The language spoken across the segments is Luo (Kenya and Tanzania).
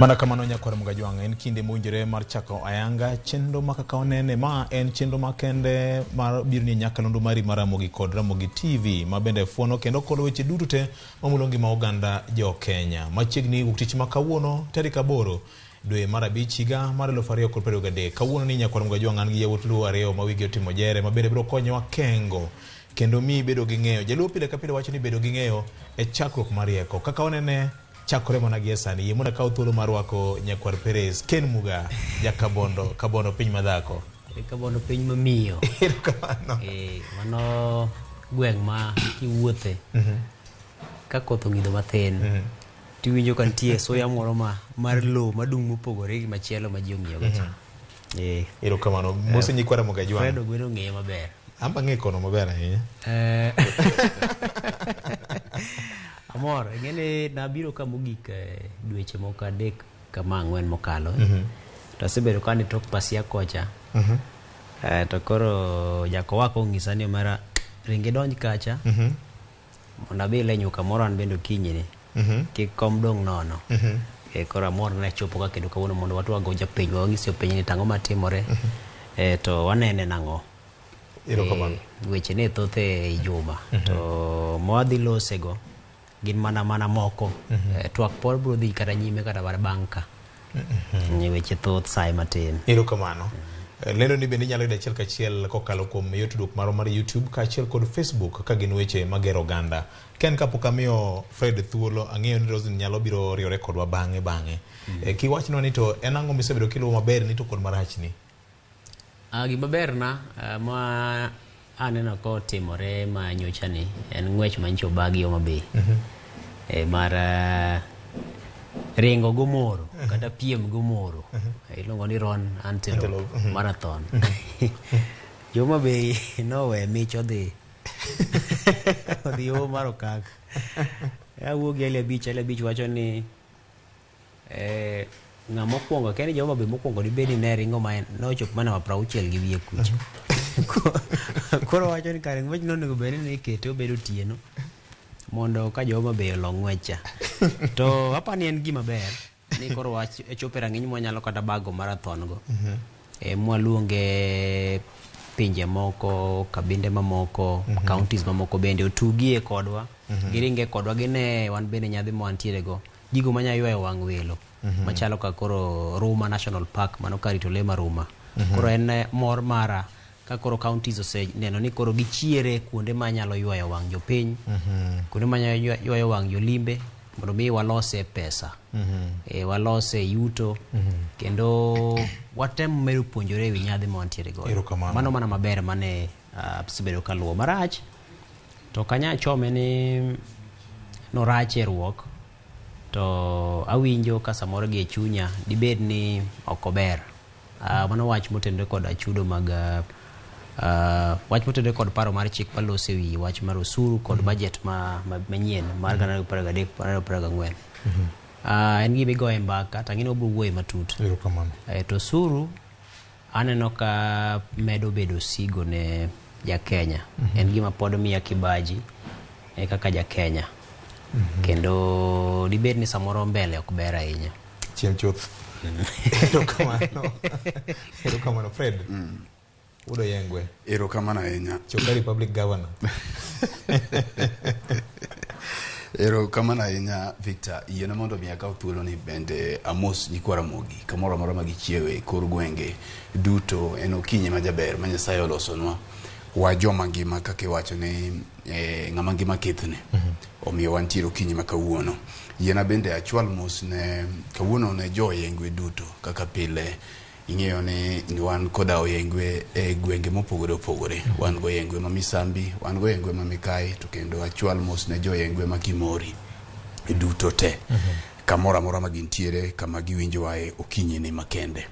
Mana kamano nyakwar Mugajwang', en kinde mowinjore mar chako ayanga chenro ma kaka onene. Ma en chenro makende mar biro ni nyakalondo mari mar Ramogi kod Ramogi TV ma bende fuono kendo kolo weche duto te mamulo ngima oganda jo Kenya. Machiegni wuok tich ma kawuono tarik 8 dwe mar 5 higa mar 2023. Kawuono ni nyakwar Mugajwang' an gi yawuot Luo ariyo ma wigi otimo jere ma bende biro konyowa kengo kendo mi bedo gi ng'eyo. Jaluo pile ka pile wacho ni bedo gi ng'eyo e chakruok mar rieko. Kaka onene chakore mana gie sani. Yie mondo akaw thuolo mar rwako nyakwar Perez Ken Muga jakabondo Kabondo piny madhako. Kabondo piny mamiyo. Erokamano. Mano gweng' ma kiwuothe ka koth ong'idho mathin tiwinjo ka nitie suya moro ma mar lowo madung' mopogore gi machielo ma ji ong'iyo go cha. Erokamano. Mose nyikwa Ramogi Ajwang'. Fred Ogweno ong'eye maber. An be ang'e kono maber ahinya. Amor, ing'e ni nabiro ka mogik dweche moko 3 kama 4 mokalo. To asebedo ka an e tok pasia kocha. To koro jakowako onyisa ni omera ring idonj kacha. Mondo abile nyuka moro an bende okinyi ni. Kik kom dong' nono. Koro amor ni achopo ka kendo kawuono mondo watwag go jopiny, wang'is jopiny ni tang'o matimore. To wanene nang'o. Erokamano. Weche ne thoth e juma. To mwadhi losego gin mana moko. Twak pod biro dhi kata nyime kata bang' ka. Weche thoth sae matin. Erokamano. Lendo ni bende inyalo yudo achiel kachiel kokalo kuom yor tudruok marwa mar YouTube kaachiel kod Facebook ka gin weche magero oganda. Ken kapok amiyo Fred thuolo, ang'eyo ni Roslyn nyalo biro riwore kodwa bang'e. Kiwachnwa ni to en ang'o misebedo kiluwo maber ni to kod marachni? Gima berna ma aneno kotimore ma nyocha ni en ng'wech manyicho obagi Homa Bay. Mar ringo gomoro kata piem gomoro. Iluongo ni Ron Antelope Marathon. Jo Homa Bay nowe mich odhi. Odhi yo mar okak. Awuok gi Ali 5 wacho ni ng'ama mokwongo kia ni jo Homa Bay mokwongo dibed ni ne ringo ma nochopo mana 60 gi wiye kucha. Koro wacho ni kare ng'wech no onego bed ni ikete obed otieno mondo ka jo Homa Bay olo ng'wech cha. To apani ni en gima ber ni koro wach chopo e rang'iny mwanyalo kata bago marathon go. Mwaluonge pinje moko, kabinde mamoko, counties mamoko bende otugie kodwa, giringe kodwa, gine wan bende nyadhi ma wantiere go. Gigo manya ywayo wang' welo machalo ka koro Ruma National Park mano kar rito lee ma Ruma. Koro en mor mara ka koro counties oseneno ni koro gichiere kuonde manyalo ywayo wang' jopiny, kuonde manyalo ywayo wang' jolimbe mondo mi walose pesa. Walose yuto kendo watem medo puonjore ewi nyadhi ma wantiere godo. Mano mana maber mane asebedo kaluwo. Marach to kanya chome ni norach e ruok to awinjo ka samoro gi e chunya dibed ni ok ober. Mano wach motenore kod chudo mag wach motenore kod paro mar chik maloso ewi wach mar osuru kod budget manyien mar 2023-2024. En gima igoye mbaka to ang'e ni wabiro wuoye matut. To osuru aneno ka medo bedo sigo ne ja Kenya. En gima pod miya kibaji kaka ja Kenya. Kendo dibed ni samoro mbele ok ber ahinya. Chiem chuth. Erokamano. Erokamano Fred. Udo Yengwe. Erokamano ahinya. Choka Republic Governor. Erokamano ahinya Victor. Yiena mondo mi akaw thuolo ni bende amos nyikwa Ramogi kamoro amora ma gichiewe kor gwenge duto. En okinyi ma jaber ma Nyasaye olosonwa. Wa joma ngima kaka iwacho ni ng'ama ngima kethne. Omiyo wantiere okinyi ma kawuono. Yiena bende achwal mos ne kawuono ne jo Oyengwe duto kaka pile. Ing'eyo ni wan koda Oyengwe e gwenge mopogore opogore. Wan go Oyengwe ma Misambi, wan go Oyengwe ma Mikai, to kendo achwal mos ne jo Oyengwe ma Kimori duto te. Kamoro amora ma gintiere, kama giwinjowae okinyi ni makende.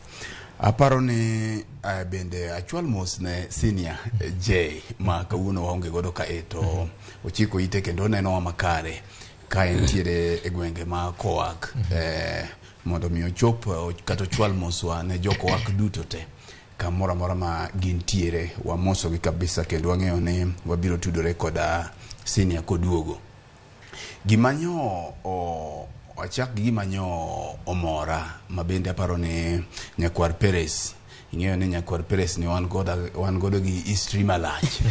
Aparo ni bende achwal mos ne Senior J ma kawuono waonge godo kae to ochiko ite kendo onenowa makare ka entiere e gwenge ma Kowak. Mondo mi ochop kata ochwal moswa ne jo Kowak duto te kamoro amora ma gintiere. Wamosogi kabisa kendo wang'eyo ni wabiro tudore koda Senior koduogo. Gima nyo Wachak gi gima nyo omora ma bende aparo ni Nyakwar Perez. Ing'eyo ni Nyakwar Perez ni wan godo, wan godo gi history malach.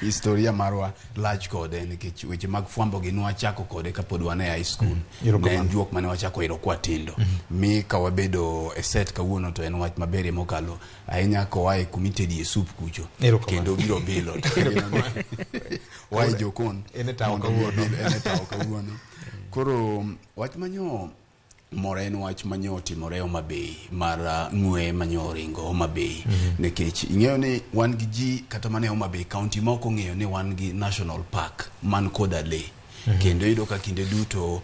Historia marwa lach kode nikech weche mag fwambo gi nwachako kode kapod wan e high school. Ne en juok mane wachako iro kwatindo. Mi ka wabedo e set kawuono to en wach maberie mokalo ahinya koa e kuma itedie soup kucho. Kendo biro bilo. Wae jokon. En e tawo mondo mi kawuono. obil, en e tawo kawuono. Koro wach manyo moro en wach manyo otimore Homa Bay mar ng'we manyo oringo Homa Bay. Nikech ing'eyo ni wan gi ji kata mana e Homa Bay county ma ok ong'eyo ni wan gi national park man koda lee. Kendo iyudo ka kinde duto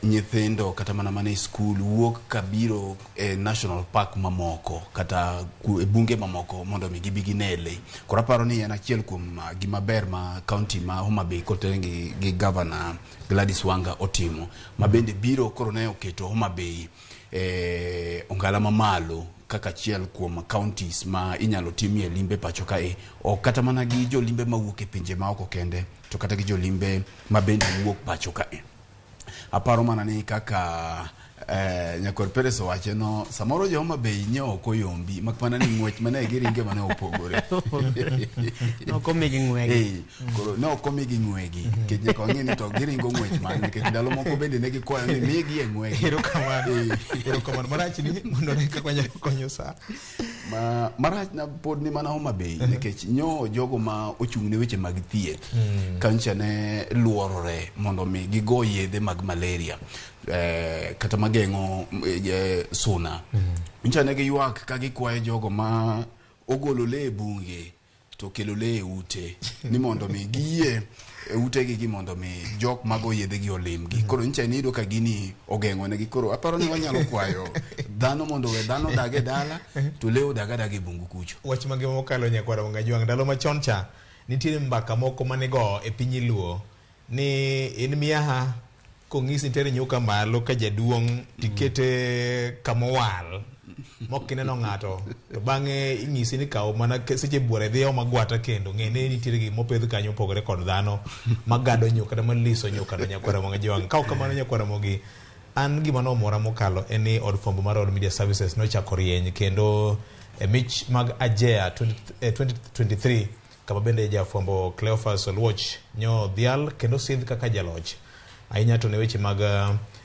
nyithindo kata mana mana e skul wuok kabiro e national park mamoko kata e bunge mamoko mondo mi gibi gine lee. Koro aparo ni en achiel kuom gima ber ma county ma Homa Bay kotenore gi governor Gladys Wanga otimo ma bende biro koro ne oketo Homa Bay ongala mamalo kaka achiel kuom counties ma inyalo timie limbe pacho kae, ok kata mana gi jolimbe mawuok e pinje maoko kende to kata gi jolimbe ma bende wuok pacho kae. Aparo mana ni kaka Nyakwar Perez owache no, samoro jo Homa Bay ne ok oyombi mak mana ni ng'wech mane giringe mane opogore. Ok omigi ng'wegi. Koro ne ok omigi ng'wegi nikech nyaka wang'e ni to giringo ng'wech mane, nikech ndalo moko bende ne gikwayo ni migi e ng'wegi. Erokamano. Erokamano. Marach ni mondo ne kaka wanyalo konyo sa. Marach na pod ni mana Homa Bay nikech nyo jogo ma ochung' ne weche mag thieth kancha ne luorore mondo mi gigo yedhe mag malaria kata mageng'o suna. Nyocha ne giywak ka gikwayo jogo ma ogolo lee e bunge to kelo lee e ute ni mondo mi giyie e utegi gi mondo mi jok mago yedhe gi olimgi. Koro nyocha iyudo ka gini ogeng'o negi. Koro aparo ni wanyalo kwayo dhano mondo we dhano odag e dala to lee odag adaga e bungu kucho. Wach mangima mokalo Nyakwar Ongajwang', ndalo machon cha nitiere mbaka moko manigo e piny Luo ni in miaha kong'isi nitiere nyuka malo ka jaduong' tikete kamowal mok ineno ng'ato to bang'e inyisi ni kaw mana seche buore dhi oma gwata kendo ng'e ni nitiere gik mopidh kanyo mopogore kod dhano magado nyuka kata maliso nyuka no Nyakwar Ongajwang'. Ka ok kamano Nyakwar Ramogi, an gima nomora mokalo en ni od fwambo mar All Media Services nochako rieny kendo e mich mag Ajea 2023 kama bende jafwambo Cleophas Oluoch nyo dhial kendo sidh kaka jaloch ahinya to ne weche mag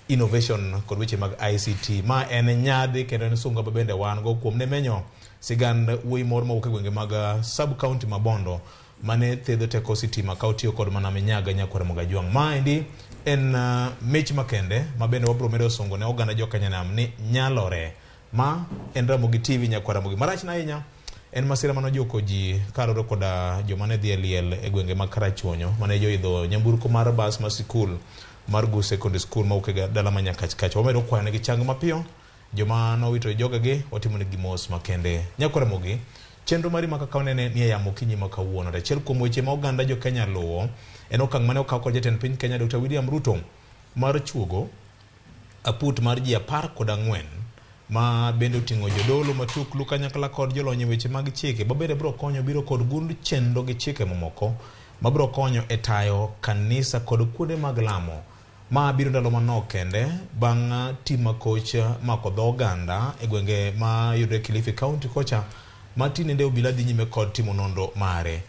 innovation kod weche mag ICT. Ma en nyadhi kendo en sunga ma bende wan go kuom ne menyo sigand wuoyi moro mawuok e gwenge mag sub county ma Bondo mane thedho teko sitima ka otiyo kod mana minyaga Nyakwar Mogajwang'. Ma endi en mich makende ma bende wabiro medo sungo ne oganda jo Kenya Nam ni nyalore. Ma en Ramogi TV Nyakwar Ramogi. Marach na ahinya en masira mane ojuko ji kaluwore koda joma ne dhi e liel e gwenge mag Karachuonyo mane joidho nyamburko mar bas mar sikul mar Gu Secondary School mawuok e dala ma Nyakach kacha. Wamedo kwayo negi chang mapiyo joma nowito jogegi watimo negi mos makende. Nyakwar Ramogi, chenro mari ma kaka wanene ni e yamo okinyi ma kawuono. To achiel kuom weche ma oganda jo Kenya luwo en okang' mane okaw kod jatend piny Kenya Dr. William Ruto mar chuogo aput mar ji 14 ma bende oting'o jodolo matuklu kanyakla kod jolony e weche mag chike ma bende biro konyo biro kod gund chenro gi chike mamoko ma biro konyo e tayo kanisa kod kuonde mag lamo. Ma biro ndalo manok kende bang' tim makoch mako dho oganda e gwenge ma yudore Kilifi County kocha ma tinende obila dhi nyime kod timo nonro mare.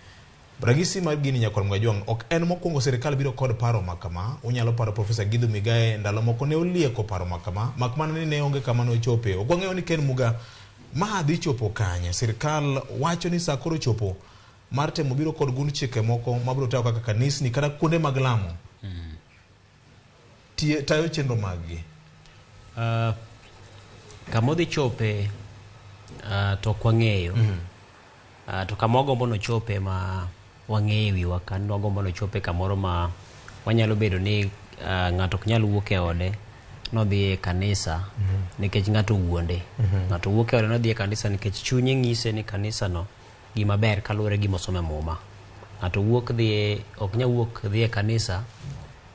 Ranyisi mar gini Nyakwar Mgajwang' ok en mokwongo sirikal biro kod paro ma kama. Unyalo paro Profesa Githu Migae ndalo moko ne olieko paro ma kama, mak mana ni ne onge kama ne ochope. Ok wang'eyo ni Ken Muga ma dhi chopo kanye. Sirikal wacho ni saa koro chopo mar temo biro kod gund chike moko mabiro tayo kaka kanisni kata kuonde mag lamo. Tayo chenro maggi. Kama odhi chope to ok wang'eyo. To kama wagombo nochope ma wang'eyo wiwa ka, wagombo nochope kamoro ma wanyalo bedo ni ng'ato ok nyal wuok e ode nodhi e kanisa nikech ng'ato wuonde. Ng'ato wuok e ode nodhi e kanisa nikech chunye ng'ise ni kanisa no gima ber kaluwore gi gima osomo e Muma. Ng'ato wuok dhi, ok nyal wuok dhi e kanisa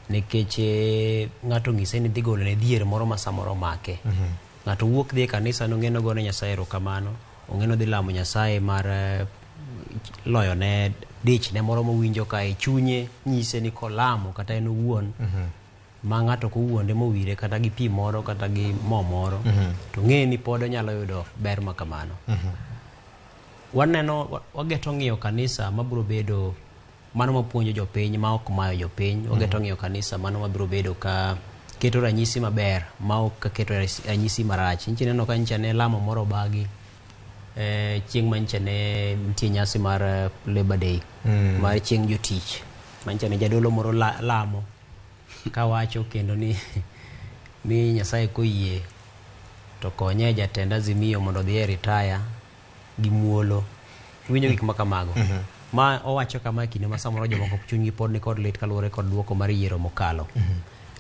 nikech ng'ato ng'ise ni dhi golo ne dhier moro ma samoro omake. Ng'ato wuok dhi e kanisa nong'e nogone Nyasaye erokamano, ong'e nodhi lamo Nyasaye mar loyo ne dich ne moro mowinjo ka e chunye nyise ni kolamo kata en owuon ma ng'ato ok owuonde mowire kata gi pi moro kata gi mo moro to ng'e ni pod onyalo yudo ber ma kamano. Waneno wageto ng'iyo kanisa mabiro bedo mano mapuonjo jopiny ma ok mayo jopiny. Wageto ng'iyo kanisa mano mabiro bedo ka keto ranyisi maber ma ok ka keto ranyisi marach. Nyicha ineno ka nyicha ne lamo moro obagi chieng' ma nyicha ne nitie nyasi mar Labor Day mar chieng' jotich ma nyicha ne jadolo moro lamo kawacho kendo ni Nyasaye koyie to konye jatend Azimio mondo odhi e retire gi muolo. Iwinjo gik ma kamago. Ma owacho kama e kinde ma samoro jomoko chunygi pod nikod lit kaluwore kod duoko mar yiero mokalo.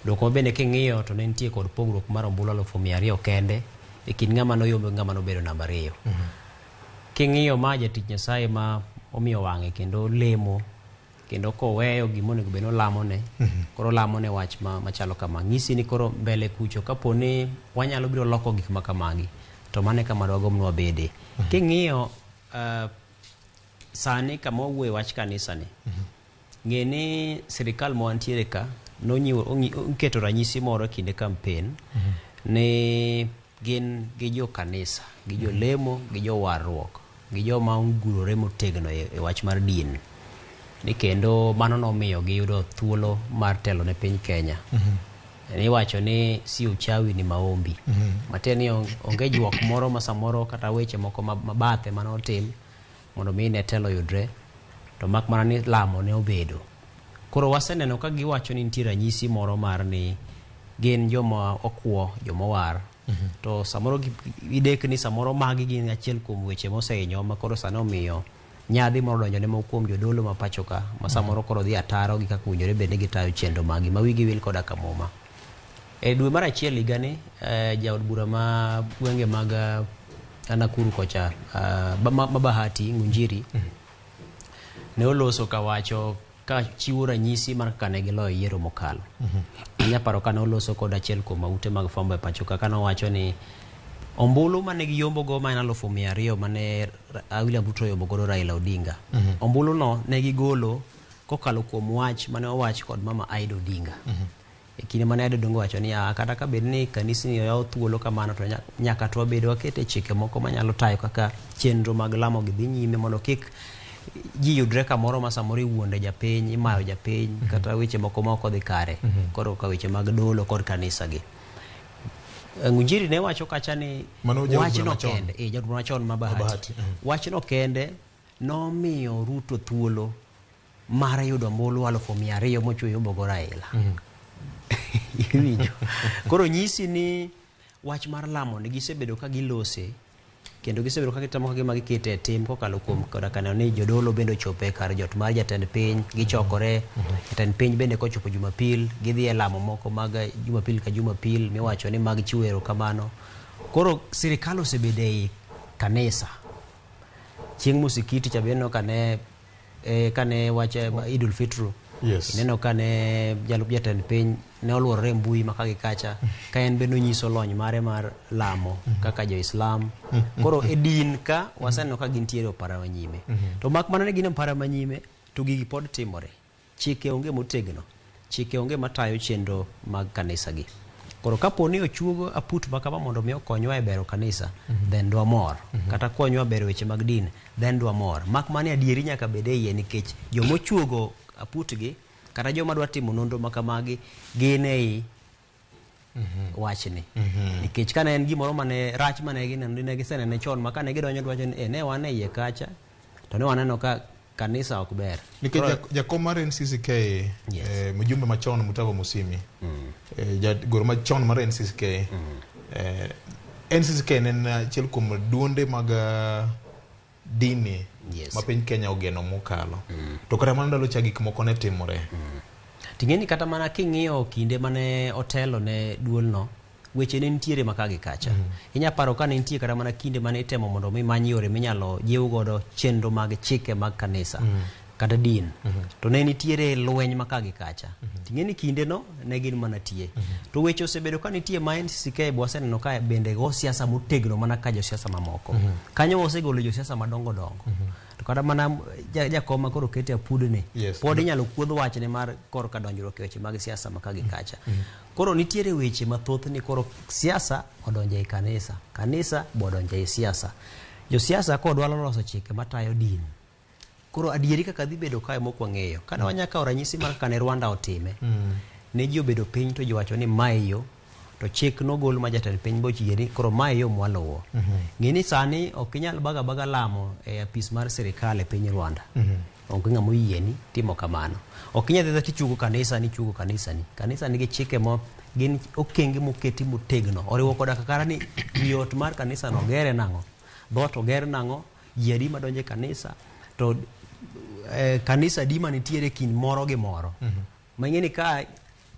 Duoko ma bende king'iyo to ne nitie kod pogruok mar ombulu 200,000 kende e kind ng'ama noyombo gi ng'ama nobedo namba 2. King'iyo ma jatich Nyasaye ma omiyo wang'e kendo lemo kendo koweyo gima onego bed ni olamone, koro olamone wach machalo kama. Nyisi ni koro mbele kucho kapo ni wanyalo biro loko gik ma kamagi, to mano e kama dwagomb ni wabede. King'iyo sani kama wawuoye wach kanisa ni, ng'e ni sirikal ma wantiere ka nonyiwo oketo ranyisi moro e kinde campaign ni gin gi jo kanisa, gi jolemo, gi jowarruok, gi joma ongurore motegno e wach mar din. Ni kendo mano nomiyo giyudo thuolo mar telo ne piny Kenya. Iwacho ni si uchawi ni maombi. Matiende ni onge juok moro ma samoro kata weche moko mabathe mane otim mondo mi ne telo yudre, to mak mana ni lamo ne obedo. Koro waseneno ka giwacho ni nitie ranyisi moro mar ni gin joma okwo, joma owar. To samoro idek ni samoro magi gin achiel kuom weche mosehinyo ma koro sani omiyo nyadhi moro donjo ne moko kuom jodolo ma pacho ka ma samoro koro dhi ataro gi kaka owinjore bed ni gitayo chenro magi ma wigi wil koda ka muma. E dwe mar achiel higani, jaod bura ma gwenge mag Nakuru kocha, ma Bahati Ngunjiri, ne oloso kawacho ka chiwo ranyisi mar kaka ne giloyo yiero mokalo. Anya paro ka ne oloso kod achiel kuom ute mag fwambo e pacho ka, kane owacho ni ombulu mane giyombo go ma en 200,000 mane William Ruto oyombo godo Raila Odinga. Ombulu no ne gigolo kokalo kuom wach mane owach kod mama Aida Odinga. E kinde mane Aida Odinga owacho ni kata ka bed ni kanisni oyaw thuolo kamano to nyaka to wabed wakete chike moko manyalo tayo kaka chenro mag lamo gi dhi nyime mondo kik ji yudre kamoro ma samoro iwuonde japiny, imayo japiny, kata weche moko ma ok odhi kare. Koro ka weche mag dolo kod kanisa gi. Ngunjiri ne wacho kacha ni wachno kende, jaod bura machon ma Bahati. Wachno kende nomiyo Ruto thuolo mar yudo ombulu 200,000 mochwe yombo go Raila. Iwinjo? Koro nyisi ni wach mar lamo ni gisebedo ka gilose kendo gisebedo ka gitemo ka gima gikete e tim kokalo kuom koda ka neno ni jodolo bende ochopo e kar jot mar jatend piny, gichokore. Jatend piny bende kochopo Jumapil gidhi e lamo moko mag Jumapil ka Jumapil miwacho ni mag chiwo erokamano. Koro sirikal osebedo ei kanisa. Chieng' musikiti cha be ineno kane kane wach Idul Fitru. Ineno kane jalup jatend piny ne oluorore e mbui ma ka gi kacha ka en bende onyiso lony mare mar lamo kaka jo-Islam. Koro e din ka waseneno ka gintiere opara manyime. To mak mana ni gin e opara manyime to gigi pod timore. Chike onge motegno. Chike onge matayo chenro mag kanisa gi. Koro kapo ni ochuog aput ma kama mondo mi okonywa e bero kanisa, then dwamor. Kata konywa bero weche mag din, then dwamor. Mak mana ni adieri nyaka bed e iye nikech jomochuogo aput gi kata joma dwa timo nonro ma kamagi gin ei wachni. Nikech kane en gimoro mane rach mane gineno ne gisenene chon ma kane gidonjo to wacho ni ne wan e iye kacha to ne waneno ka kanisa ok ber. Nikech jakom mar NCCK, mjumbe machon Mutava Musimi, jagoro machon mar NCCK, NCCK ne en achiel kuom duonde mag dini ma piny Kenya ogeno mokalo. To kata mana ndalo cha gik moko ne timore. Ting'e ni kata mana king'iyo kinde mane otelo ne duolno, weche ne nitiere ma ka gi kacha. Inya paro ka ne nitie kata mana kinde mane itemo mondo mi many yore minyalo jiw godo chenro mag chike mag kanisa kata din. To ne nitiere lweny ma ka gi kacha. Ting'e ni kinde no ne gin mana tie. To weche osebedo ka nitie ma NCCK be waseneno ka bende go siasa motegno mana ka josiasa mamoko. Kanyo wasegolo josiasa madongo dongo. To kata mana jakom ma koro okete apudni Yes. pod inyalo kuodh wachne mar korka donjruok e weche mag siasa ma ka gi kacha. Koro nitiere weche mathoth ni koro siasa odonjo ei kanisa, kanisa be odonjo ei siasa. Josiasa kodwaro loso chike matayo din, koro adieri kaka dhi bedo kae mok wang'eyo. Kane wanya kawo ranyisi mar kaka ne Rwanda otime, ne ji obedo piny to ji owacho ni mae yo, to chik nogol ma jatend piny boyie ni koro mae yo mwaluwo. Ng'e ni sani ok inyal baga baga lamo e apis mar sirikal e piny Rwanda. Onge ng'ama oyieni timo kamano. Ok inyal dhi tichugo kanisa ni ichugo kanisa ni. Kanisa nigi chike mo gin okenge moketi motegno. Oriwo koda kaka ni wi ot mar kanisa no ogere nang'o, dhoot oger nang'o, ji adi madonjo e kanisa, to kanisa adi manitiere kind moro gi moro. Ma ing'e ni ka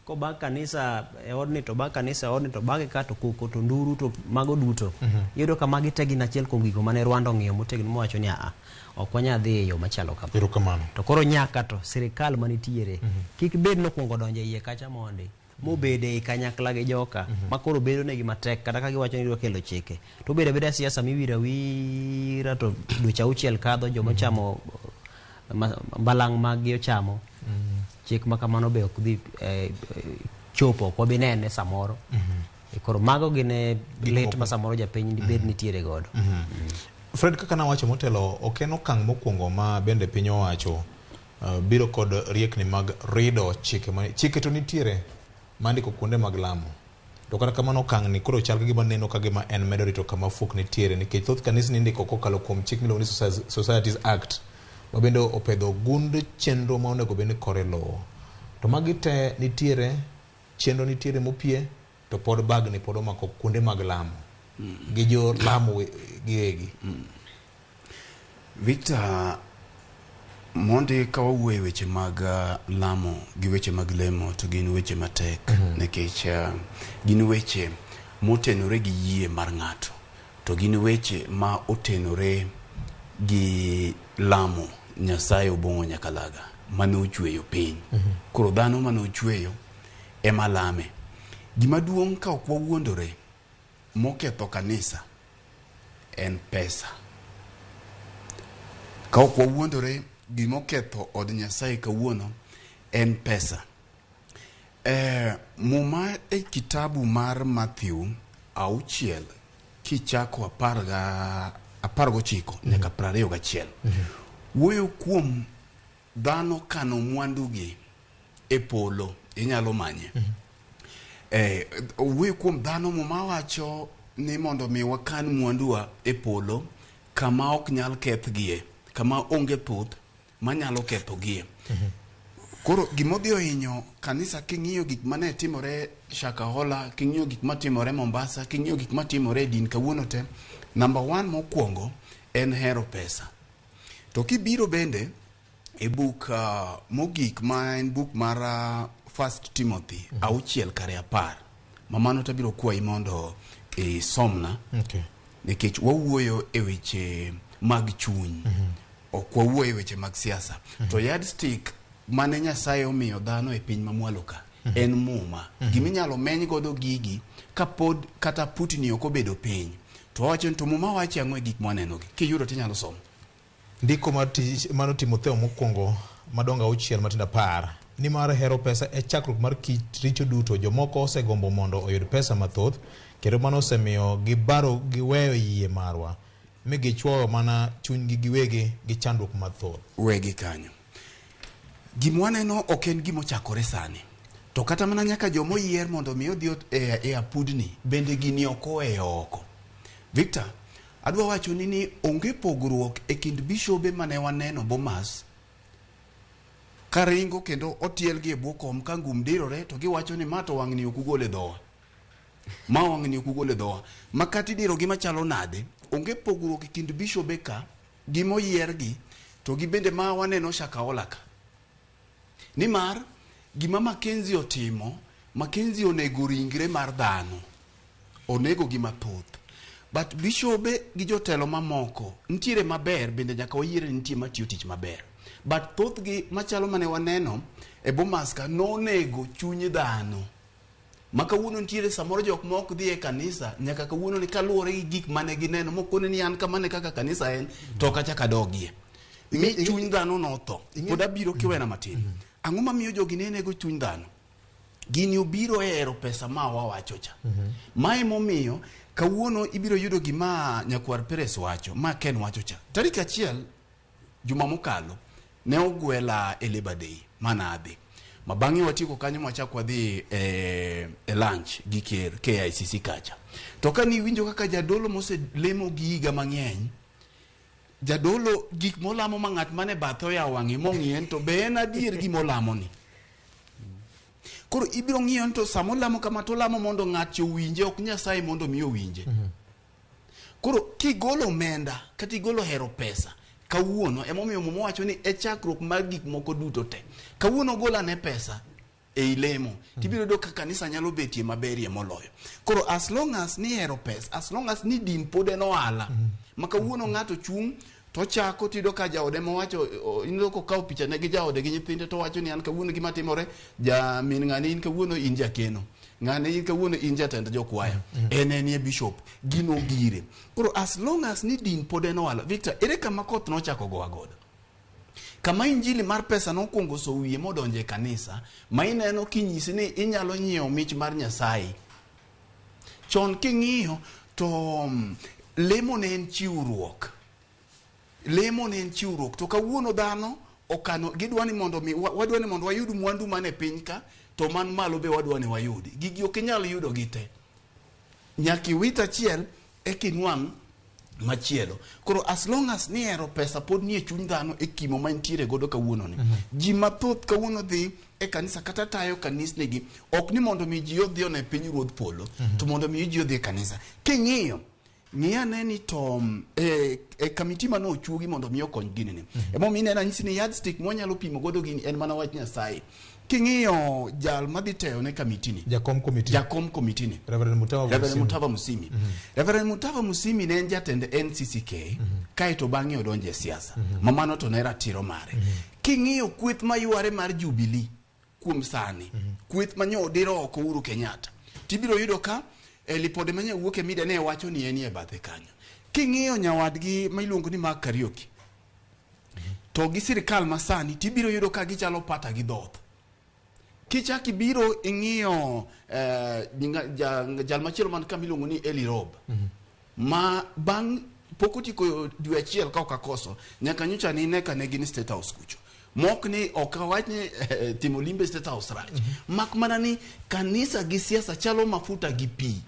kobag kanisa e odni to bag kanisa e odni to bage ka to koko to nduru to mago duto. Iyudo ka magi te gin achiel kuom gigo mane Rwanda ong'iyo motegno mowacho ni aa, ok wanyal dhi e yo machalo kama. Erokamano. To koro nyaka to sirikal manitiere kik bed nokwongo donjo e iye kacha mondi mobede ei kanyakla gi joka ma koro bedo negi matek kata ka giwacho ni gidwa kelo chike to obedo abeda siasa miwiro awira to dweche auchiel kadho joma ochamo mbalang' mag gi ochamo chik ma kamano be ok dhi chopo ok wabi nene samoro. Koro mago gin lit ma samoro japiny dibed nitiere godo. Fred, kaka nawacho motelo, ok en okang' mokwongo ma bende piny owacho biro kod riekni mag rido chike chike to nitiere mandiko kuonde mag lamo. To kata kamano okang' ni koro chal ka gima neno ka gima en medo rito kama fuok nitiere nikech thoth kanisni indiko kokalo kuom chik miluongo ni Societies Act ma bende opedho gund chenro ma onego bed ni kore luwo. To magi te nitiere, chenro nitiere mopie, to pod bagni pod omako kuonde mag lamo gi jo lamo giwegi. Victor, mondi ka wawuoyo e weche mag lamo gi weche mag lemo to gin weche matek nikech gin weche motenore gi yie mar ng'ato to gin weche ma otenore gi lamo Nyasaye Obong'o Nyakalaga mane ochweyo piny. Koro dhano mane ochweyo ema lame. Gima duong' ka ok wawuondore moketho kanisa en pesa. Ka ok wawuondore gimoketho od Nyasaye kawuono en pesa. Muma e kitabu mar Matthew 6 kichako 19 nyaka 21 wuoyo kuom dhano kano mwandugi e polo, inyalo manye. Wuoyo kuom dhano, Muma wacho ni mondo mi wakan mwanduwa e polo kama ok nyal kethgie, kama onge thuth manyalo kethogie. Koro gimodhi ohinyo kanisa king'iyo gik mane timore Shakahola, king'iyo gik matimore Mombasa, king'iyo gik matimore e din kawuono te, number 1 mokwongo en hero pesa. To kibiro bende e buk mogik ma en buk mar First Timothy 6 kare 10, ma mano tabiro kwayi mondo isomna. Nikech wawuoyo e weche mag chuny, ok wawuoyo e weche mag siasa. To yardstick mane Nyasaye omiyo dhano e piny mamwalo ka en Muma. Giminyalo meny godo gigi kapod kata putni ok obedo piny. To wawacho ni to Muma wacho ang'o e gik mwanenogi? Kiyudo tinyalo somo. Ndiko mar tich mano Timotheo mokwongo madongo 6 matindo 10 ni mar hero pesa e chakruok mar kit richo duto. Jomoko osegombo mondo oyud pesa mathoth kendo mano osemiyo gibaro giweyo yie marwa mi gichwoyo mana chunygi giwegi gi chandruok mathoth. Wegi kanyo. Gima waneno ok en gima ochakore sani. To kata mana nyaka joma oyier mondo mi odhi e apudni bende gini ok oweyo oko. Victor, adwa wacho ni onge pogruok e kind bishobe mane waneno Bomas karingo kendo otielgi e bwo kom ka ngum dirore to giwacho ni ma to wang'ni ok ugol e dhowa. Ma wang'ni ok ugol e dhowa. Ma kata idiro gi machalo nade, onge pogruok e kind bishobe ka gi moyiergi to gi bende ma waneno Shakahola ka. Nimar gima Mackenzie otimo, Mackenzie onego ringre mar dhano. Onego gi mathoth. But bishobe gi jotelo mamoko nitiere maber bende nyaka wayiere ni nitie matiyo tich maber. But thothgi machalo mane waneno e Bomas ka nonego chuny dhano. Ma kawuono nitiere samoro jok ma ok dhi e kanisa nyaka kawuono ni kaluwore gi gik mane gineno mokone ni an kamane kaka kanisa en to ok achak adogie. Mi chuny dhano notho. Pod abiro kiwena matin. Ang'o mamiyo jogi ne nego chuny dhano? Gini obiro e hero pesa ma wawacho cha. Ma emomiyo kawuono ibiro yudo gima nyakwar Perez wacho, ma Ken wacho cha. Tarik 1 juma mokalo ne ogwela e Labor Day mana adhi. Ma bang'e watieko kanyo mwachak wadhi e lunch gi ker KICC kacha. To ka niwinjo kaka jadolo moselemo gi higa mang'eny, jadolo gik molamo ma ng'at mane bathe oyawo wang'e mong'iye to be en adier gimolamo ni. Koro ibiro ng'iyo to sama olamo kama to olamo mondo ng'at owinje, ok Nyasaye mondo mi owinje. Koro kigolo omenda kata igolo hero pesa kawuono, emomiyo Muma wacho ni e chakruok mar gik moko duto te. Kawuono gol ane pesa ei lemo, tibiro yudo ka kanisa nyalo betie maberie moloyo. Koro as long as ni hero pesa, as long as ni din pod en ohala, ma kawuono ng'ato chung' to chako tiyudo ka jaode mowacho, ineno kokawo picha ne gi jaode gi nyithinde to wacho ni an kawuono gima timore, ja min ng'ani in kawuono in jakeno, ng'ani in kawuono in jatend jokwaya, en enie bishop, gino gire. Koro as long as ni din pod en ohala, Victor, ere kama koth nochako gowa godo? Kama injili mar pesa nokwongo so wiye modonjo e kanisa, ma ineno kinyisi ni inyalo nyiewo mich mar Nyasaye. Chon king'iyo to lemo ne en chiwruok. Lemo ne en chiwruok. To kawuono dhano okano, gidwa ni mondo mi, wadwa ni mondo wayud mwandu man e piny ka, to man malo be wadwa ni wayudi. Gigi ok inyal yudo gi te. Nyaka iwit achiel eka inwang' machielo. Koro as long as ni hero pesa pod nie chuny dhano e kimo ma entiere godo kawuono ni. Ji mathoth kawuono dhi e kanisa kata tayo kanisnigi, ok ni mondo mi ji odhi one piny ruodh polo, to mondo mi ji odhi e kanisa. King'iyo, ng'i ane ni to e kamiti mane ochuogi mondo mi okony gini ni. Emomiyo ineno anyisi ni yardstick mwanyalo pimo godo gini en mana wach Nyasaye. King'iyo jal madhi teyo ne kamiti ni. Jakom komiti. Jakom komiti ni. Reverend Mutava Reverend Musimi. Mutava Musimi. Reverend Mutava Musimi ne en jatend NCCK, kaeto bang'e odonjo e siasa. Ma mano to ne ratiro mare. King'iyo kweth mayware mar Jubilee kuom sani, kweth manyo odiro oko Uhuru Kenyatta, tibiro yudo ka lipode manye wuok e media ne wacho ni en e bathe kanyo. King'iyo nyawadgi ma iluongo ni Mark Kariuki, to gi sirikal masani tibiro yudo ka gichalo pata gi dhoth. Kichak ibiro ing'iyo jal machielo man ka miluongo ni Eli Rob, ma bang' pok otieko dwe achiel ka ok akoso, nyaka nyocha nine ka ne gin State House kucho. Mok ni ok awach ni timo limbe State House rach, mak mana ni kanisa gi siasa chalo mafuta gi pi.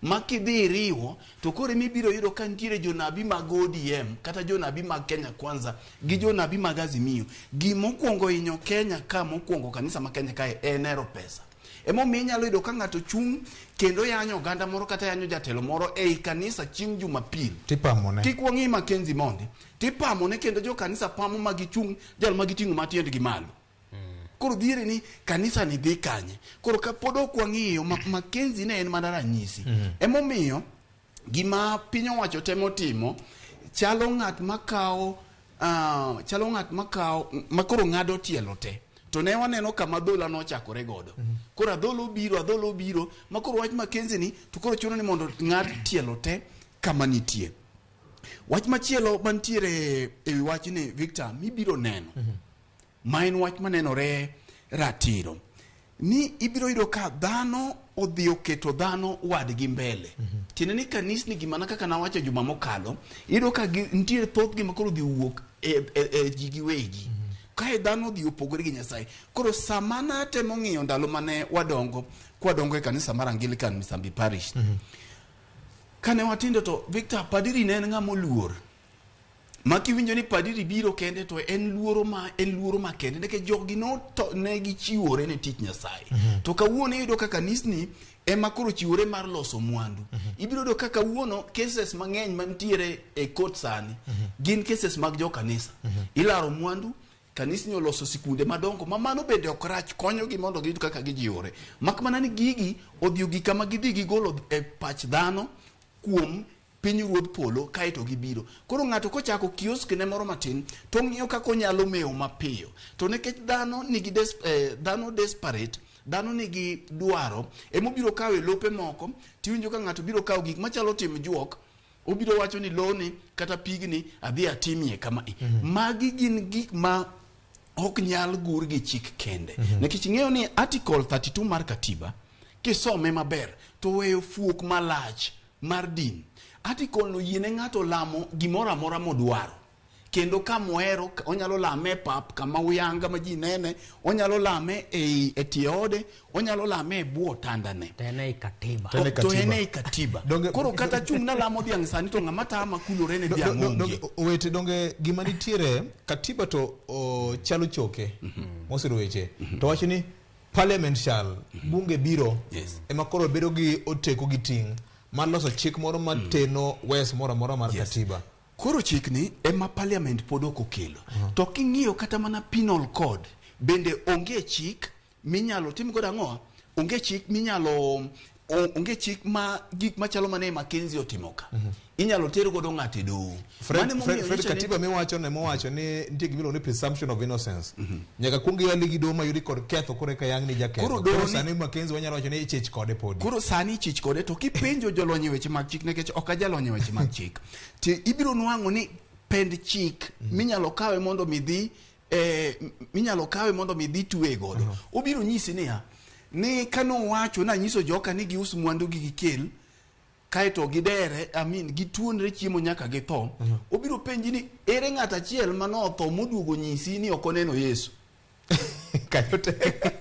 Ma kidhi iriwo to koro emibiro yudo ka nitiere jonabi mag ODM kata jonabi mag Kenya Kwanza gi jonabi mag Azimio. Gimokwongo hinyo Kenya ka mokwongo kanisa ma Kenya kae en hero pesa. Emomiyo inyalo yudo ka ng'ato chung' kendo yanyo oganda moro kata yanyo jatelo moro ei kanisa chieng' Jumapil. Tipamone. Kik wang'i Mackenzie mondi. Tipamone kendo jo kanisa pamo ma gichung' jal ma giting'o matiendgi malo. Koro dhiere ni kanisa ni dhi kanye. Koro ka pod ok wang'iyo Mackenzie ne en mana ranyisi. Emomiyo gima piny owacho temo timo chalo ng'at makawo chalo ng'at makawo makoro ng'ado tielo te. To ne waneno kama adhola nochakore godo. Koro adhola obiro makoro wach Mackenzie ni to koro chuno ni mondo ng'ad tielo te kama nitie. Wach machielo mantiere e wi wachni Victor mibiro neno. Ma en wach manenore ratiro ni ibiro yudo ka dhano odhi oketo dhano wadgi mbele. Tiende ni kanisni gi mana kaka nawacho juma mokalo, iyudo ka nitiere thothgi ma koro odhi owuok e ji giwegi. Kae dhano odhi opogore gi Nyasaye. Koro sama natemo ng'iyo ndalo mane wadongo, kwadongo e kanisa mar Anglican Misambi Parish. Kane watindo to Victor, padiri ne en ng'ama oluor. Ma kiwinjo ni padiri biro kende to en luoro ma kende nikech jogi ne gichiwore ne tich Nyasaye. To kawuono iyudo ka kanisni ema koro chiwore mar loso mwandu. Ibiro yudo ka kawuono cases mang'eny mantiere e court sani gin cases mag jo kanisa. Ilaro mwandu, kanisni oloso sikunde madongo ma mano bende ok rach, konyogi mondo giyud kaka gijiwore. Mak mana ni gigi odhi ogik kama gidhi gigolo e pach dhano kuom piny ruodh polo kaeto gibiro. Koro ng'ato kochako kiosk ne moro matin to ng'iyo kaka onyalo mewo mapiyo. To nikech dhano nigi dhano desperate, dhano nigi dwaro, emobiro kawo e lope moko, tiwinjo ka ng'ato biro kawo gik machalo tim juok, Obiro wacho ni loni kata pigni adhi atimie kama. Magi gin gik ma ok nyal gur gi chik kende. Nikech ing'eyo ni article 32 mar katiba kisome maber to weyo fuok malach mar din. Article no yiene ng'ato lamo gimoro amora modwaro. Kendo kamohero onyalo lame e pap kama uyanga ma ji nene, onyalo lame e tie ode, onyalo lame e bwo otandane. To en ei katiba. To en ei To en katiba. ei katiba. Donge- Koro kata chung' nalamo dhiang' sani to ng'ama tama kulore ne dhiang' onge. Owete donge gima nitiere katiba to chalo choke mosiro weche to wacho ni parliament shall bunge biro Yes. ema koro bedo gi oteko gi ting' mar loso chik moro mateno wes moro amora mar katiba. Koro chikni ema parliament pod ok okelo. To king'iyo kata mana penal code bende onge chik minyalo tim godo ang'o? Onge chik minyalo onge chik ma gik machalo mane Mackenzie otimo ka. Inyalo ter godo ng'ato e doho. Fred, Mano emomiyo Fred, Fred nyiso ni- katiba miwacho ne mowacho ni nitie gimiluongo ni presumption of innocence. Nyaka kuong yali gi doho mayudi kod ketho koro eka yang ni jaketho. Koro doho Koro ni- sani Mackenzie wanyalo wacho ni ichich kode podi. Koro sani ichich kode to kipenjo jolony e weche mag chik nikech ok ajalony e weche mag chik to ibiro nwang'o ni pend chik minyalo kawe mondo midhi minyalo kawe mondo midhi twe godo. Obiro nyisi niya ni kanowacho nanyiso joka ni gius mwandu gi gikel kaeto gidere I mean, gituonre chiemo nyaka githo. Obiro penji ni ere ng'at achiel manotho moduogo nyisi ni ok oneno Yesu. Kanyo tek.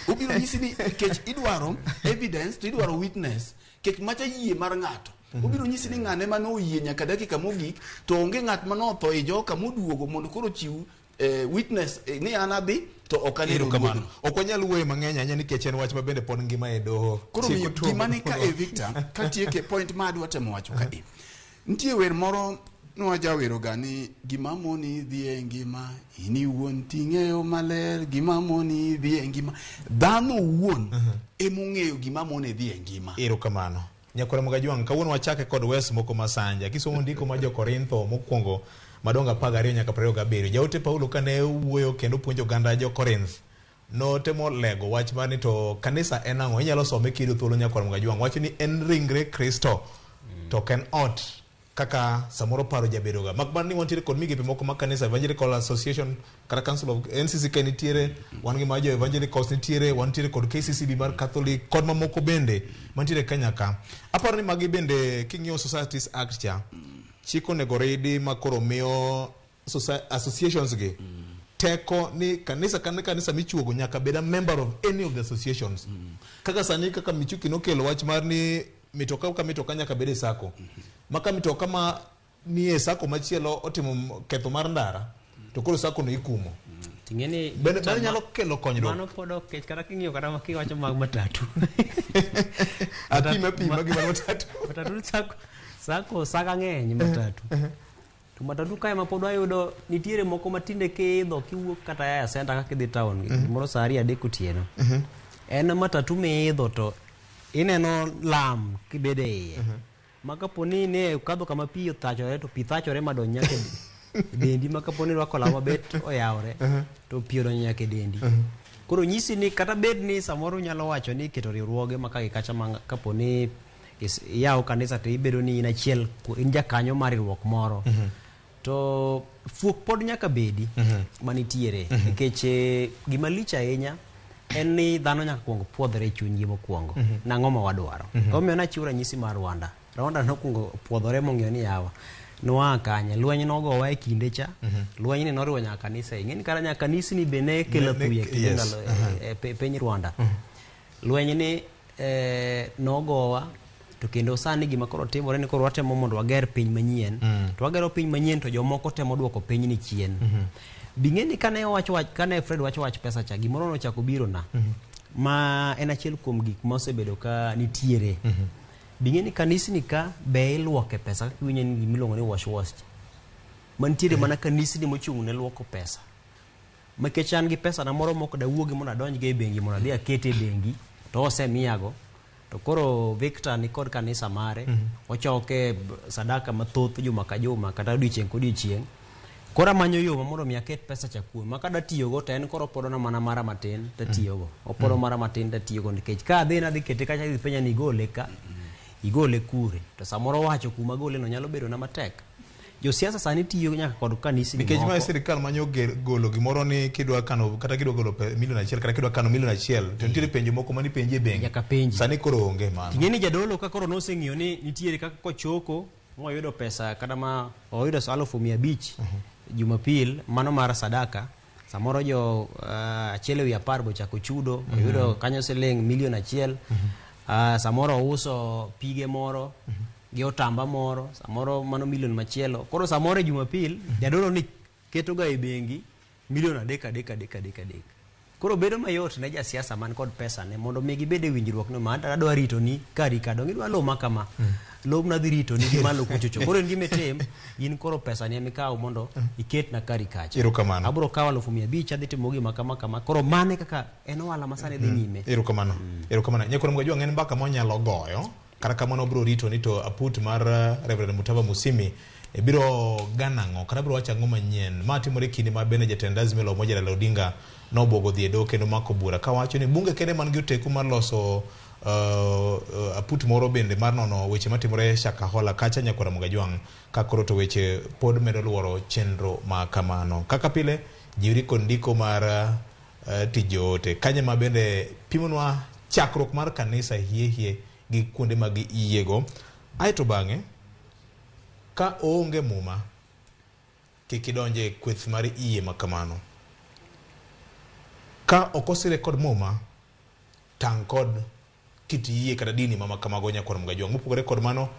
Obiro nyisi ni nikech idwaro evidence to idwaro witness kech macha yie mar ng'ato. Obiro nyisi ni ng'ane mane oyie nyaka dakika mogik to onge ng'at mane otho e joka moduogo mondo koro chiw witness ni an adhi to ok aneno Erokamano. ruodhno. Ok wanyal wuoyo mang'eny ahinya nikech en wach ma bende pod ngima e doho. Koro Chik miyo otuomo. gima ni ka e Victor katieke point ma adwa temo wacho ka e. Nitie wer moro nwajawero ga ni gima moni dhi e ngima in iwuon ting'eyo maler gima moni dhi e ngima. Dhano owuon emong'eyo gima mone dhi e ngima. Erokamano. Nyakwar Mogajwang', kawuono wachake kod wes moko masanja. Kisomo ndiko ma jo-Korintho mokwongo madongo 12 nyaka 27. Jaote Paulo kane wuoyo kendo puonjo oganda jo-Korinth, notemo lego wach mar ni to kanisa en ang'o? Inyalo some kiyudo thuolo Nyakwar Mogajwang'. Wacho ni en ringre Kristo, to ok en ot kaka samoro paro jabedoga. Mak mana ni wantiere kod migepe moko mag kanisa, Evangelical Association kata Council of NCCK nitiere, wan gi mar jo Evangelicals nitiere, wantiere kod KCCB mar Catholic kod mamoko bende mantiere Kenya ka. Aparo ni magi bende king'iyo Societies Act cha, chik onego ridi ma koro miyo associations gi teko ni kanisa ka kanisa michuogo nyaka bed a member of any of the associations. Kaka sani kaka Michuki nokelo wach mar ni mitoka ka mitoka nyaka bed e sako. Ma ka mitoka ma nie sako machielo otimo ketho mar ndara to koro sako no ikumo. Ting'eni Bende Victor, mano nyalo kelo konyruok. Mano pod ok kech kata king'iyo kata kiwacho mag matatu. Apime apima gi mar matatu. Matatu sako saka ng'eny matatu. To matatu kae ma pod wayudo nitiere moko matinde kiidho kiwuok kata ya center kaka idhi town gimoro saa 2 3 otieno. En matatu miidho to ineno lam kibedo e iye. Ma kapo ni ne okadho kama pi othachore to pi thachore madonj nyaka e dendi ma kapo ni irwako law mabet oyawore to pi odonjo nyaka e dendi. Koro nyisi ni kata bed ni samoro unyalo wacho ni iketo riwruoge ma ka gi kacha ma kapo ni iyawo kanisa to ibedo ni in achiel in jakanyo mar riwruok moro. To fuok pod nyaka bedi manitiere nikech gima lich ahinya en ni dhano nyaka kuong puodhre e chunygi mokwongo. Nang'o ma wadwaro? Omiyo nachiwo ranyisi mar Rwanda. Rwanda nokwongo puodhore mong'eyo ni yawa noa kanye lweny nogowa e kinde cha. Lweny ni noriwo nyaka kanisa. Ing'e ni kata nyaka kanisni be ne kelo thuya e kinde ndalo e piny Rwanda. Lweny ni nogowa to kendo sani gima koro timore ni koro watemo mondo wager piny manyien. To wagero piny manyien to jomoko temo duoko piny ni chien. Bing'e ni kane owacho wach kane Fred wacho wach pesa cha gimoro nochako biro na. Ma en achiel kuom gik ma osebedo ka nitiere. Bing'e ni kanisni ka be iluoke pesa kaka iwinjo ni gimiluongo ni wash wash. Mantiere mana kanisni mochung' ne luoko pesa. Nikech an gi pesa na moro mok dawuogi mondo adonjgo e bengi mondo adhi akete e bengi to osemiyago. To koro Victor ni kod kanisa mare, ochoke sadaka mathoth juma ka juma kata odiochieng' kodiochieng'. Koro amanyo yo mondo mi aket pesa cha kuome. Ma kada tiyogo to en koro opodona mana mara matin tatiyogo. Opodo mara matin tatiyogo nikech ka adhi nadhi kete kacha idhi penja ni igole ka. Igole kure? To samoro wacho kuma gole no nyalo bedo na matek. Josiasa sani tiyo nyaka kod kanisni Nikech moko. ma sirikal manyo golo gimoro ni kidwa kano kata kidwa golo milion 1 kata kidwa kano milion 1 to nitiere penjo moko manipenji e bengi. Nyaka penji. Sani koro onge mano. Ting'e ni jadolo ka koro noseng'iyo ni nitiere kaka kochoko moyudo pesa kata ma oyudo 500,000 Jumapil mano mar sadaka samoro jo 1/10 bochako chudo oyudo kanyo siling milion 1. Samoro ouso pige moro gi otamba moro samoro mano milion machielo koro samoro e Jumapil jadolo ni keto ga e bengi milion 3 3 3 3 3. Koro bedo mayot ne jasiasa man kod pesa ne mondo mi gibed e winjruok ni ma adwa rito ni kari ka dong idwa lo ma kama lobna dhi rito ni gi malo kuchocho koro en gima itim in koro pesa ni emikawo mondo iketna kari kacha. Erokamano. Abro kawo 500,000 adhi timo gima kama kama koro mane kaka en ohala ma sani dhi nyime. Erokamano. Erokamano. Nyakwar Mgajwang' en mbaka mwanyalo goyo. Kata kamano bro rito ni to aput mar Reverend Mutava Musimi biro ganang'o kata biro wacho ang'o manyien. Ma timore kinde ma bende jatend Azimio la Umoja Raila Odinga nobuogo dhi e doho kendo mako bura kawacho ni bunge kende man gi oteku mar loso aput moro bende mar nono weche matimore Shakahola kacha Nyakwar Mgajwang' ka koro to weche pod medo luoro chenro ma kamano. Kaka pile jiwri kod ndiko mar tij joote kanye ma bende pimonwa chakruok mar kanisa hie hie gi kuonde mag yiego. Aeto bang'e ka oonge muma kik idonje kweth mar yie ma kamano. Ka ok osire kod muma tang' kod kit yie kata dini ma kamago Nyakwar Mgajwang'. Mopogore kod mano,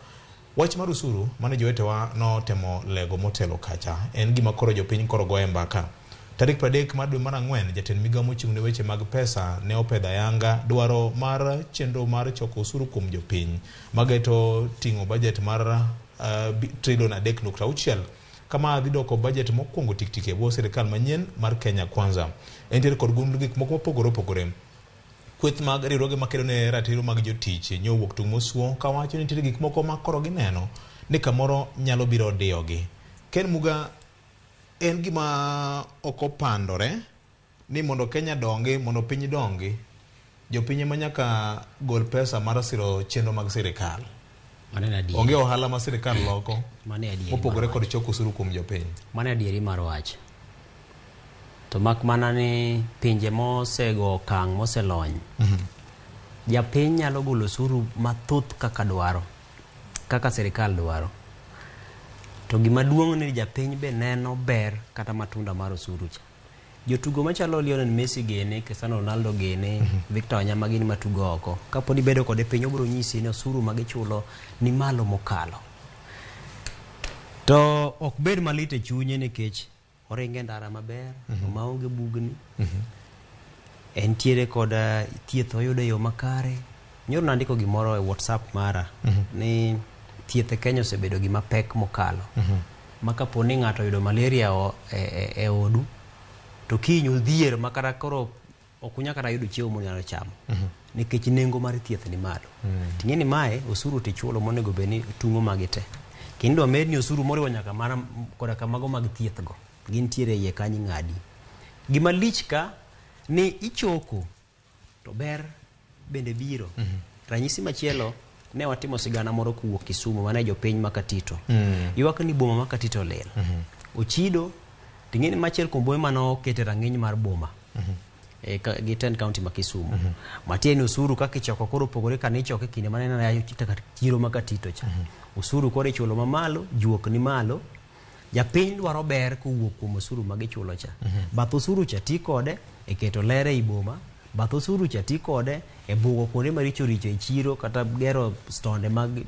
wach mar osuru mane jowetewa notemo lego motelo kacha en gima koro jopiny koro goye mbaka. Tarik 30 mar dwe mar 4 jatend migawo mochung' ne weche mag pesa ne opedho ayanga dwaro mar chenro mar choko osuru kuom jopiny mageto ting'o bajet mar trilion 3.6 kama dhi doko bajet mokwongo tiktik e bwo sirikal manyien mar Kenya Kwanza. Entiere kod gund gik moko mopogore opogore. Kweth mag riwruoge makedo ne ratiro mag jotich nyowuok tung' mosuo kawacho ni nitiere gik moko ma koro gineno ni kamoro nyalo biro diyogi. Ken Muga, en gima ok opandore ni mondo Kenya dongi, mondo piny dongi, jopiny ema nyaka gol pesa mar siro chenro mag sirikal. Mano en adieri. Onge ohala ma sirikal loko Mano e adieri mopogore mar kod wach. choko osuru kuom jopiny. Mano e adieri mar wach. To mak mana ni pinje mosego okang' moselony, japiny nyalo golo osuru mathoth kaka dwaro, kaka sirikal dwaro. To gima duong' ni japiny be neno ber kata matunda mar osuru cha. Jotugo machalo Lionel Messi gene, Cristiano Ronaldo gene, Victor Wanyama gin matugo oko. Kapod ibedo kode piny obiro nyisi ni osuru ma gichulo ni malo mokalo. To ok bed malit e chunye nikech oringo e ndara maber, maonge bugni. Entiere kod thieth oyudo e yo makare. Nyoro nandiko gimoro e WhatsApp mara ni thieth e Kenya osebedo gima pek mokalo. Ma kapo ni ng'ato oyudo malaria e odu, to kiny odhier ma kata koro ok unyal kata yudo chiemo munyalo chamo. Nikech nengo mar thieth ni malo. Ting'e ni mae osuru tichulo monego bed ni tung'o magi te. Kendo medni osuru moriwo nyaka mana koda ka mago mag thieth go. Gintiere iye kanyo ing'adi. Gima lich ka ni ichoko to ber bende biro. Ranyisi machielo ne watimo sigana moro kowuok Kisumu mane jopiny ma Katito. Ywak ni boma ma Katito lil. Ochido ting'e ni machiel kuom bombe mane okete rang'iny mar boma. Gi tend county ma Kisumu. Matiende ni osuru kaka ichoko koro opogore ka nichoke kinde mane en chiro ma Katito cha. Osuru koro ichulo mamalo, juok ni malo. Japiny dwaro ber kowuok kuom osuru ma gichulo cha. Bath osuru cha ti kode e keto ler ei boma, bath osuru cha ti kode e bugo kuonde maricho richo e chiro kata gero stonde mag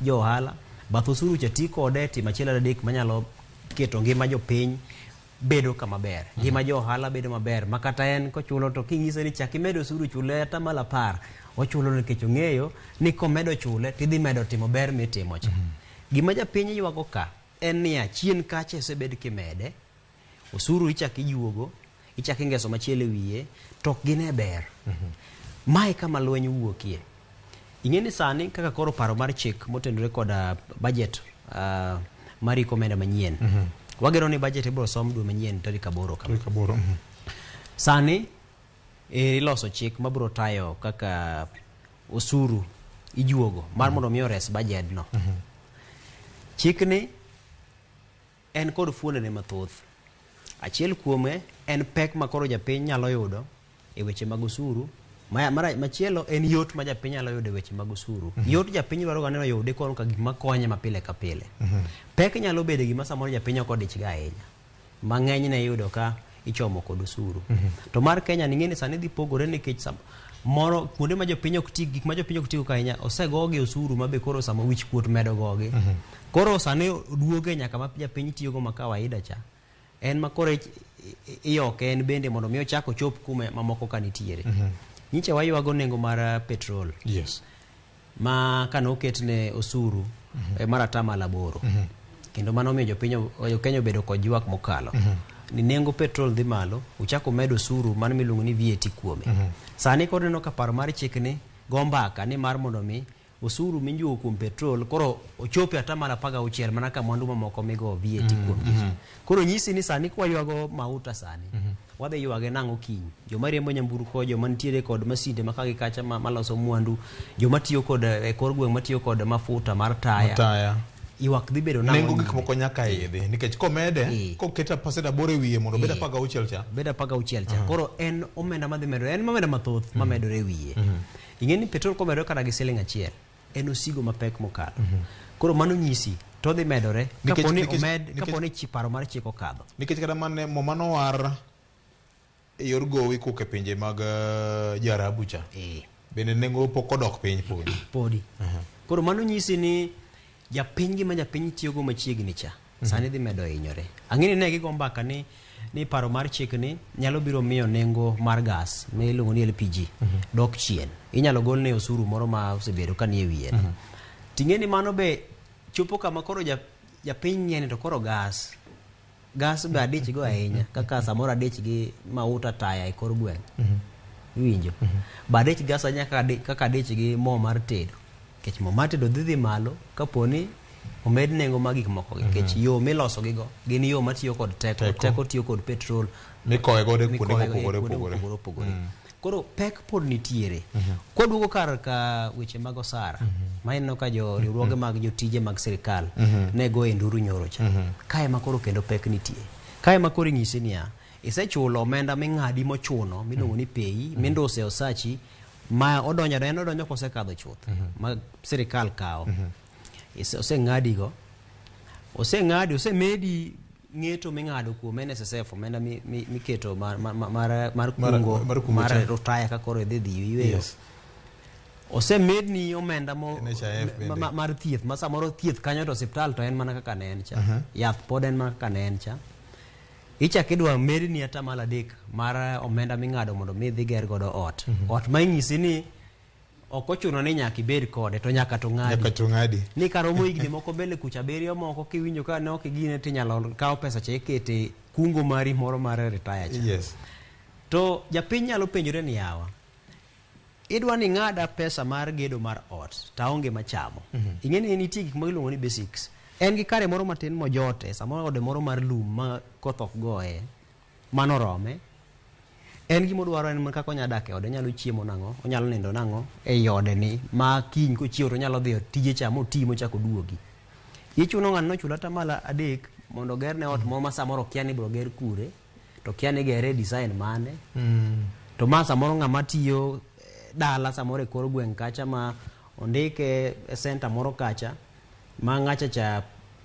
jo ohala. Bath osuru cha ti kode e timo achiel adek manyalo keto ngima jopiny bedo kama ber. Ngima jo ohala bedo maber ma kata en kochulo to king'ise ni chak imed osuru chule 10%, ochulo nikech ong'eyo ni komedo chule tidhi medo timo ber mitimo cha. Gima japiny ywago ka en niya chien kacha osebed kimede osuru ichak ijuogo ichak ingeso machielo e wiye to ok gine ber. Mae kama lweny wuokie. Ing'e ni sani kaka koro paro mar chik motenore kod budget mar iko omenda manyien. Wageno ni budget ibiro som dwe manyien tarik 8 kama. Tarik 8. Sani iloso chik mabiro tayo kaka osuru ijuogo mar mondo mi ores bajedno. Chikni en kod fuondene mathoth. Achiel kuome en pek ma koro japiny nyalo yudo e weche mag osuru. Machielo en yot ma japiny nyalo yudo e weche mag osuru. Yot japiny dwaro ga ni oyude koro ka gik makonye ma pile ka pile. Pek nyalo bedo gima samoro japiny ok odich ga ahinya. Ma ng'enyne iyudo ka ichomo kod osuru. To mar Kenya ni ng'eni sani dhi pogore nikech moro kuonde ma jopiny ok ti gik ma jopiny ok tigo ka ahinya osegogi osuru ma be koro sama wich kuot medo gogi. Koro sani oduoge nyaka ma japiny tiyogo ma kawaida cha. En ma koro iyoke en bende mondo mi ochak ochop kuma mamoko ka nitiere. Nyicha waywago nengo mar petrol. Ma kane osuru mar 8%. Kendo mano omiyo jopiny jo Kenya obedo kod ywak mokalo. Ni nengo petrol dhi malo, uchako med osuru mano miluongo ni VAT kuome. Sani koro ineno ka paro mar chik ni go mbaka ni mar mondo mi osuru mijuogo kuom petrol koro ochopo e 16% mana ka mwandu mamoko migo VAT kuomgi. Koro nyisi ni sani kwaywago mauta sani, wadhi ywage nang'o kiny? Joma riembo nyamburko, joma nitiere kod masinde ma kagi kacha maloso mwandu, joma tiyo kod e kor gweng' matiyo kod mafuta mar taya. Taya. Ywak dhi bedo nang'o Nengo gik nyime? moko nyaka idhi nikech komede koket 8% e wiye mondo obed 16 cha. Bed 16 cha. Koro en omenda madhi medore, en omenda mathoth mamedore e wiye. Ing'e ni petrol komedore kata gi siling 1 en osigo mapek mokalo. Koro mano nyisi to dhi medore kapo ni omed kapo ni paro mar chik okadho. Nikech kata mane mo manowar e yor gowi kowuok e pinje mag Joarabu cha. Bende nengo pok odok piny podi. Podi. Koro mano nyisi ni japiny gima japiny tiyogo machiegni cha sani dhi medo hinyore. Ang'e ni ne gigo mbaka ni paro mar chik ni nyalo biro miyo nengo mar gas ma iluongo ni LPG dok chien. Inyalo golne osuru moro ma osebedo ka nie wiye. Ting'e ni mano be chopo kama koro japiny ng'e ni to koro gas be adich go ahinya kaka samoro adich gi mauta taya e kor gweng'. Iwinjo? Be adich gas ahinya kaka adich gi mo mar tedo. Nikech mo mar tedo dhi dhi malo kapo ni omed nengo mag gik moko gi. Nikech yo miloso gigo gin yo matiyo kod teko. Teko. Teko tiyo kod petrol. Mikowe godo e kuonde Mikowe mopogore kuonde opogore. mopogore opogore. Koro pek pod nitiere. Kwaduogo kar ka weche mag osara, ma ineno ka jo riwruoge mag jotije mag sirikal ne goye nduru nyoro cha. Kae ma koro kendo pek nitie. Kae ma koro inyisi niya, isechulo omenda ming'adi mochuno miluongo ni PAYE, minduse e osachi ma odonjo en odonjo kosekadho chuth ma sirikal kawo. Oseng'adigo. Oseng'adi, osemedi ng'eto ming'ado kuom NSSF omenda miketo mar kungo Mar kungo mar cha. rutaya ka koro idhi dhi yweyo. Osemedni omenda mo, NHIF bende. mar thieth ma samoro thieth kanyo to osiptal to en mana kaka ne en cha. Yath pod en mana kaka ne en cha. Ichak idwa medni 3% mar omenda ming'ado mondo mi idhi ger godo ot. Ot ma inyisi ni ok ochuno ni nyaka ibed kode to nyaka to ng'adi. Nyaka to ng'adi. Ni karomo higni moko mbele kucha abiriyo moko kiwinjo ka ne ok igine tinyalo kaw pesa cha ikete kungo mari moro mar retire cha. To japiny nyalo penjore ni yawa, idwa ni ng'ada pesa mar gedo mar ot to aonge machamo. Ing'e ni nitie gik ma iluongo ni basics. En gi kare moro matin mojote, samoro ode moro mar lum ma koth ok goye, mano orome. En gima odwaro en kaka onyalo dak e ode, onyalo chiemo nang'o, onyalo nindo nang'o ei ode ni ma kiny kochiew to onyalo dhi e tije cha moti mochak oduogi. Ichuno ng'ano nochul 3% mondo ogerne ot moro ma samoro okia ni ibiro ger kure, to okia ni igere e design mane. To ma samoro ng'ama tiyo dala samoro e kor gweng' kacha ma ondike e center moro kacha ma ng'acha cha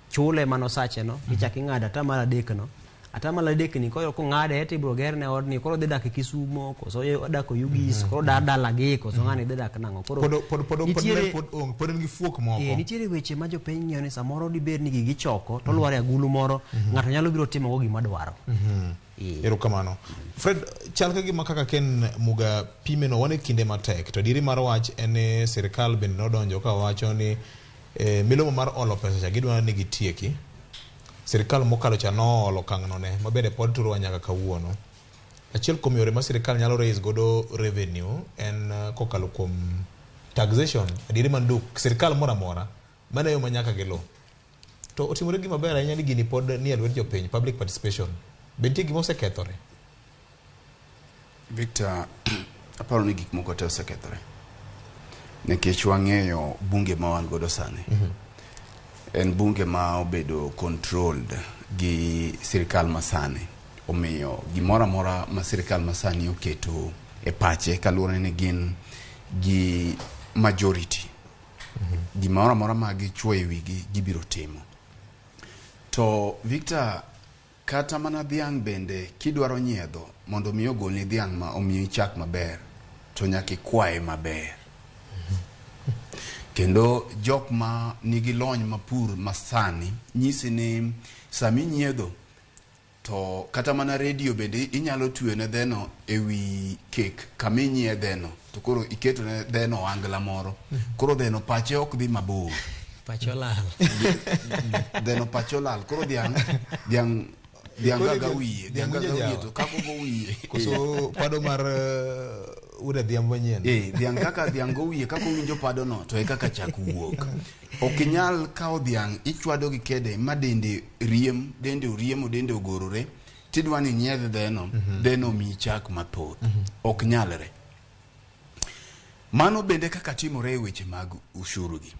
chule mano sache no, ichak ing'ado 3% no. 3% ni koro kong'ade to ibiro gerne odni, koro odhi dak e Kisumo, koso odak Oyugis, koro odak dalagi, koso ng'ani dhi dak nang'o. Koro Pod pod en gi fuok moko. Nitiere weche ma jopiny ng'iyo ni samoro dibed ni gigi choko to lwar e agulu moro, ng'ato nyalo biro timo go gima dwaro. Erokamano. Fred, chal ka gima kaka Ken Muga pime no wan e kinde matek to adieri mar wach en ni sirikal bende nodonjo ka wacho ni milome mar olo pesa cha gidwa ni gitieki. Sirikal mokalo cha noolo okang' no ne ma bende pod turowa nyaka kawuono. Achiel kuom yore ma sirikal nyalo raise godo revenue en kokalo kuom taxation. Adieri man duk sirikal moro amora mano e yo ma nyaka giluw. To otimore gima ber ahinya ni gini pod nie lwet jopiny, public participation. Be nitie gima osekethore? Victor, aparo ni gik moko te osekethore. Nikech wang'eyo bunge ma wan godo sani. En bunge ma obedo controlled gi sirikal masani. Omiyo gimoro amora ma sirikal masani oketo e pache kaluwore ni gin gi majority. Gimoro amora ma gichuo e wigi gibiro timo. To Victor, kata mana dhiang' bende kidwaro nyiedho mondo mi ogolni dhiang' ma omiyi chak maber to nyaka ikwaye maber. Kendo jok ma nigi lony mapur masani nyisi ni sami nyiedho to kata mana redio bende inyalo tweyo ne dheno ewi kek kama inyiedheno to koro iketo ne dheno ohangla moro. Koro dheno pache ok dhi mabor. Pache olal. Dheno pache olal. Koro dhiang' dhiang' dhiang' gaga wiye, dhiang' gaga wiye to kako go wiye. Koso pado mar wuod adhiambo manyien. Dhiang' kaka dhiang' go wiye kaka owinjo pado no to e kaka chak wuok. Ok inyal kawo dhiang' ichwado gi kede ma dende riem, dende oriemo, dende ogorore, tidwa ni inyiedh dheno, dheno omiyi chak mathoth. Ok nyalre. Mano bende kaka timore e weche mag ushuru gi.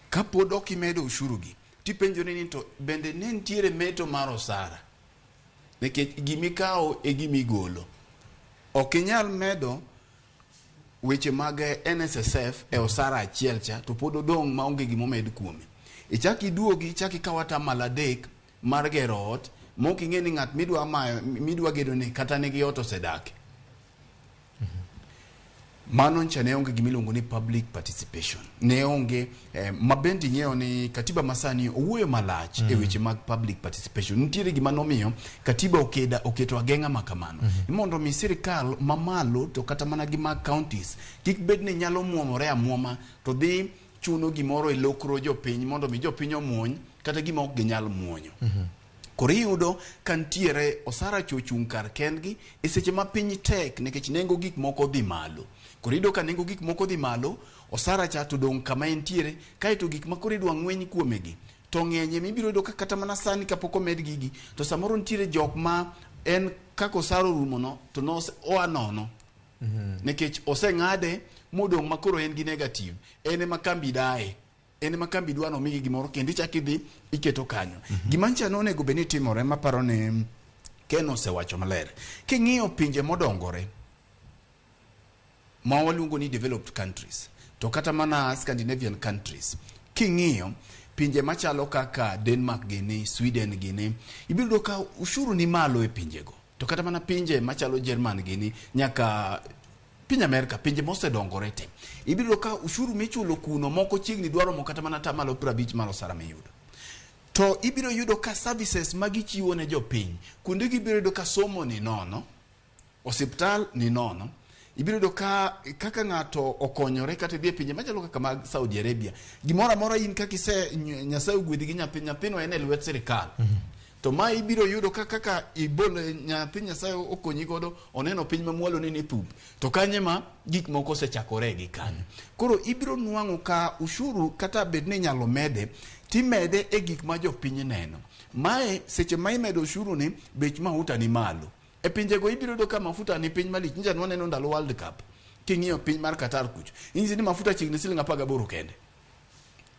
Kapod ok imedo ushuru gi, tipenjori ni to bende ne nitiere meto mar osara. Nikech gimikawo e gimigolo. Ok inyal medo weche mag NSSF e osara achiel cha to pod odong' maonge gimomed kuome. Ichak iduogi ichak ikaw atamalo 3 mar gero ot mok ing'e ni ng'at midwa mayo midwa gedo ni kata nigi ot osedake. Mano ncha ne onge gimiluongo ni public participation. Ne onge ma bende ing'eyo ni katiba masani owuoyo malach e weche mag public participation. Nitiere gima nomiyo katiba oketo ageng'a ma kamano. Mondo mi sirikal mamalo to kata mana gi mag counties kik bed ni nyalo muomore amuoma to dhi chuno gimoro e lokro jopiny mondo mi jopiny omuony kata gima ok ginyal muonyo. Koro iyudo ka nitiere osara chochung' kar kendgi e seche ma piny tek nikech nengo gik moko dhi malo. Koro iyudo ka nengo gik moko dhi malo, osara cha to dong' kama entiere, kaeto gik ma koro idwa ng'weny kuomegi to ng'enye mibiro yudo ka kata mana sani kapok omed gigi to samoro nitiere jok ma en kaka osara orumo no to oa nono. Nikech oseng'ade modong' ma koro en gi negative, en ema kambi daye. En ema kambi dwa nomigi gimoro kendo ichak idhi iketo kanyo. Gima ncha nonego bed ni timore maparo ni Ken osewacho maler. King'iyo pinje modongore ma waluongo ni developed countries to kata mana Scandinavian countries, king'iyo pinje machalo kaka Denmark gini, Sweden gini, ibiro yudo ka ushuru ni malo e pinjego. To kata mana pinje machalo German gini, nyaka piny Amerika, pinje mosedongore te, ibiro yudo ka ushuru michulo kuno moko chiegni dwaro mo kata mana atamalo 50 mar osara miyudo. To ibiro yudo ka services ma gichiwo ne jopiny, kuonde gibiro yudo ka somo ni nono, osiptal ni nono, ibiro yudo ka kaka ng'ato okonyore kata idhi e pinje machalo kaka mag Saudi Arabia, gimoro amora in kaka ise Nyasaye ogwedhi gi nyathi, nyathino en e lwet sirikal. To ma ibiro yudo ka kaka ibolo nyathi Nyasaye okonyi godo oneno piny mamwalo ni thup, to kanye ma gik moko osechakore gi kanyo. Koro ibiro nwang'o ka ushuru kata bed ni inyalo mede, timede e gik ma jopiny neno. Mae seche ma imedo ushuru ni bech mafuta ni malo. E pinjego ibiro yudo ka mafuta ni piny malich. Nyicha nwaneno ndalo World Cup. King'iyo piny mar Qatar kucho, inyisi ni mafuta chiegni siling 18 kende.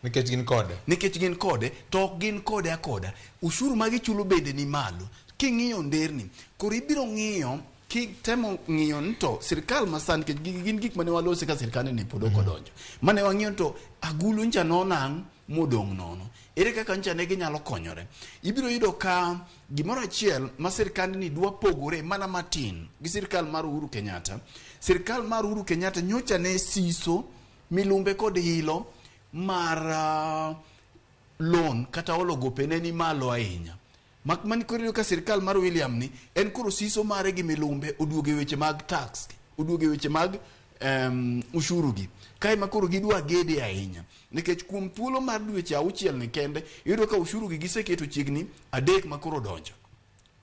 Nikech gin kode. Nikech gin kode, to ok gin kode akoda. Ushuru ma gichulo bende ni malo. King'iyo nderni, koro ibiro ng'iyo, kitemo ng'iyo ni to sirikal masani, nikech gigi gin gik mane walose ka sirikal ni pod ok odonjo. Mane wang'iyo to agulu ncha nonang' modong' nono. Ere kaka ncha ne ginyalo konyore? Ibiro yudo ka gimoro achiel ma sirikal ni dwa pogore mana matin gi sirikal mar Uhuru Kenyatta. Sirikal mar Uhuru Kenyatta nyocha ne siso milumbe kod hilo mar loan kata olo gope ne ni malo ahinya. Mak mani koro iyudo ka sirikal mar William ni en koro siso mare gi milumbe oduogo e weche mag tax, oduogo e weche mag ushuru gi. Kae ma koro gidwa gede ahinya. Nikech kuom thuolo mar dweche 6 ni kende, iyudo ka ushuru gi giseketo chiegni 3 ma koro donjo.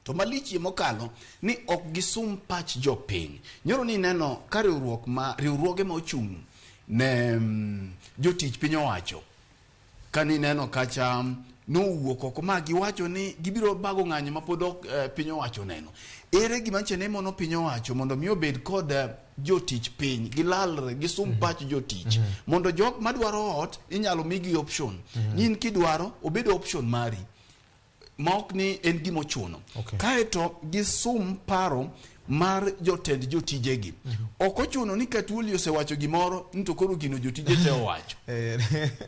To malichie mokalo ni ok gisum pach jopiny. Nyoro ni neno ka riwruoge ma ochung' ne jotich piny owacho. Ka ni neno kacha Nowuok oko ma giwacho ni gibiro bago ng'anyo ma pod ok piny owacho neno. Ere gima nche ne mono piny owacho mondo mi obed kod jotich piny gilalre gisum pach jotich mondo jok madwaro ot inyalo migi option ni in kidwaro obed option mari ma ok ni en gima ochuno. Kaeto gisum paro mar jotend jotijegi. Ok ochuno ni ka Tuoli osewacho gimoro ni to koro gino jotije te owacho.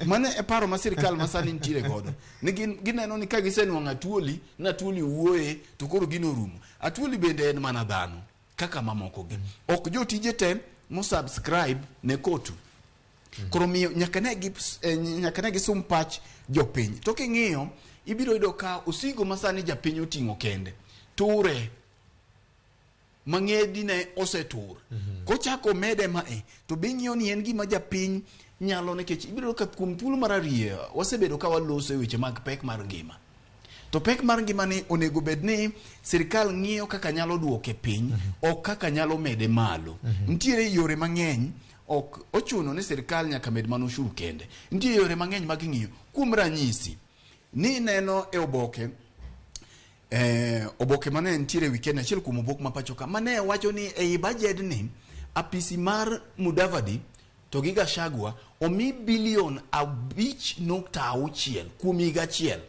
Mano e paro ma sirikal ma sani nitiere godo. Ni gineno ni ka gisenwang'o Atuoli, na Atuoli owuoye to koro gino orumo. Atuoli bende en mana dhano kaka mamoko gi. Ok jotije te mosubscribe ne kotu. Koro miyo nyaka ne gisum pach jopiny. To king'iyo ibiro yudo ka osigo ma sani japiny oting'o kende ture mang'edi ne osetur. Kochako mede mae to bing'iyo ni en gima japiny nyalo, nikech ibiro ka kuom thuolo mar ariyo wasebedo ka waloso e weche mag pek mar ngima. To pek mar ngima ni onego bed ni sirikal ng'iyo kaka nyalo duoke piny, ok kaka nyalo mede malo. Nitiere yore mang'eny, ok ochuno ni sirikal nyaka med mana ushuru kende. Nitie yore mang'eny mag ng'iyo. Kuom ranyisi, ni neno e oboke oboke mane nitiere weekend achiel kuom obok ma pacho ka mane wacho ni ei budget ni apisi mar Mudavadi to gi Gachagua omi bilion 5.6 kuom higa achiel.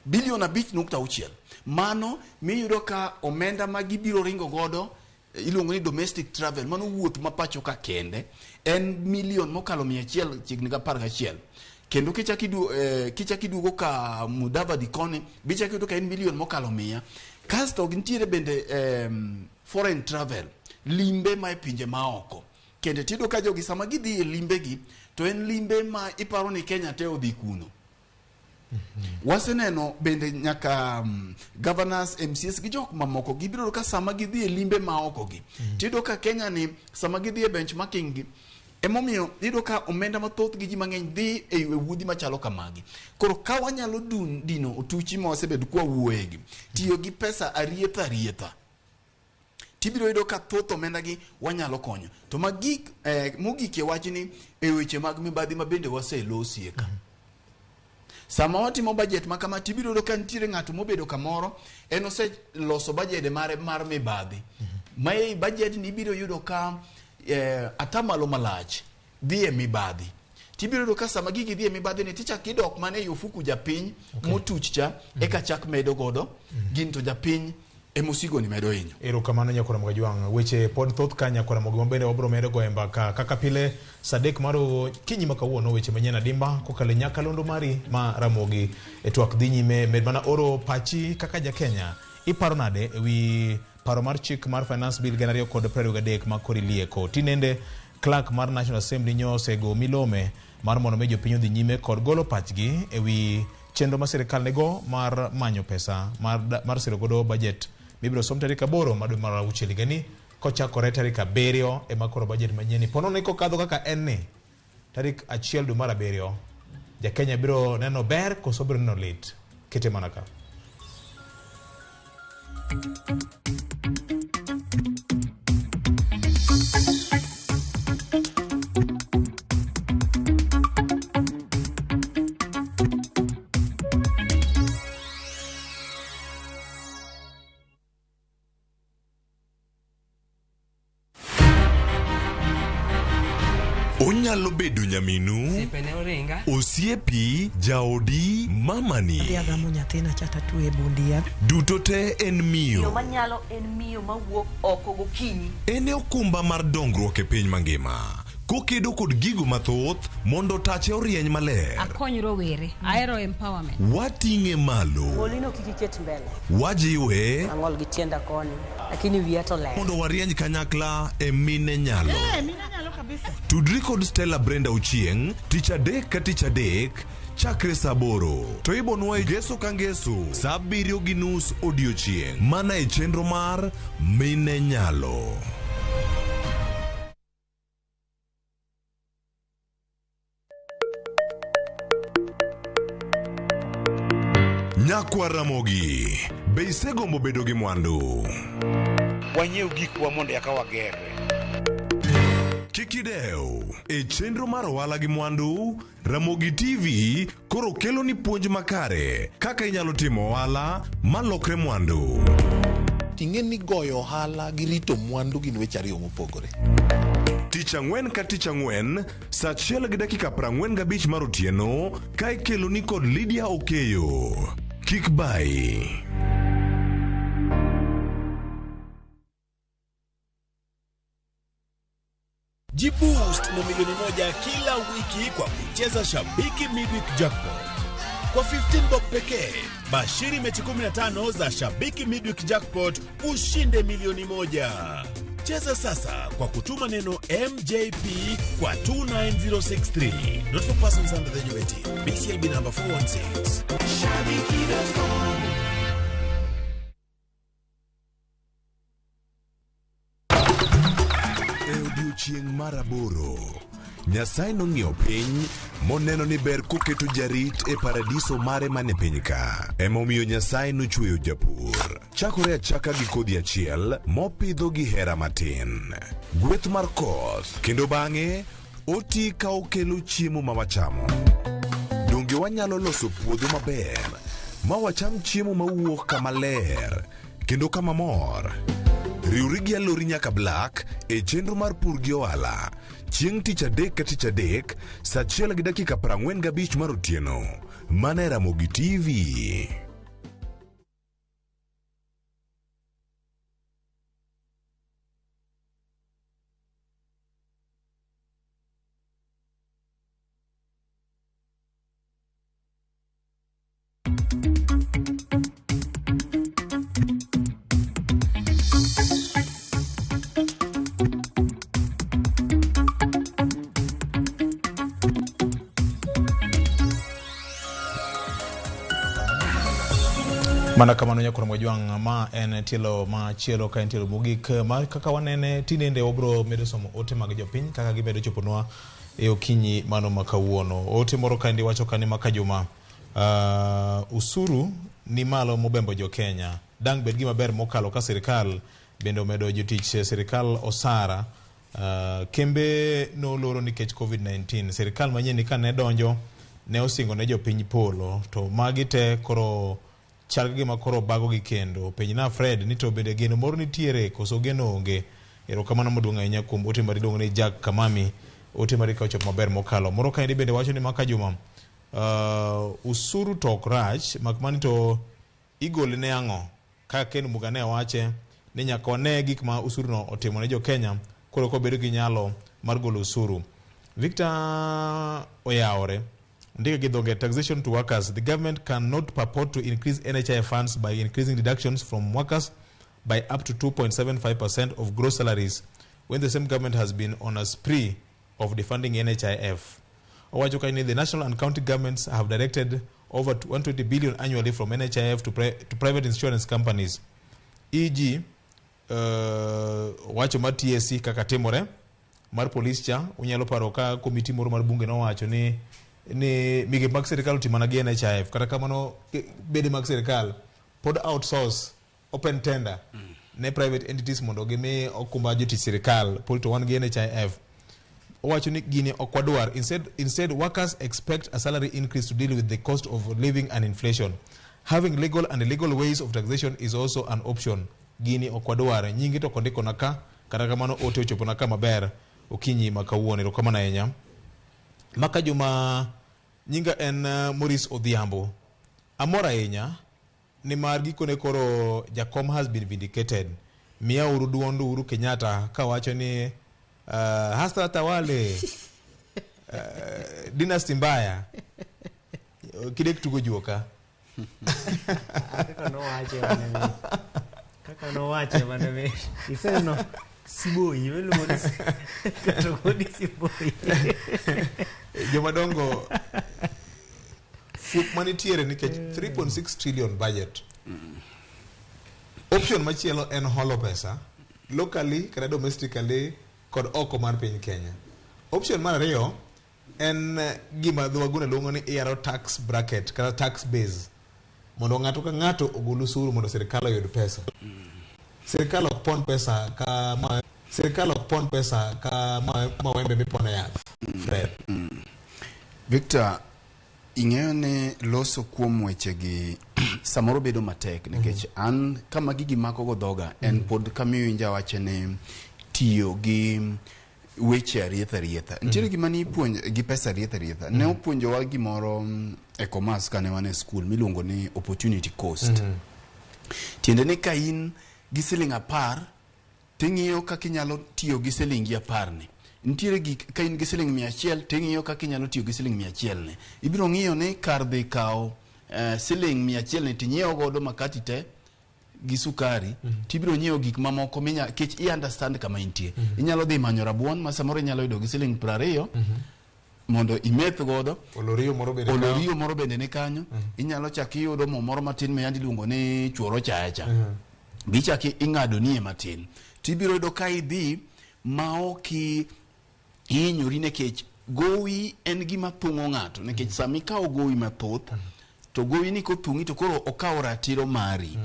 Bilion 5.6 mano miyudo ka omenda ma gibiro ringo godo iluongo ni domestic travel, mano wuoth ma pacho ka kende en milion mokalo 111. Kendo kichak iduogo ka Mudavadi koni bichak iyudo ka en milion mokalo 100. Kasto nitiere bende foreign travel, limbe ma e pinje maoko. Kendo tiyudo ka jogi sama gidhi e limbegi to en limbe ma iparo ni Kenya te odhi kuno. Waseneno bende nyaka governors, MCS gi jok mamoko gibiro ka sama gidhi e limbe maoko gi. Tiyudo ka Kenya ni sama gidhi e benchmarking gi, emomiyo iyudo ka omenda mathoth gi ji mang'eny dhi e wuodhi machalo kamagi. Koro ka wanyalo dino otuchi ma wasebedo kwa wuoye gi, tiyo gi pesa arietha arietha, tibiro yudo ka thoth omenda gi wanyalo konyo. To magik mogik e wachni e weche mag mibadhi ma bende waselosie ka. Sama watimo budget ma kama tibiro yudo ka nitiere ng'ato mobedo kamoro en oseloso budget mare mar mibadhi. Ma ei budget ni ibiro yudo ka atamalo malach dhi e mibadhi. Tibiro yudo ka sama gigi dhi e mibadhi ni tichak idok mana ei ofuku japiny motuch cha eka chak medo godo gin to japiny emosigo ni medo hinyo. Erokamano Nyakwar Ramogi Ajwang'. Weche pod thoth ka Nyakwar Ramogi ma bende wabiro medo goyo mbaka kaka pile saa 3 mar okinyi ma kawuono weche manyien adimba kokalo e nyakalondo mari ma Ramogi e twak dhi nyime. Med mana oro pachi kaka ja Kenya. Iparo nade ewi paro mar chik mar Finance Bill 2023 ma koro ilieko? Tinende clerk mar National Assembly nyo osego milome mar mondo mi jopiny odhi nyime kod golo pachgi ewi chenro ma sirikal nigo mar manyo pesa mar siro godo budget mibiro som tarik 8 mar dwe mar auchiel higani kochakore tarik 7 ema koro budget manyien ni. Ponono ni kokadho kaka en ni tarik 1 dwe mar 7 ja Kenya biro neno ber koso biro neno lit? Kete mana ka. Onyalo bedo nyaminu, osiepi, jaodi, mamani. Adhi agamo nyathina cha tatwe e bund yath. Duto te en miyo. Miyo manyalo en miyo mawuok oko gokinyi. En e okumba mar dongruok e piny mangima. Kokedo kod gigo mathoth mondo tache orieny maler. Akony rowere, ahero empowerment. Wating'e malo. Golino kik iket mbele. Wajiwe. Ang'ol gi tienda koni, lakini wiya to ler. Mondo warieny kanyakla e mine nyalo. Mine nyalo kabisa. Tudri kod Stella Brenda Ochieng' tich adek ka tich adek chakre saa 8 to ibonwa e ngeso ka ngeso saa 7:30 odiochieng' mana e chenro mar Mine Nyalo. Nyakwar Ramogi, be isegombo bedo gi mwandu? Wanyiew gikwa mondo eka wagerre. Kik idew. E chenro mar ohala gi mwandu, Ramogi TV koro kelo ni puonj makare kaka inyalo timo ohala malokre mwandu. Ting'e ni goyo ohala gi rito mwandu gin weche ariyo mopogore. Tich ang'wen ka tich ang'wen, saa 1:45 mar otieno, ka ikelo ni kod Lydia Okeyo. Kik bayi. Jiboost na 1 milioni kila wiki kwa kucheza Shabiki Midweek Jackpot. Kwa 15 bob pekee, bashiri mechi 15 za Shabiki Midweek Jackpot ushinde 1 milioni. Cheza sasa kwa kutuma neno MJP kwa 29063. Not for persons under the age of 18. BCLB number 416. Shabiki.com. E odiechieng' mar aboro, Nyasaye nong'iyo piny moneno ni ber koketo jarit e paradiso mare mane piny ka. Emomiyo Nyasaye nochweyo japur. Chakore achaka gi kodhi achiel mopidho gi hera matin. Gweth mar koth kendo bang'e oti ka okelo chiemo ma wachamo. Donge wanyalo loso puodho maber ma wacham chiemo mawuok kama ler kendo kama mor? Riwri gi Alori nyaka Black e chenro mar pur gi ohala chieng' tich adek ka tich adek saa 1:45 mar otieno mana e Ramogi TV. Mana kamano nyakoro Mojwang', ma en tielo machielo ka en tielo mogik ma kaka wanene tinende wabro medo somo ote mag jopiny kaka gimedo choponwa e okinyi mano ma kawuono. Ote moro kaendi wacho kani ma kajuma usuru ni malo mobembo jo Kenya. Dang' bed gima ber mokalo ka sirikal bende omedo jotich sirikal osara. Kembe noloro nikech COVID-19. Sirikal manyien ka ne donjo ne osingo ne jopiny polo to magi te koro chal ka gima koro bago gi kendo. Penj na Fred ni to bende geno moro nitiere koso geno onge. Erokamano maduong' ahinya kuom ote mari iluongo ni Jack Kamami. Ote mari ka ochopo maber mokalo. Moro kaendi bende wacho ni maka Juma usuru to ok rach mak mana to igole ne ang'o? Kaka Ken Muga ne wache ni nyaka wane gik ma usuru no otimo ne jo Kenya koro kobedo gi nyalo mar golo usuru. Victor Oyawore ndike gi dhoge taxation to workers. The government cannot purport to increase NHIF funds by increasing deductions from workers by up to 2.75% of gross salaries when the same government has been on a spree of defunding NHIF. Owacho kanyo ni the national and county governments have directed over 120 billion annually from NHIF to private insurance companies. E.g., wacho mar TSC kaka timore mar police cha unyalo paro ka komiti moro mar bunge nowacho ni migepe mag sirikal otimo mana gi NHIF kata kamano bede mag sirikal pod outsource open tender ne private entities mondo gimi okumba jotich sirikal pod to wan gi NHIF. Owacho ni gini ok wadwar. Instead workers expect a salary increase to deal with the cost of living and inflation. Having legal and illegal ways of taxation is also an option. Gini ok wadwar. Nyingi to ok ondikona ka kata kamano ote ochopona ka maber okinyi ma kawuono. Erokamano ahinya. Maka Juma nyinga en Maurice Odhiambo. Amor ahinya nimar gikone koro Jakom has been vindicated. Miya uru duond Uhuru Kenyatta kawacho ni hasta tawale dynasty mbaya kidek tugo juoka. Kaka nowache mane mit. Kaka nowache mane mit. Iseneno Siboi, iluongo ni kata ni Siboi. Jomadongo fuok manitiere nikech 3.6 trillion budget. Option machielo en holo pesa locally kata domestically kod oko mar piny Kenya. Option mar ariyo en gima dho wagunda luongo ni iyaro tax bracket kata tax base mondo ng'ato ka ng'ato ogol usuru mondo sirikal oyud pesa. Sirikal ok pon pesa ka ma Sirikal ok pon pesa ka mawembe mipone yath. Fred. Victor, ing'eyo ni loso kuom wechegi samoro bedo matek nikech an kama gigi mako go dhoga en pod kama iwinja wache ni tiyo gi weche arietha arietha. Nitiere gima ni ipuonjo gi pesa arietha arietha. Ne opuonjowa gimoro e commerce kane wan e school miluongo ni opportunity cost. Tiende ni ka in gi siling 10 ting'iyo kaka inyalo tiyo gi silingi 10 ni. Nitiere gik ka in gi siling 100 ting'iyo kaka inyalo tiyo gi siling 100 ni. Ibiro ng'iyo ni kar dhi kawo siling 100 ni tinyiewo godo makati te gi sukari, tibiro nyiewo gik mamoko minya kech i understand kama intie. Inyalo dhi manyo rabuon ma samoro inyalo yudo gi siling 20 mondo imeth godo. Olorio moro bende olorio moro bende ni kanyo. Inyalo chak iyudo mo moro matin ma yandi iluongo ni chuoro chae cha. Bichaki ing'ado nie matin. Tibiro yudo ka idhi ma ok ihinyori nikech gowi en gima thung'o ng'ato nikech sama ikawo gowi mathoth to gowi ni kothung'i to koro okawo ratiro mari.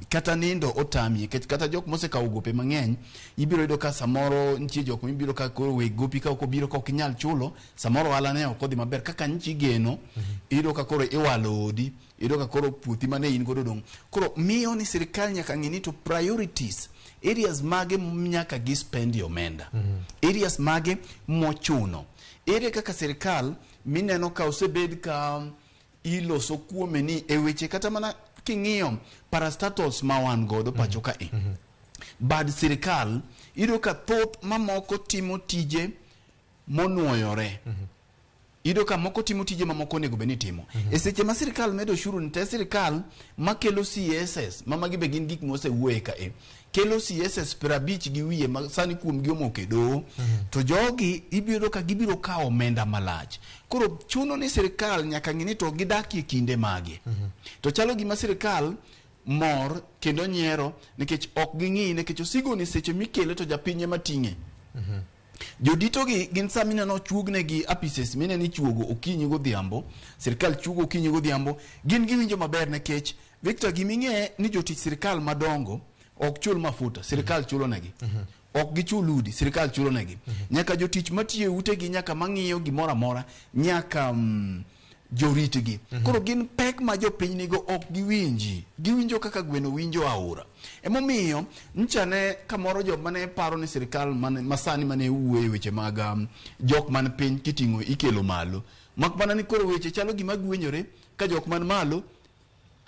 Kata nindo otami nikech kata jok mosekawo gope mang'eny ibiro yudo ka samoro nitie jok mibiro ka koro weg gopi ka ok obiro ka ok inyal chulo samoro ohala ne ok odhi maber kaka nchi geno. Iyudo ka koro iwalo odi, iyudo ka koro puothi mane in godo dong'. Koro miyo ni sirikal nyaka ng'i ni to priorities areas mage nyaka gi spend omenda. Areas mage mochuno. Ere kaka sirikal mineno ka osebed ka iloso kuome ni e weche kata mana king'iyo parastatals ma wan godo pacho ka e. Bad sirikal iyudo ka thoth mamoko timo tije monuoyore. Iyudo ka moko timo tije mamoko onego bed ni timo. E seche ma sirikal medo ushuru ni te sirikal makelo CSS ma magi be gin gik mosewuoye ka e. Kelo CSS 50 gi wiye ma sani kuom gi omoko e doho. To jogi ibiro ka gibiro kawo omenda malach. Koro chuno ni sirikal nyaka ng'i ni to gidakie kinde mage. To chalo gima sirikal mor kendo nyiero nikech ok ging'i nikech osigo ni seche mikele to japiny ema ting'e. Jodito gi gin sama ineno chuognegi apises mineno ichuogo okinyi godhiambo, sirikal chuogo okinyi godhiambo, gin giwinjo maber nikech Victor giming'e ni jotich sirikal madongo ok chul mafuta, sirikal chulo negi. Ok gichul udi, sirikal chulo negi. Nyaka jotich matiyo e utegi, nyaka mang'iyo gimoro amora, nyaka joritgi. Koro gin pek ma jopiny nigo ok giwinji. Giwinjo kaka gweno winjo aora. Emomiyo ncha ne kamoro jok mane paro ni sirikal masani mane wuoye weche mag jok man piny kiting'o ikelo malo. Mak mana ni koro weche chalo gima gwenyore ka jok man malo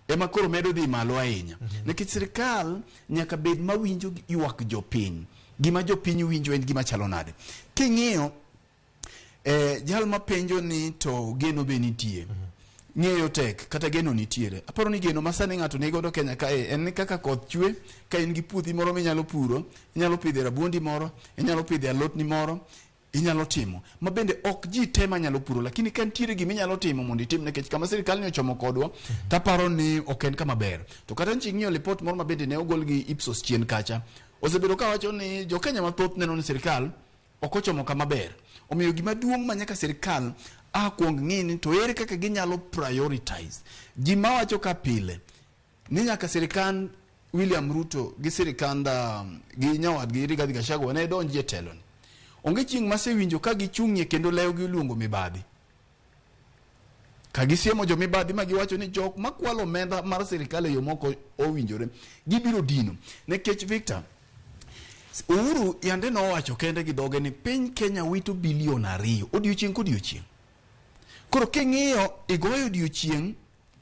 ema koro medo dhi malo ahinya. Nikech sirikal nyaka bed mawinjo ywak jopiny. Gima jopiny winjo en gima chalo nade. King'iyo jal mapenjo ni to geno be nitie. Ng'eyo tek kata geno nitiere. Aparo ni geno masani ng'ato nigodo Kenya kae en ni kaka koth chwe ka in gi puothi moro minyalo puro, inyalo pidhe rabuondi moro, inyalo pidhe alotni moro, inyalo timo. Ma bende ok ji te manyalo puro, lakini ka nitiere gima inyalo timo mondo itim nikech kama sirikal ni ochomo kodwa, taparo ni ok en kama ber. To kata nchi ng'iyo lipot moro ma bende ne ogol gi Ipsos chien kacha, osebedo ka wacho ni jo Kenya mathoth neno ni sirikal ok ochomo kama ber. Omiyo gima duong' ma nyaka sirikal a kuong ng'i ni to ere kaka ginyalo prioritize. Ji mawacho ka pile ni nyaka sirikand William Ruto gi sirikand gi nyawadgi Rigathi Gachagua ne donji e telo ni. Onge chieng' masewinjo ka gichung'ie kendo lewgi oluongo mibadhi. Ka gisiemo jo mibadhi ma giwacho ni jok makwalo omenda mar sirikal e yo moko owinjore, gibiro dino. Nikech Victor, Uhuru yande nowacho kende gi dhoge ni piny Kenya wito bilion 2 odiochieng' kodiochieng'. Koro king'iyo igoyo odiochieng'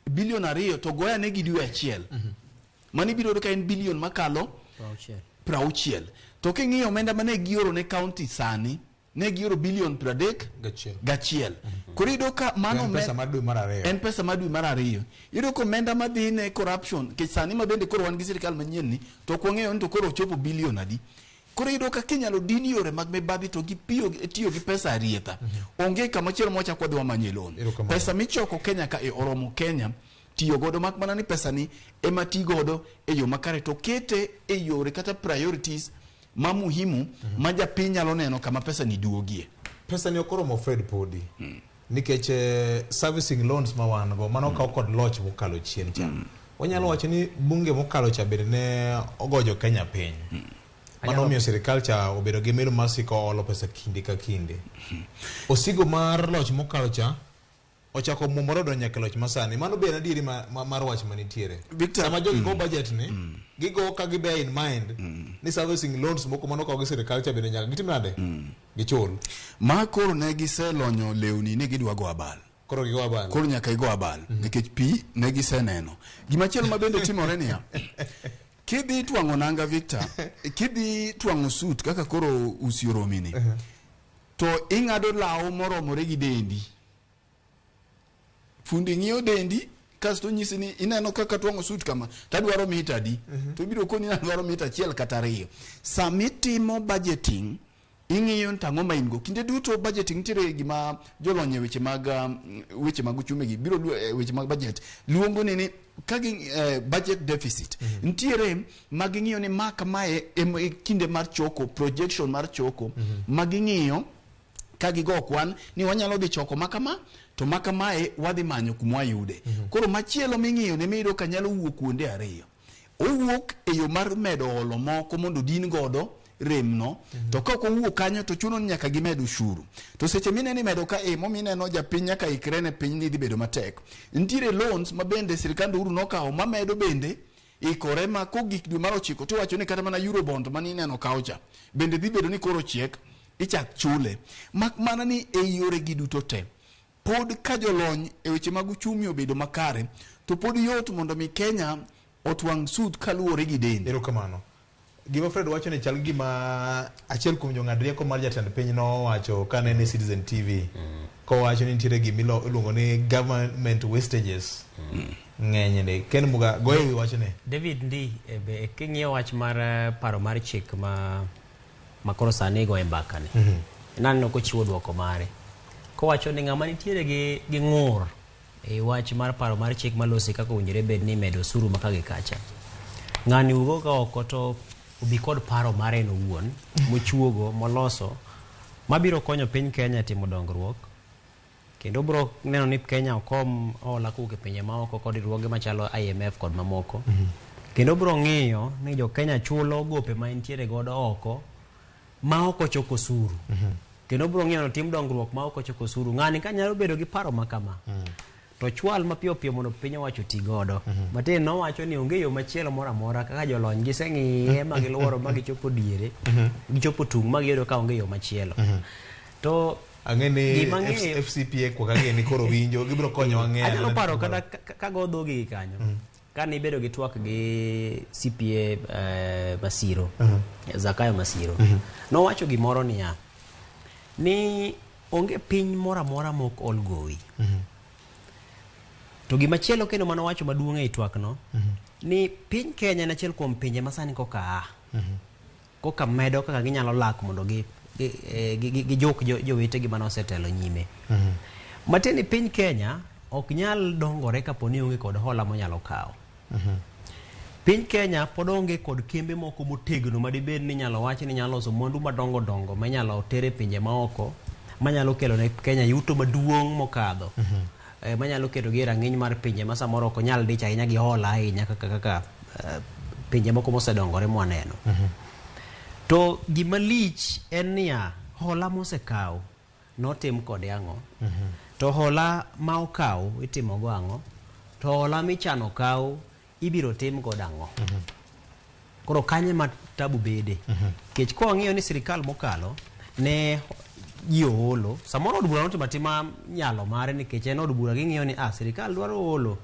bilion 2 to goyane gi dwe achiel. Mano ibiro yudo ka en bilion makalo 60. To king'iyo omenda mane gioro ne county sani, ne gioro bilion 31. Koro iyudo ka mano En pesa mar dwe mar 2. En pesa mar dwe mar 2. Iyudo ka omenda madhi ne corruption, nikech sani ma bende koro wan gi sirikal manyien ni, to ok wang'eyo ni to koro ochopo bilion adi. Koro iyudo ka kinyalo din yore mag mibadhi to gi piyo tiyo gi pesa arietha. Onge kama chielo mwachako wadhi wamanye loan. Pesa michoko Kenya ka e oromo Kenya tiyo godo mak mana ni pesa ni ema ti godo e yo makare to kete e yore kata priorities ma muhimu ma japiny nyalo neno kama pesa ni duogie. Pesa ni ok oromo Fred podi. Nikech servicing loans ma wan go mano okaw kod loch mokalo chien cha. Wanyalo wacho ni bunge mokalo cha bende ne ogojo Kenya piny. Mano omiyo sirikal cha obedo gi melo mar siko olo pesa kinde ka kinde. Osigo mar loch mokalo cha ochako muomore odonjo nyaka e loch masani. Mano be en adieri mar wach manitiere. Victor, Sama jogi go budget ni, gigo ka gi bear in mind ni servicing loans moko manokaw gi sirikal cha bende nyaka gitim nade? Gichul. Ma koro ne giselonyo lewni ni gidwa go abal. Koro gigo abal. Koro nyaka igo abal nikech pi ne giseneno. Gimachielo ma bende timore niya, kidhi twang'o nanga Victor, kidhi twang'o suit kaka koro usi oromini, to ing'ado law moromore gi dendi. Fundi ng'iyo dendi kasto nyisi ni ineno kaka twang'o suit kama tadwaro mita adi, to ibiro koni ni adwaro mita 1 kata 2. Samitimo budgeting ing'iyo ni tang'o ma in go. Kinde duto budgeting nitiere gima jolony e weche mag weche mag uchumi gi biro weche mag budget luongo ni ka gi budget deficit. Nitiere ma ging'iyo ni ma kamae e kinde mar choko, projection mar choko, ma ging'iyo ka gigo kwan ni wanyalo dhi choko makama to makamae wadhi manyo kuma wayude. Koro machielo ming'iyo ne miyudo ka nyalo wuok kuonde ariyo. Owuok e yo mar medo holo moko mondo din godo remno, to ka ok owuok kanyo to chuno ni nyaka gimed ushuru. To seche mineno imedo ka e momineno japiny nyaka ikre ne piny ni dhi bedo matek. Nitiere loans ma bende sirikand Uhuru nokawo mamedo bende ikore ma kogik dwe mar 9 tiwacho ni kata mana Eurobond mane ineno kawo cha bende dhi bedo ni koro chiek ichak chule. Mak mana ni e yore gi duto te pod ka jolony e weche mag uchumi obedo makare to pod yot mondo mi Kenya otwang' sud kaluwore gi dende. Erokamano. Gima Fred wacho ni chal gima achiel kuom jong'ad rieko mar jatend piny nowacho kane en e Citizen TV. Kowacho ni nitiere gima iluongo ni government wastages. Ng'eny ni. Ken Muga, goye wi wachni. David Ndi, be king'iyo wach mar paro mar chik ma koro sani igoye mbaka ni. Naneno kochiwo dwoko mare. Kowacho ni ng'ama nitiere gi ng'ur e wach mar paro mar chik malosi kaka owinjore bed ni imedo osuru ma ka gi kacha. Ng'ani wuok ka oko to obi kod paro mare en owuon mochuogo moloso mabiro konyo piny Kenya timo dongruok kendo biro neno ni Kenya okom hola kowuok e pinje maoko kod riwruoge machalo IMF kod mamoko. Kendo biro ng'iyo ni jo Kenya chulo gope ma entiere godo oko ma ok ochoko osuru. Kendo biro ng'iyo ni otim dongruok ma ok ochoko osuru. Ng'ani ka nyalo bedo gi paro ma kama, to chwal mapiyo piyo mondo piny owacho oti godo. Matin nowacho ni onge yo machielo moro amora kaka jolony giseng'iye ma giluoro ma gichopo diere, gichopo tung' ma giyudo ka onge yo machielo. To ang'e ni gima ang'eyo- FCPA kwa kang'e ni koro winjo gibiro konyowa ng'eyo. Anyalo paro kata ka go dhogi gi kanyo. Kane ibedo gi twak gi CPA Masiro, Zakayo Masiro, nowacho gimoro niya, ni onge piny moro amora mok ol gowi. To gimachielo kendo manowacho maduong' ei twak no, ni piny Kenya en achiel kuom pinje ma sani koka a. Koka medo kaka ginyalo lak mondo gijuk jowetegi mane osetelo nyime. Matiende ni piny Kenya ok nyal dongore kapo ni onge kod hola monyalo kawo. Piny Kenya pod onge kod kembe moko motegno madibed ni inyalo wach ni nyalo loso mwandu madongo dongo manyalo ter e pinje maoko manyalo kelo ne Kenya yuto maduong' mokadho. Manyalo keto gi e rang'iny mar pinje ma samoro ok onyal dich ahinya gi hola ahinya kaka pinje moko mosedongore mwaneno. To gima lich en niya, hola mosekaw notim kode ang'o? To hola ma okaw itimogo ang'o? To hola michano kaw ibiro tim godo ang'o? Koro kanye ma tabu bede? Nikech kwa wang'iyo ni sirikal mokalo ne ji oolo, samoro od bura notimo atima nyalo mare nikech en od bura ging'iyo ni sirikal dwaro oolo.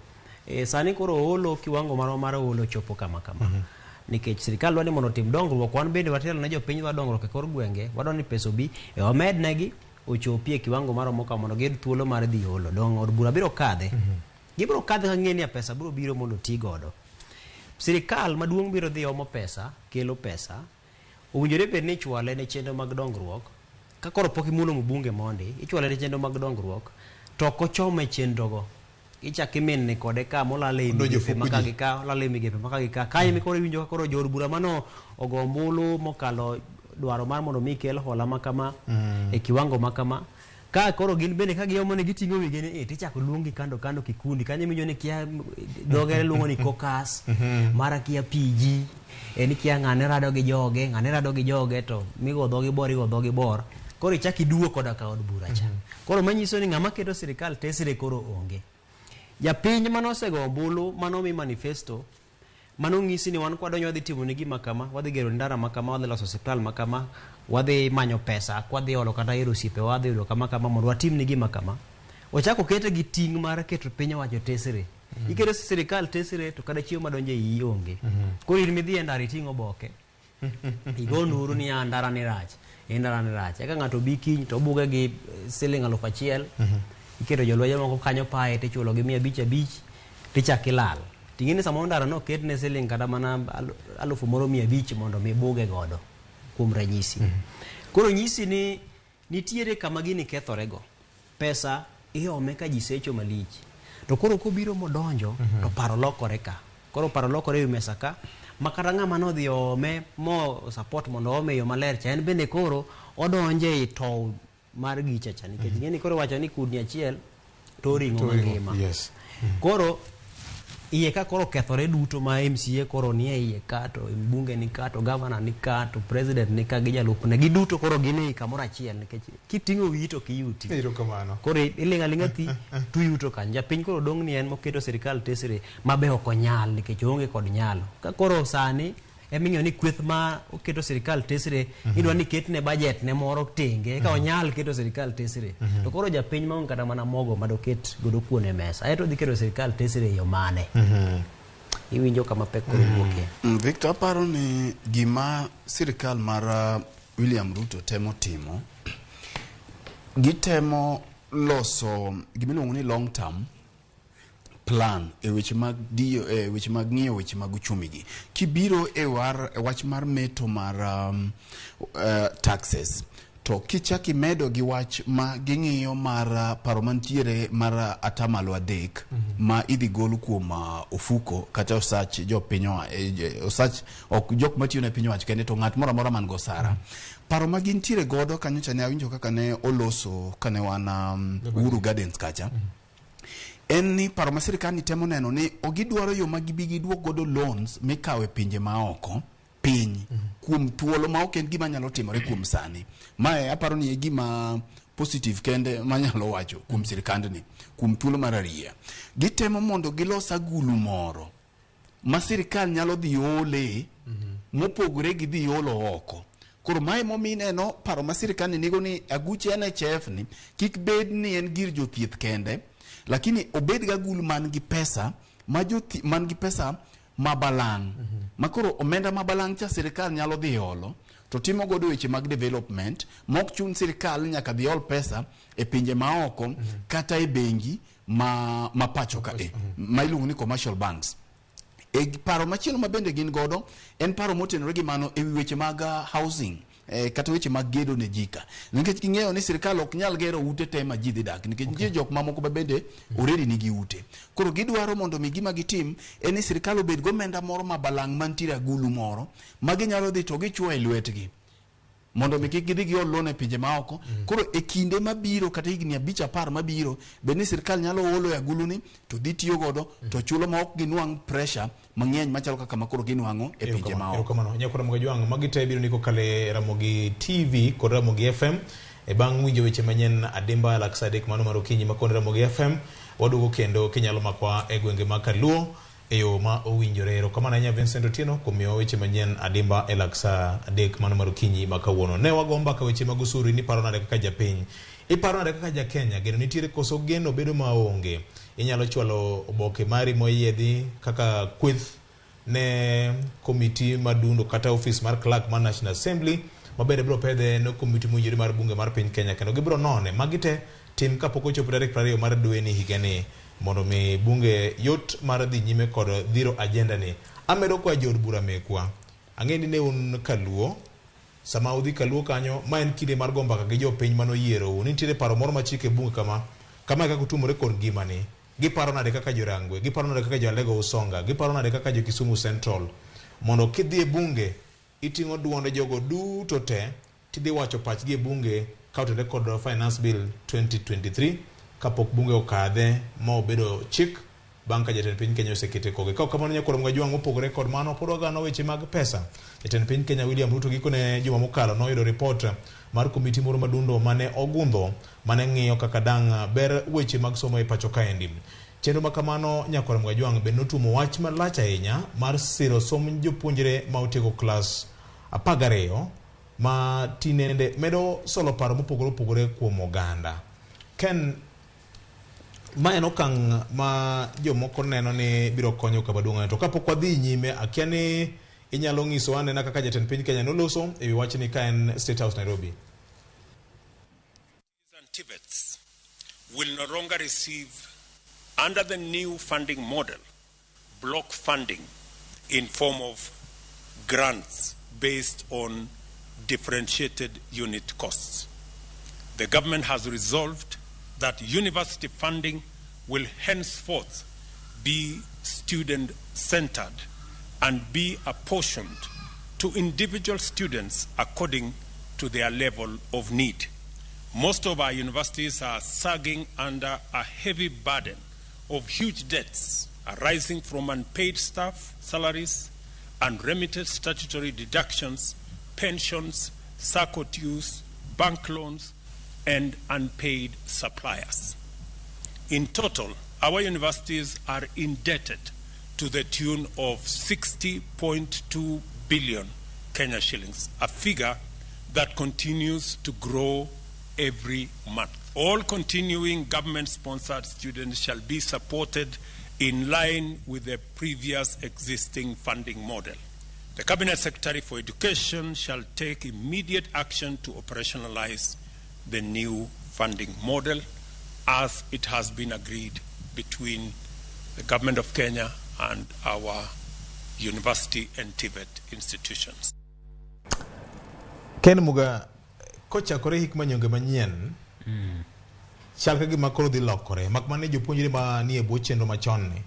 Sani koro oolo kiwango marwa mar oolo chopo kama kama. Nikech sirikal dwaro ni mondo otim dongruok, wan bende watelo ne jopiny dwaro dongruok e kor gwenge, wadwaro ni pesa obi, wamednegi ochopi e kiwango maromo kama mondo giyud thuolo mar dhi olo. Dong' od bura biro kadhe. Gibiro kadhe ka ng'e ni pesa biro biro mondo oti godo. Sirikal maduong' biro dhi omo pesa, kelo pesa. Owinjore bed ni ichwale ne chenro mag dongruok. Ka koro pok imulo mbunge mondi, ichwale ne chenro mag dongruok, to ok ochome chenrogo. Ichak iminni kode ka molal e Odonjo migepe fuku ma ka ji. gi ka, olal e migepe ma ka gi ka. Kae ema koro iwinjo ka koro jood bura mano ogo ombulu mokalo dwaro mar mondo mi kel hola ma kama, e kiwango ma kama. Ka koro gin bende ka giomo ni giting'o wigi ni tichako luongi kando kando kikundi kanyo miwinjo ni kia dho ngere luongo ni caucus mara kia PG en kia ng'ane rado gi joge, ng'ane rado gi joge, to migo dhogi bor, igo dhogi bor. Koro ichak iduo koda ka od bura cha. Koro manyiso ni ng'ama keto sirikal tesre koro onge. Japiny manosego ombulu manomi manifesto mano ng'isi ni wan kwadonjo wadhi timo ni gima kama, wadhi gero ndara ma kama, wadhi loso osiptal ma kama, wadhi manyo pesa, kwadhi olo kata ir osiepewa, wadhi yudo kama kama mondo watim ni gima kama. Ochako okete gi ting' mar keto piny owacho tesre. Iketo sirikal tesre to kata chiemo madonjo e iyi onge. Koro in midhi e ndara iting'o oboke, igo nduru ni ya ndara ni rach, e ndara ni rach. Eka ng'ato bi kiny to obuge gi siling 1000, iketo jolwenje moko kanyo pae tichulo gi 500 500 tichak ilal. Ting'e ni samoro ndara noket ne siling kata mana 1500 mondo mi buge godo kuom ranyisi. Koro nyisi ni nitiere kama gini kethorego. Pesa iome ka ji secho malich. To koro kobiro modonjo to paro lokore ka. Koro paro lokore ewi mesa ka ma kata ng'ama nodhi oome mo support mondo oome e yo maler cha en bende koro odonje ei tow mar gicha cha nikech ing'e ni koro iwacho ni kudni achiel to ring'o To ring'o, mangima. Yes. Koro iye ka koro okethore duto ma MCA koro nie iye ka, to mbunge ni ka, to governor ni ka, to president ni ka gi jalupne, giduto koro gin ei kamoro achiel nikech kiting'o wiyi to kiyuti. Erokamano. Koro iling' aling'a thi tuyuto kanyo. Japiny koro dong' ni en moketo sirikal tesre mabe ok onyal nikech oonge kod nyalo. Ka koro sani eming'eyo ni kweth ma oketo sirikal tesre idwa ni ketne budget ne moro tenge eka onyal keto sirikal tesre. To koro japiny maonge kata mana mogo madoket godo kuon e mesa aeto odhi keto sirikal tesre e yo mane? Iwinjo kama pek koro wuokie. Victor, aparo ni gima sirikal mar William Ruto temo timo, gitemo loso gimiluongo ni long term plan e weche mag diyo, e weche mag ng'iyo weche mag uchumi gi. Kibiro e war, e wach mar meto mar taxes, to kichak imedo gi wach ma ging'iyo mar paro mantiere mar 3% ma idhi gol kuom ofuko kata osach jopiny osach ok jok matiyo ne piny owacho kende to ng'at moro amora man gosara. Paro ma gintiere godo kanyo cha ne awinjo kaka ne oloso kane wan Uhuru Gardens kacha en ni paro ma sirikal ni temo neno ni gidwaro yo ma gibi giduok godo loans mikawo e pinje maoko piny kuom thuolo ma ok en gima nyalo timore kuom sani. Mae aparo ni e gima positive kende manyalo wacho kuom sirikandni kuom thuolo mar ariya. Gitemo mondo gilos agulu moro ma sirikal nyalo dhi ole mopogore gi dhi olo oko. Koro mae momiyo ineno paro ma sirikal ni nigo ni aguch NHIF ni kik bed ni en gir jothieth kende, lakini obed gi agulu man gi pesa ma jothi, man gi pesa mabalang' ma koro omenda mabalang' cha sirikal nyalo dhi olo to timo godo weche mag development mok chun sirikal nyaka dhi ol pesa e pinje maoko kata e bengi ma pacho ka e ma iluongo ni commercial banks. E paro machielo ma bende gin godo en paro motenore gi mano e wi weche mag housing, kata weche mag gedo ne ji ka, nikech ging'eyo ni sirikal ok nyal gero ute te ma ji dhi dak nikech nitie jok mamoko ma bende already nigi ute. Koro gidwaro mondo mi gima gitim en ni sirikal obed gomenda moro ma balang' mantiere agulu moro ma ginyalo dhi to gichuo e lwetgi mondo mi kik gidhi giol loan e pinje maoko. Koro e kinde mabiro kata higni 5 10 mabiro bed ni sirikal nyalo olo e aguluni to dhi tiyo godo to chulo ma ok ginwang' pressure mang'eny machalo kaka ma koro ginwang'o e pinje maoko. Erokamano nyakora Mogajwang'. Magi te biro ni kokalo e Ramogi TV kod Ramogi FM e bang' winjo weche manyien adimba lak sa 3 mano mar okinyi ma kod Ramogi FM waduogo kendo kinyalo makwa e gwenge mag Kaluo e yo ma owinjore. Erokamano ahinya Vincent Otieno kuom miyowa weche manyien adimba e lak sa 3 mano mar okinyi ma kawuono. Ne wago mbaka weche mag osuru ni iparo nade kaka japiny, iparo nade kaka jakenya, geno nitiere koso geno bedo maonge? Inyalo chwalo oboke mari moyiedhi kaka kweth ne komiti madundo kata ofis mar clerk mar National Assembly mabende biro pedhe ne komiti mowinjore mar bunge mar piny Kenya kendo gibiro none. Magi te tim kapok ochopo tarik 20 mar dweni higani mondo mi bunge yot mar dhi nyime kod dhiro agenda ni. Amedo kwa jood bura mekwa, ang'e ni ne un kaluo sama udhi kaluo kanyo ma en kinde mar go mbaka gi jopiny manoyierou ni nitiere paro moro machiko e bunge kama kama e kaka utumore kod ngimani. Giparo nade kaka jorangwe, giparo nade kaka jo-Alego Usonga, giparo nade kaka jo Kisumu Central, mondo kidhi e bunge iting'o duonde jogo duto te tidhi wacho pachgi e bunge. Ka otenore kod Finance Bill 2023 kapok bunge okadhe ma obedo chik bang' ka jatend piny Kenya osekete koge. Ka ok kamano nyakwar Mgajwang' mopogore kod mano pod wagano weche mag pesa. Jatend piny Kenya William Ruto gikone juma mokalo noyudo ripot mar komiti moro madundo mane ogundho mane ng'iyo kaka dang' ber weche mag somo e pacho kaendi. Chenro ma kamano nyakwar Mgajwang' bende notuomo wach malach ahinya mar siro somb jopuonjre ma otieko klas 12 ma tinende medo solo paro mopogore opogore kuom oganda. Ken, ma en okang' ma jomoko neno ni biro konyo kama duong' to kapok wadhi nyime akia ni inyalo nyiso anena kaka jatend piny Kenya noloso e wi wachni ka en State House Nairobi. And TVETs will no longer receive, under the new funding model, block funding in form of grants based on differentiated unit costs. The government has resolved that university funding will henceforth be student-centered and be apportioned to individual students according to their level of need. Most of our universities are sagging under a heavy burden of huge debts arising from unpaid staff salaries, unremitted statutory deductions, pensions, SACCO dues, bank loans, and unpaid suppliers. In total, our universities are indebted to the tune of 60.2 billion Kenya shillings, a figure that continues to grow every month. All continuing government-sponsored students shall be supported in line with the previous existing funding model. The Cabinet Secretary for Education shall take immediate action to operationalize the new funding model as it has been agreed between the government of Kenya and our university and TVET institutions. Ken Muga, kochakore hik manyonge manyien, chal ka gima koro dhi lokore, mak mana ni jopuonjre ma nie bwo chenro machon ni,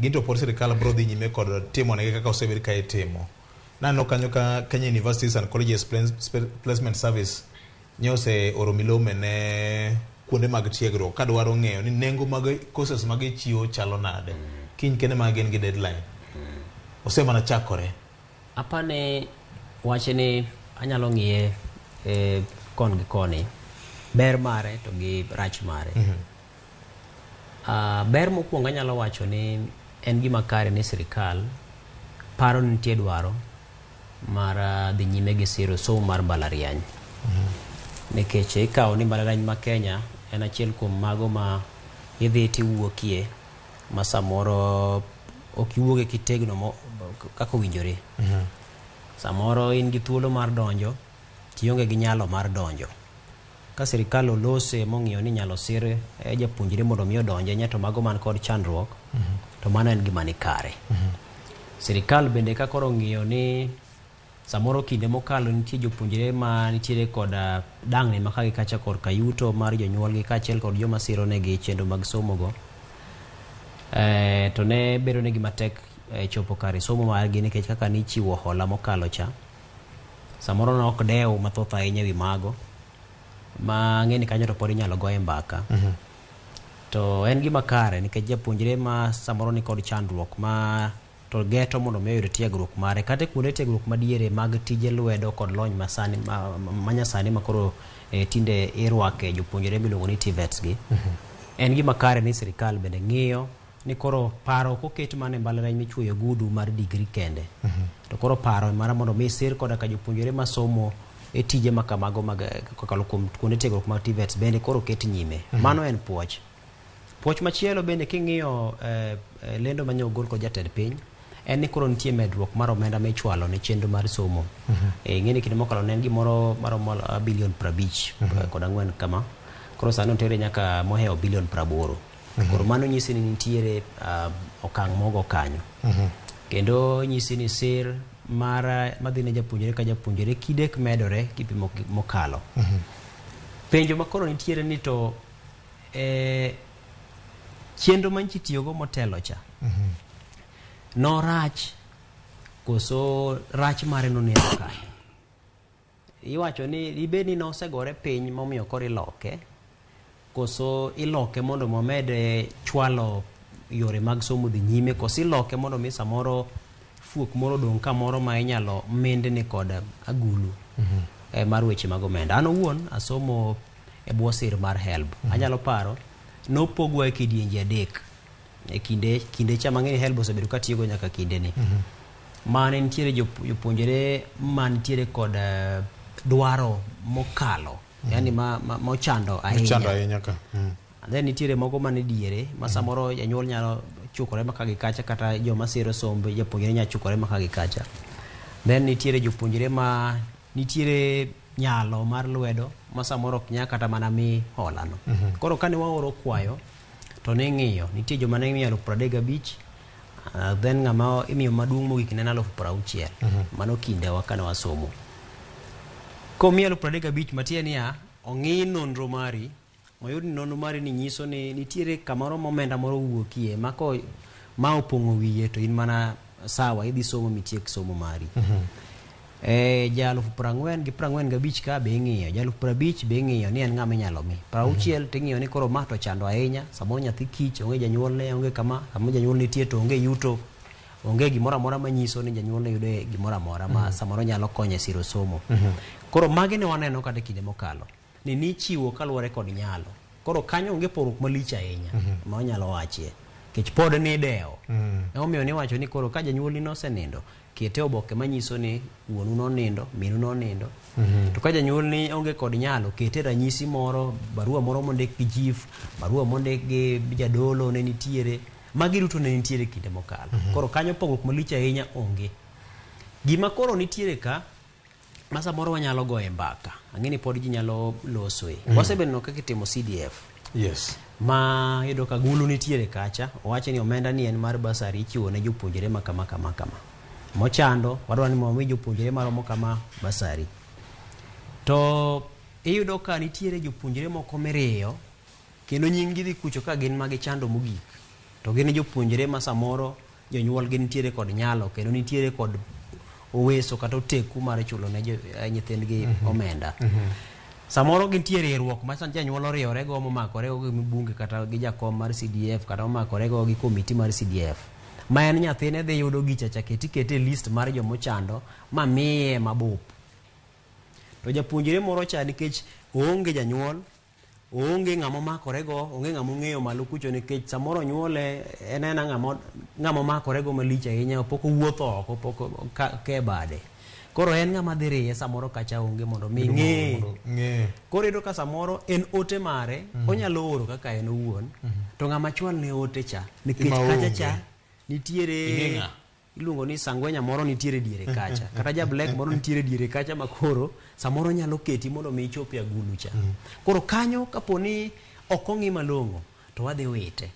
gin to pod sirikal biro dhi nyime kod timonegi kaka osebed ka itimo. Naneno kanyo ka Kenya Universities and Colleges Placement Service nyo oseoro milome ne kuonde mag tiegruok kadwaro ng'eyo ni nengo mag courses ma gichiwo chalo nade. Kiny kende ma gin gi deadline. Osemana chakore. Apani wachni anyalo ng'iye kon gi koni, ber mare to gi rach mare. Ber mokwongo anyalo wacho ni en gima kare ni sirikal paro ni nitie dwaro mar dhi nyime gi siro somo mar mbalariany. Nikech ikawo ni mbalariany ma Kenya en achiel kuom mago ma idhi tiwuokie ma samoro ok iwuoge kitegno kaka owinjore. Samoro in gi thuolo mar donjo tionge gi nyalo mar donjo. Ka sirikal olose mong'iyo ni inyalo sir japuonjre mondo mi odonje to mago man kod chandruok, to mano en gima nikare. Sirikal bende ka koro ong'iyo ni samoro kinde mokalo nitie jopuonjre ma nitiere kod dang'ni ma ka gi kacha korka yuto mar jonyuolgi kaachiel kod joma siro negi chenro mag somo go, to ne bedo negi matek chopo kare somo margi nikech kaka nichiwo hola mokalo cha, samoro ne ok dew mathoth ahinya ewi mago, ma ang'e ni kanyo to pod inyalo goye mbaka. To en gima kare nikech japuonjre ma samoro nikod chandruok ma to geto mondo mi oyud tiegruok mare kata e kuonde tiegruok madiere mag tije lwedo kod lony masani manyasani ma koro tinde irwake jopuonjre miluongo ni TVETs gi. En gima kare ni sirikal bende ng'iyo ni koro paro ok oket mana e mbalariany michuoyo ogudu mar degree kende. To koro paro mar mondo mi sir koda ka jopuonjre masomo e tije ma kamago mag kokalo kuom kuonde tiegruok mag TVETs bende koro oket nyime. Mano en puoch. Puoch machielo bende king'iyo lendo mane ogol kod jatend piny en ni koro nitie medruok mar omenda michwalo ne chenro mar somo. Ing'e ni kinde mokalo ne en gimoro maromo bilion 54 kod 4 kama. Koro sani otere nyaka mohewo bilion 80. Koro mano nyisi ni nitiere okang' mogo kanyo. Kendo nyisi ni sir mar madhi ne japuonjre ka japuonjre kidek medore kipimo mokalo. Penjo makoro nitiere ni to chenro manchi tiyogo motelo cha norach koso rach mare noneno kanyo. Iwacho ni dibed ni nosegore piny momiyo koro iloke, koso iloke mondo momed chwalo yore mag somo dhi nyime, koso iloke mondo mi samoro fuok moro odong' kamoro ma inyalo mindni kod agulu mar weche mag omenda. An owuon asomo e bwo sir mar HELB. Anyalo paro nopogwa e kidienje adek e kinde cha mang'eni HELB osebedo katiyogo nyaka kindeni. Mane nitiere jopuonjre manitiere kod dwaro mokalo, yani mochando ahinya. Mochando ahinya ka. Then nitiere moko mane diere ma samoro janyuol nyalo chukore maka gi kacha, kata joma siro sombe japuonjre nyalo chukore maka gi kacha. Then nitiere jopuonjre ma nitiere nyalo mar lwedo ma samoro ok nyal kata mana mi hola no. Koro kane waoro kwayo to ne ng'iyo nitie joma ne imiyo 35,000, then ng'ama imiyo maduong' mogik ne en 60,000. Mano kindewa kane wasomo. Komiyo 35,000 matiende niya ong'i nonro mari, oyud ni nonro mari ni nyiso ni nitiere kamoro momenda moro wuokie ma ko ma opong'o wiye to in mana sawa idhi somo mitiek somo mari. Ja 40,000 gi 45 ka be ing'iyo, ja 50,000 be ing'iyo ni en ng'ama inyalo mi. 60 ting'iyo ni koro ma to chando ahinya, samoro nyathi kich onge janyuolne, onge kama janyuol nitie to onge yuto, onge gimoro amora manyiso ni janyuolne yudo gimoro amora ma samoro nyalo konye siro somo. Koro magi ne waneno kata kinde mokalo ni nichiwo kaluwore kod nyalo. Koro kanyo onge pogruok malich ahinya ma wanyalo wachie nikech pod ni dewo. Emomiyo niwacho ni koro ka janyuolni nosenindo, kete oboke manyiso ni wuonu nonindo, minu nonindo. To ka janyuolni onge kod nyalo, kete ranyisi moro, barua moro mondik gi chief, barua mondik gi jadolo ne nitiere. Magi duto ne nitiere kinde mokalo. Koro kanyo pogruok malich ahinya onge. Gima koro nitiere ka ma samoro wanyalo goye mbaka, ang'e ni pod ji nyalo losoe. Wasebedo kaka itimo CDF. Yes. Ma yudo ka gulu nitiere kacha, owacho ni omenda ni en mar basari ichiwo ne jopuonjre ma kama kama kama. Mochando, wadwaro ni mondo wami jopuonjre maromo kama basari. To iyudo ka nitiere jopuonjre moko miriyo, kendo nying gi dhi kucho ka gin ma gichando mogik. To gin jopuonjre ma samoro jonyuol gi nitiere kod nyalo, kendo nitiere kod oweso kata oteku mar chulo ne nyithindgi omenda. Samoro gintie riwruok ma janyuol oriwore go momakore go gi mbunge kata gi jakom mar CDF kata momakore go gi komiti mar CDF. Ma en nyathine dhi yudo gicha cha keti kete e list mar jomochando ma miye mabup. To japuonjre moro cha nikech oonge janyuol, oonge ng'ama omakore go, onge ng'ama ong'eyo malo kucho nikech samoro onyuole en ena ng'ama omakore go malich ahinya, pok owuotho oko, pok ke bade. Koro en ng'ama dhi riye samoro kacha onge mondo mi ng'e. Koro iyudo ka samoro en ote mare, onyalo oro kaka en owuon, to ng'ama chwal ne ote cha nikech kacha cha nitiere iluongo ni sangwenya moro nitiere diere kacha, kata ja black moro nitiere diere kacha ma koro samoro nyalo keti mondo mi ichop e agulu cha. Koro kanyo kapo ni ok ong'i malong'o to wadhi wite.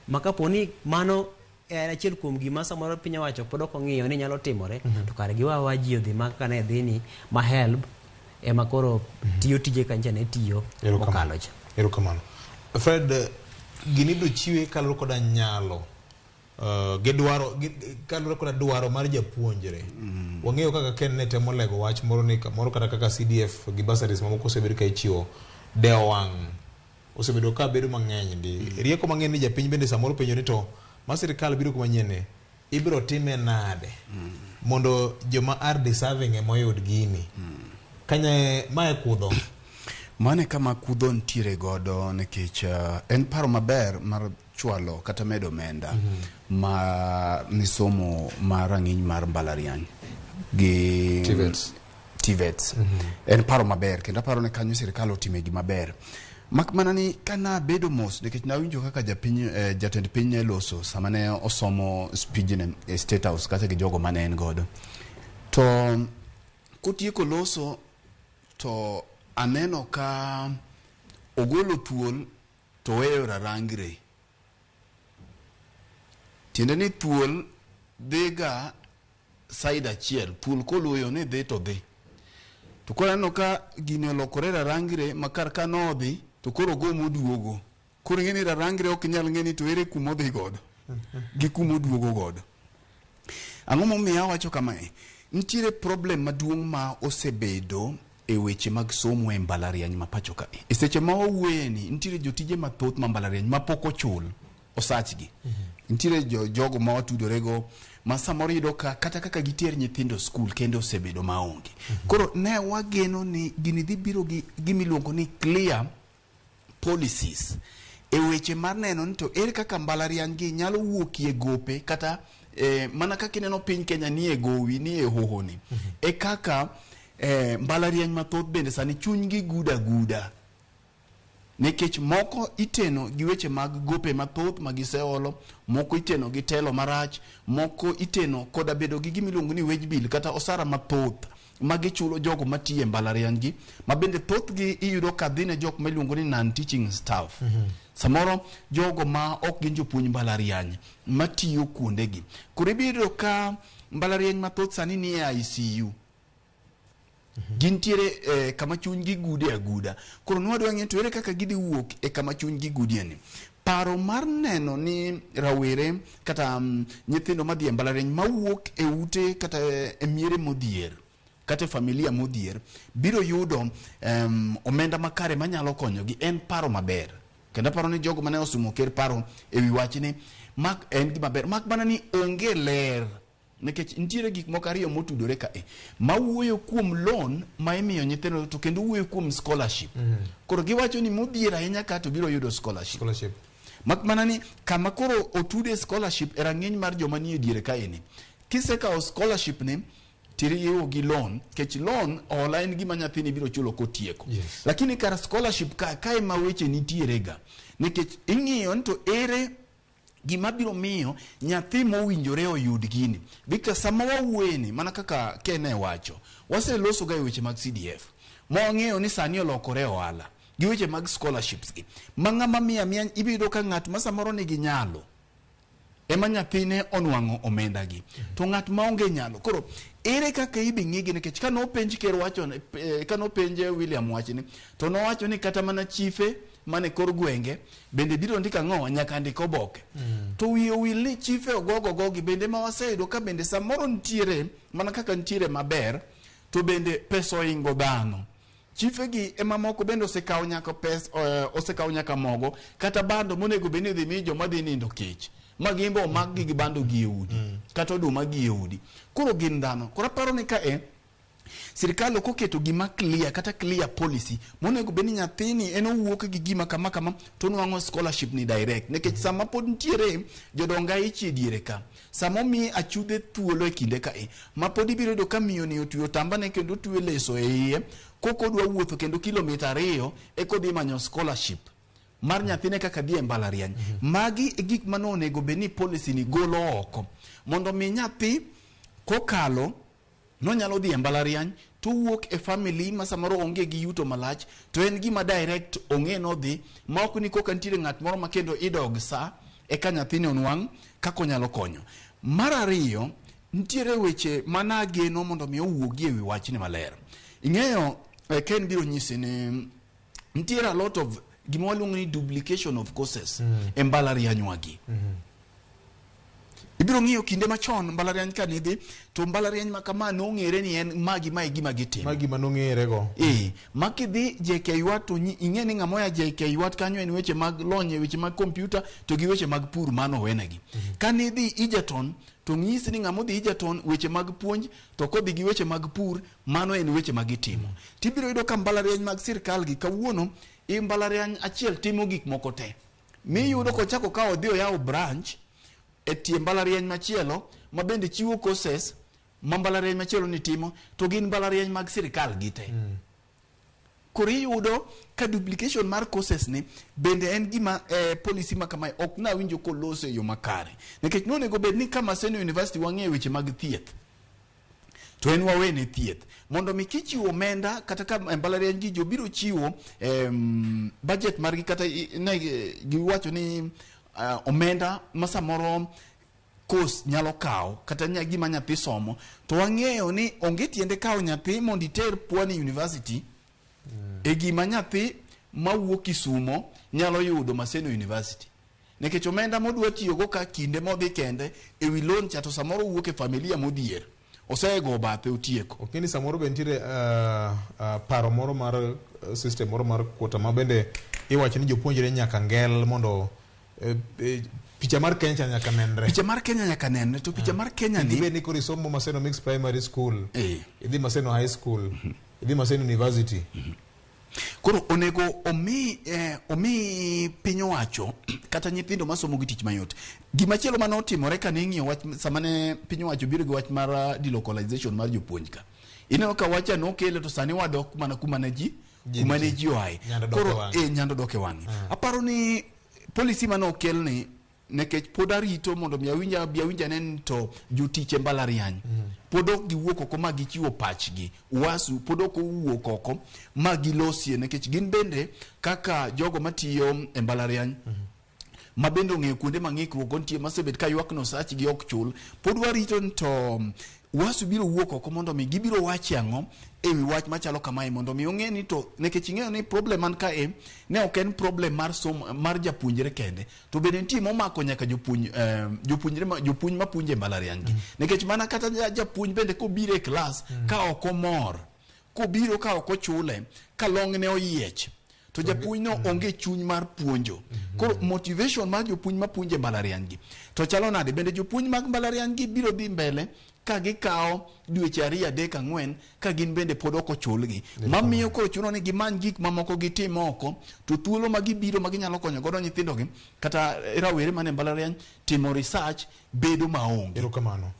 Ma kapo ni mano en achiel kuom gima samoro piny owacho pod ok ong'iyo ni nyalo timore, to kare giwawa ji odhi ma kaka ne dhi ni ma HELB ema koro tiyo tije kancha ne tiyo mokalo cha. Erokamano. Fred, gini ibiro chiwe kaluwore koda nyalo gidwaro kaluwore koda dwaro mar japuonjre. Wang'eyo kaka Ken ne temo lego wach moro ni kamoro kata kaka CDF gi bursaries mamoko osebedo ka ichiwo, dewo wang' osebedo ka bedo mang'eny ndi. Rieko mang'eny ni japiny bende samoro penjo ni to ma sirikal biro kuma nyien ni ibiro time nade mondo joma are deserving ema oyud gini. Kanye mae kudho. Mane kama kudho nitiere godo nikech en paro maber mar chwalo kata medo omenda ma ni somo mar rang'iny mar mbalariany gi TVETs. En paro maber kendo aparo ni kanyo sirikal otime gima ber. Mak mana ni kana bedo mos nikech nawinjo kaka japiny jatend piny ne loso sama ne osomo speech ne e State House kata gi jogo mane en godo. To kotieko loso to aneno ka ogolo thuol to weyo rarangre. Tiende ni thuol dhiga side achiel, thuol koluwo ni dhi to dhi. To koro aneno ka gini olokore rarangre ma kar ka nodhi to koro go moduogo. Koro ing'e ni rarangre ok inyal ng'e ni to ere kuma odhi godo gi kuma oduogo godo. Ang'o momiyo awacho kamae? Nitiere problem maduong' ma osebedo e weche mag somo e mbalariany ma pacho ka. E seche ma wawuoye ni nitiere jotije mathoth ma mbalariany ma pok ochul osachgi. Nitiere jogo ma watudorego ma samoro iyudo ka kata kaka giter nyithindo skul kendo osebedo maonge. Koro ne wageno ni gini dhi biro gi gimiluongo ni clear policies e weche mar neno ni to ere kaka mbalariany gi nyalo wuokie gope kata mana kaka ineno piny Kenya nie gowi nie hohoni e kaka mbalariany mathoth bende sani chunygi guda guda nikech moko iteno gi weche mag gope mathoth ma giseolo, moko iteno gi telo marach, moko iteno koda bedo gi gimiluongo ni wage bill kata osara mathoth ma gichulo jogo matiyo e mbalariany gi, ma bende thothgi iyudo ka dhi ne jok ma iluongo ni non teaching staff. Samoro jogo ma ok gin jopuonj mbalariany matiyo kuondegi. Koro ibiro ka mbalariany mathoth sani nie ICU. Gintiere kama chunygi gude aguda. Koro nwadwa ng'eyo to ere kaka gidhi wuok e kama chunygi gudie ni. Paro mar neno ni rawere kata nyithindo madhi e mbalariany mawuok e ute kata e miere modhier kata e familia modhier biro yudo omenda makare manyalo konyogi en paro maber. Kendo aparo ni jogo mane osumo ker paro e wi wachni mak en gima ber, mak mana ni onge ler. Nikech nitiere gik moko ariyo motudore kae mawuoyo kuom loan ma imiyo nyithindo to kendo wuoyo kuom scholarship. Koro giwacho ni modhier ahinya ka to biro yudo scholarship. Mak mana ni kama koro otude scholarship e rang'iny mar joma nie diere kaeni. Kisekawo scholarship ni tiriwo gi loan, nikech loan hola en gima nyathini biro chulo kotieko. Lakini kar scholarship kae ma weche nitiere ga. Nikech ing'iyo ni to ere gima biro miyo nyathi mowinjore oyud gini. Victor, sama wawuoyeni mana kaka Ken wacho, waseloso ga e weche mag CDF. Ma wang'eyo ni sani olokore ohala gi weche mag scholarships gi. Ma ng'ama miya ibiro ka ng'at ma samoro nigi nyalo ema nyathine onwang'o omenda gi. To ng'at maonge nyalo. Koro ere kaka idhi ng'igi nikech ka nopenj ker wacho ka nopenj William wachni to nowacho ni kata mana chife mane kor gwenge bende biro ndiko ang'o nyaka ndik oboke. To wiye owil ni chife ogogo gogi bende ma waseyudo ka bende samoro nitiere mana kaka nitiere maber to bende pesa oingo dhano. Chife gi ema moko bende osekawo nyaka pesa, osekawo nyaka mogo kata bando monego bed ni idhi mi joma dhi nindo kech. Ma gimbe omak gi gi bando gi e udi kata oduma gi e udi. Koro gin dhano. Koro aparo ni ka sirikal ok oketo gima clear kata clear policy monego bed ni nyathini en owuok gi gima kama kama to onwang'o scholarship ni direct. Nikech sama pod nitiere jodongo aichi e diere ka, sama omi achudhe thuolo e kinde kae ma pod ibiro yudo ka miyo ni otweyo otambane kendo otweyo leso e iye kok odwa wuotho kendo kilomita 2 eka odhi manyo scholarship mar nyathine kaka dhi e mbalariany. Magi e gik mane onego bed ni policy ni golo oko mondo mi nyathi kokalo nonyalo dhi e mbalariany to wuok e family ma samoro onge gi yuto malach to en gima direct ong'e nodhi ma ok ni koka nitiere ng'at moro ma kendo idog sa eka nyathini onwang' kaka onyalo konyo. Mar ariyo, nitiere weche manageno mondo mi owuogi e wi wachni maler. Ing'eyo Ken biro nyisi ni nitiere a lot of gima waluongo ni duplication of courses e mbalarianywa gi. Ibiro ng'iyo kinde machon mbalariany ka nidhi to mbalariany ma kama nong'ere ni en magi ma e gima gitimo. Magi ma nong'ere go. Ma kidhi JKUAT to ing'e ni ng'ama oya JKUAT kanyo en weche mag lony e weche mag kompyuta to gi weche mag pur mano owenegi. Ka nidhi Egerton to ng'isi ni ng'ama odhi Egerton weche mag puonj to kodhi gi weche mag pur mano en weche ma gitimo. Tibiro yudo ka mbalariany mag sirkal gi kawuono i mbalariany achiel timo gik moko te. Miyudo kochako ka odhi oyawo branch e tie mbalariany machielo ma bende chiwo courses ma mbalariany machielo ni timo to gin mbalariany mag sirkal gi te. Koro iyudo ka duplication mar courses ni bende en gima policy ma kamae ok nawinjo kolose e yo makare. Nikech nonego bed ni ka Maseno University wang'eyo weche mag thieth to en wawene thieth mondo mi kichiwo omenda kata ka mbalariany gi jobiro chiwo budget margi kata ne giwacho ni omenda ma samoro course nyalo kawo kata gima nyathi somo to wang'eyo ni onge tiende kawo nyathi mondo iter Pwani University e gima nyathi mawuok Kisumo nyalo yudo Maseno University. Nikech omenda modwa tiyogo ka kinde modhi kende e wi loan cha to samoro wuok e familia modhier. Osego bathe otieko. Ok ni samoro be nitiere paro moro mar system moro mar quota ma bende iwacho ni jopuonjre nyaka ngel mondo picha mar Kenya cha nyaka nenre. Picha mar Kenya nyaka nenre, to picha mar Kenya ni Ibed ni koro isomo Maseno Mixed Primary School, idhi Maseno High School, idhi Maseno University. Koro onego omi piny owacho kata nyithindo masomo gi tich mayot. Gimachielo mane otimore kane ing'iyo wach sama ne piny owacho biro gi wach mar delocalization mar jopuonj ka. Ineno ka wacha nokele to sani wadok mana kuma ne ji oaye. Koro nyando dok e wang'e. Aparo ni policy mane okelni nikech pod arito mondo mi awinja nen to jotich e mbalariany pod ok giwuok oko ma gichiwo pachgi. UASU pod ok owuok oko ma gilosie nikech gin bende kaka jogo matiyo e mbalariany ma bende ong'eyo kuonde ma ng'ikruok nitie masebet ka ywak no sachgi ok chul. Pod warito to UASU biro wuok oko mondo mi gibiro wache ang'o ewi wach machalo kamae mondo mi ong'e ni to nikech ing'eyo ni problem man kae ne ok en problem mar somo mar japuonjre kende to bende nitie momako nyaka jopuonj jopuonj mapuonje mbalariany gi. Nikech mana kata japuonj bende kobiro e klas ka ok omor, kobiro ka ok ochule, ka long ne oyiech, to japuonj no onge chuny mar puonjo. Koro motivation mar jopuonj mapuonje mbalariany gi to chalo nade? Bende jopuonj mag mbalariany gi biro dhi mbele ka gikawo dweche 2, 3, 4 ka gin bende pod ok ochulgi. Mamiyo koro chuno ni gimany gik mamoko gitim oko, to thuolo ma gibiro ma ginyalo konyo godo nyithindogi kata rawere mane mbalariany timo research bedo maonge. Erokamano.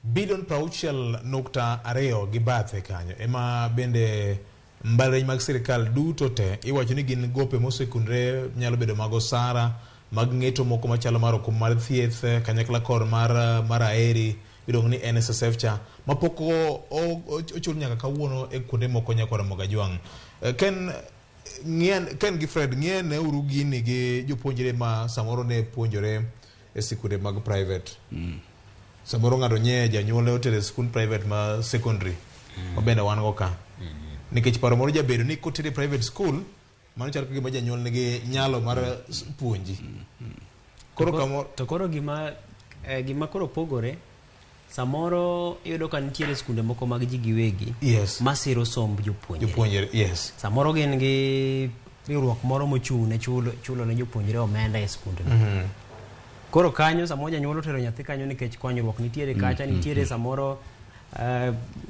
Bilion 60.2 gi bathe kanyo ema bende mbalariany mag sirikal duto te iwacho ni gin gope mosekundre, nyalo bedo mag osara, mag ng'eto moko machalo mar okumba mar thieth kanyakla kod mar aeri iluongo ni NSSF cha mapok ochul nyaka kawuono e kuonde moko nyaka Ramogi Ajwang'. Ken gi Fred, ng'iane uru gini gi jopuonjre ma samoro ne puonjore e sikunde mag private. Samoro ng'ato nye janyuol otere e sikund private ma secondary ma bende wan go ka. Nikech paro moro jabedo ni kotere private school mano chalo kagima janyuol nigi nyalo mar puonji. Koro to koro gima koro pogore, samoro iyudo ka nitiere skunde moko mag ji giwegi masiro somb jopuonjre. Yes. Samoro gin gi riwruok moro mochung' ne chulo ne jopuonjre omenda e skundno. Koro kanyo samoro janyuol otero nyathi kanyo nikech konyruok nitiere kacha, nitiere samoro